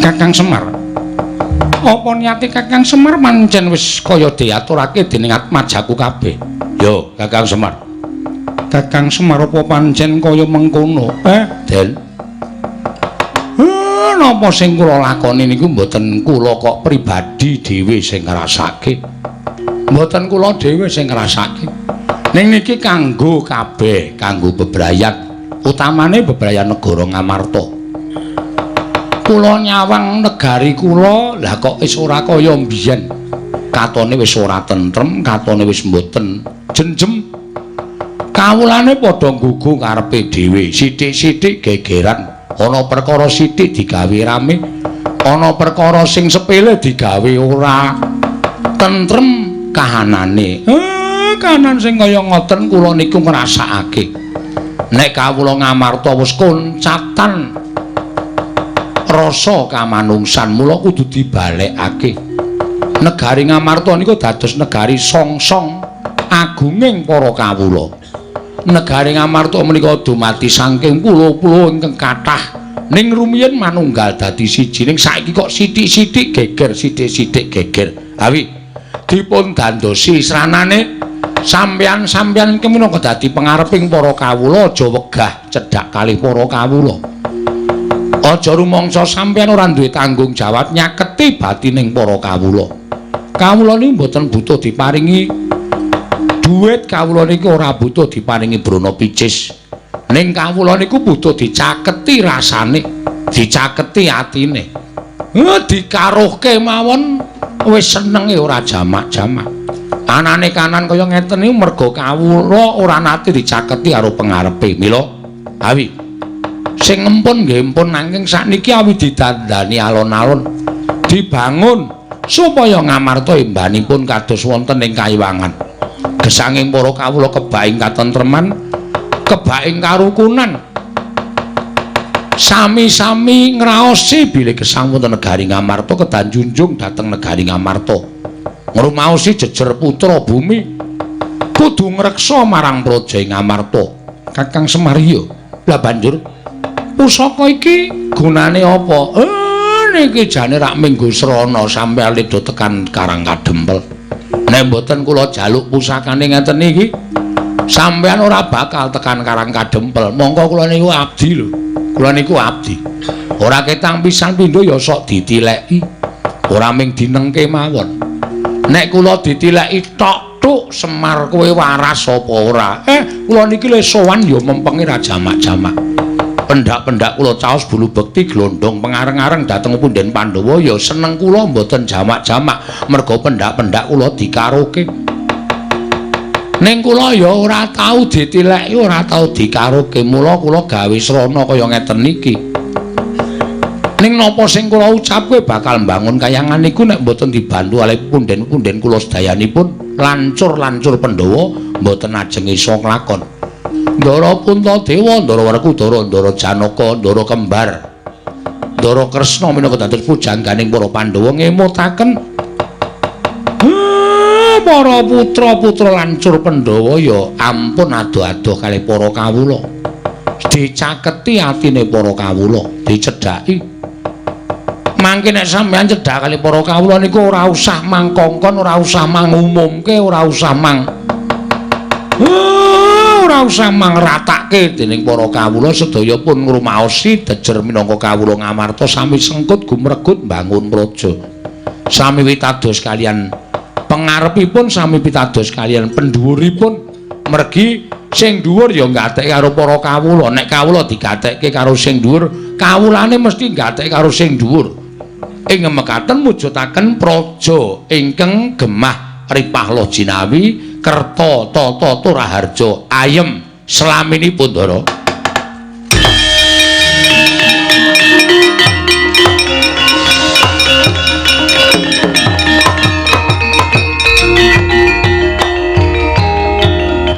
Speaker 1: Kakang Semar. Apa niate Kakang Semar pancen wis kaya diaturake dening atmajaku kabeh? Yo, Kakang Semar. Kakang Semar apa pancen kaya mengkono? Den. Napa sing kula lakoni niku mboten kula kok pribadi dhewe sing ngrasake. Mboten kula dhewe sing ngrasake. Ning niki kanggo kabeh, kanggo bebrayan, utamane bebrayan negara Ngamarta. Kula nyawang negari kula, lah kok wis ora kaya mbiyen. Katone wis ora tentrem, katone wis mboten jenjem. Kawulane padha nggugu karepe dhewe, sithik-sithik gegeran. Ana perkara sithik digawe rame, ana perkara sing sepele digawe ora tentrem kahanane. Kahanan sing kaya ngoten kula niku ngrasakake. Nek kawula Ngamarta wis koncatan rasa kamanungsan, mula kudu dibalekake. Negari Ngamarta niku dados negari songsong agunging para kawula. Negari Ngamarta menika dumadi saking pulo-pulo ingkang kathah, ning rumiyin manunggal dadi siji, ning saiki kok sithik-sithik geger, sithik-sithik geger. Awi dipun dandosi sranane sampeyan-sampeyan iki minangka dadi pengareping para kawula, aja wegah cedhak kalih para kawula. Aja rumangsa sampeyan ora duwe tanggung jawab nyaketi batining para kawula. Kawula niku mboten butuh diparingi duit, kawula niku ora butuh diparingi brana picis. Ning kawula niku butuh dicaketi rasane, dicaketi atine. Dikaruhke mawon wis senenge ora jamak-jamak. Anane kanan kaya ngeten niku merga kawula ora nate dicaketi karo pengarepe. Mila awi sing empun nggih empun, nanging sakniki awi didandani alon-alon, dibangun supaya Ngamarta embanipun kados wonten ing kayiwangan. Gesanging para kawula kebaing katentreman, kebaing karukunan, sami-sami ngraosi bilih gesang wonten negari Ngamarta kedah junjung dhateng negari Ngamarta. Ngrumaosi jejer putra bumi kudu ngreksa marang praja Ngamarta. Kakang Semar iya. Lah banjur pusaka iki gunane apa? Niki jane rak minggu srana sampeyan ledo tekan Karang Kadempel. Nek mboten kula jaluk pusakane ngeten iki, sampeyan ora bakal tekan Karang Kadempel. Mongko kula niku abdi lho. Kula niku abdi. Ora ketang pisan pindho ya sok ditileki. Ora ming dinengke mawon. Nek kula ditileki tok tuk Semar kowe waras apa ora? Kula niki le sowan ya mempenge ra jamak-jamak. Pendak-pendak kula caos bulu bekti glondong pengareng-areng dhateng punden Pandhawa ya seneng kula mboten jamak-jamak merga pendak-pendak kula dikaroke. Ning kula ya ora tau ditileki, ora tau dikaroke, mula kula gawe srana kaya ngeten niki. Ning napa sing kula ucapke bakal mbangun kayangan niku nek mboten dibantu kalih punden-punden kula sedayanipun lancur-lancur Pandhawa mboten ajeng iso nglakon. Ndara Puntadewa, Ndara Werkudara, Ndara Janaka, Ndara Kembar, Ndara Kresna minangka dados pujangganing para Pandhawa ngemutaken para putra-putra lancur Pandhawa ya ampun adoh-adoh kalih para kawula. Dicaketi atine para kawula, dicedhaki. Mangke nek sampeyan cedhak kalih para kawula niku ora usah mangkongkon, ora usah mangumumke, ora usah mang ora usah mangratake dening para kawula sedaya pun ngrumaosi dejer minangka kawula Ngamarta sami sengkut gumregut mbangun praja. Sami witados kaliyan pengarepipun, sami pitados kaliyan pendhuwuripun. Mergi sing dhuwur ya gatekke karo para kawula. Nek kawula digatekke karo sing dhuwur, kawulane mesti gatekke karo sing dhuwur. Ing mekaten mujudaken praja ingkang gemah ripah loh jinawi kerta tata turaharja ayem slaminipun Ndara.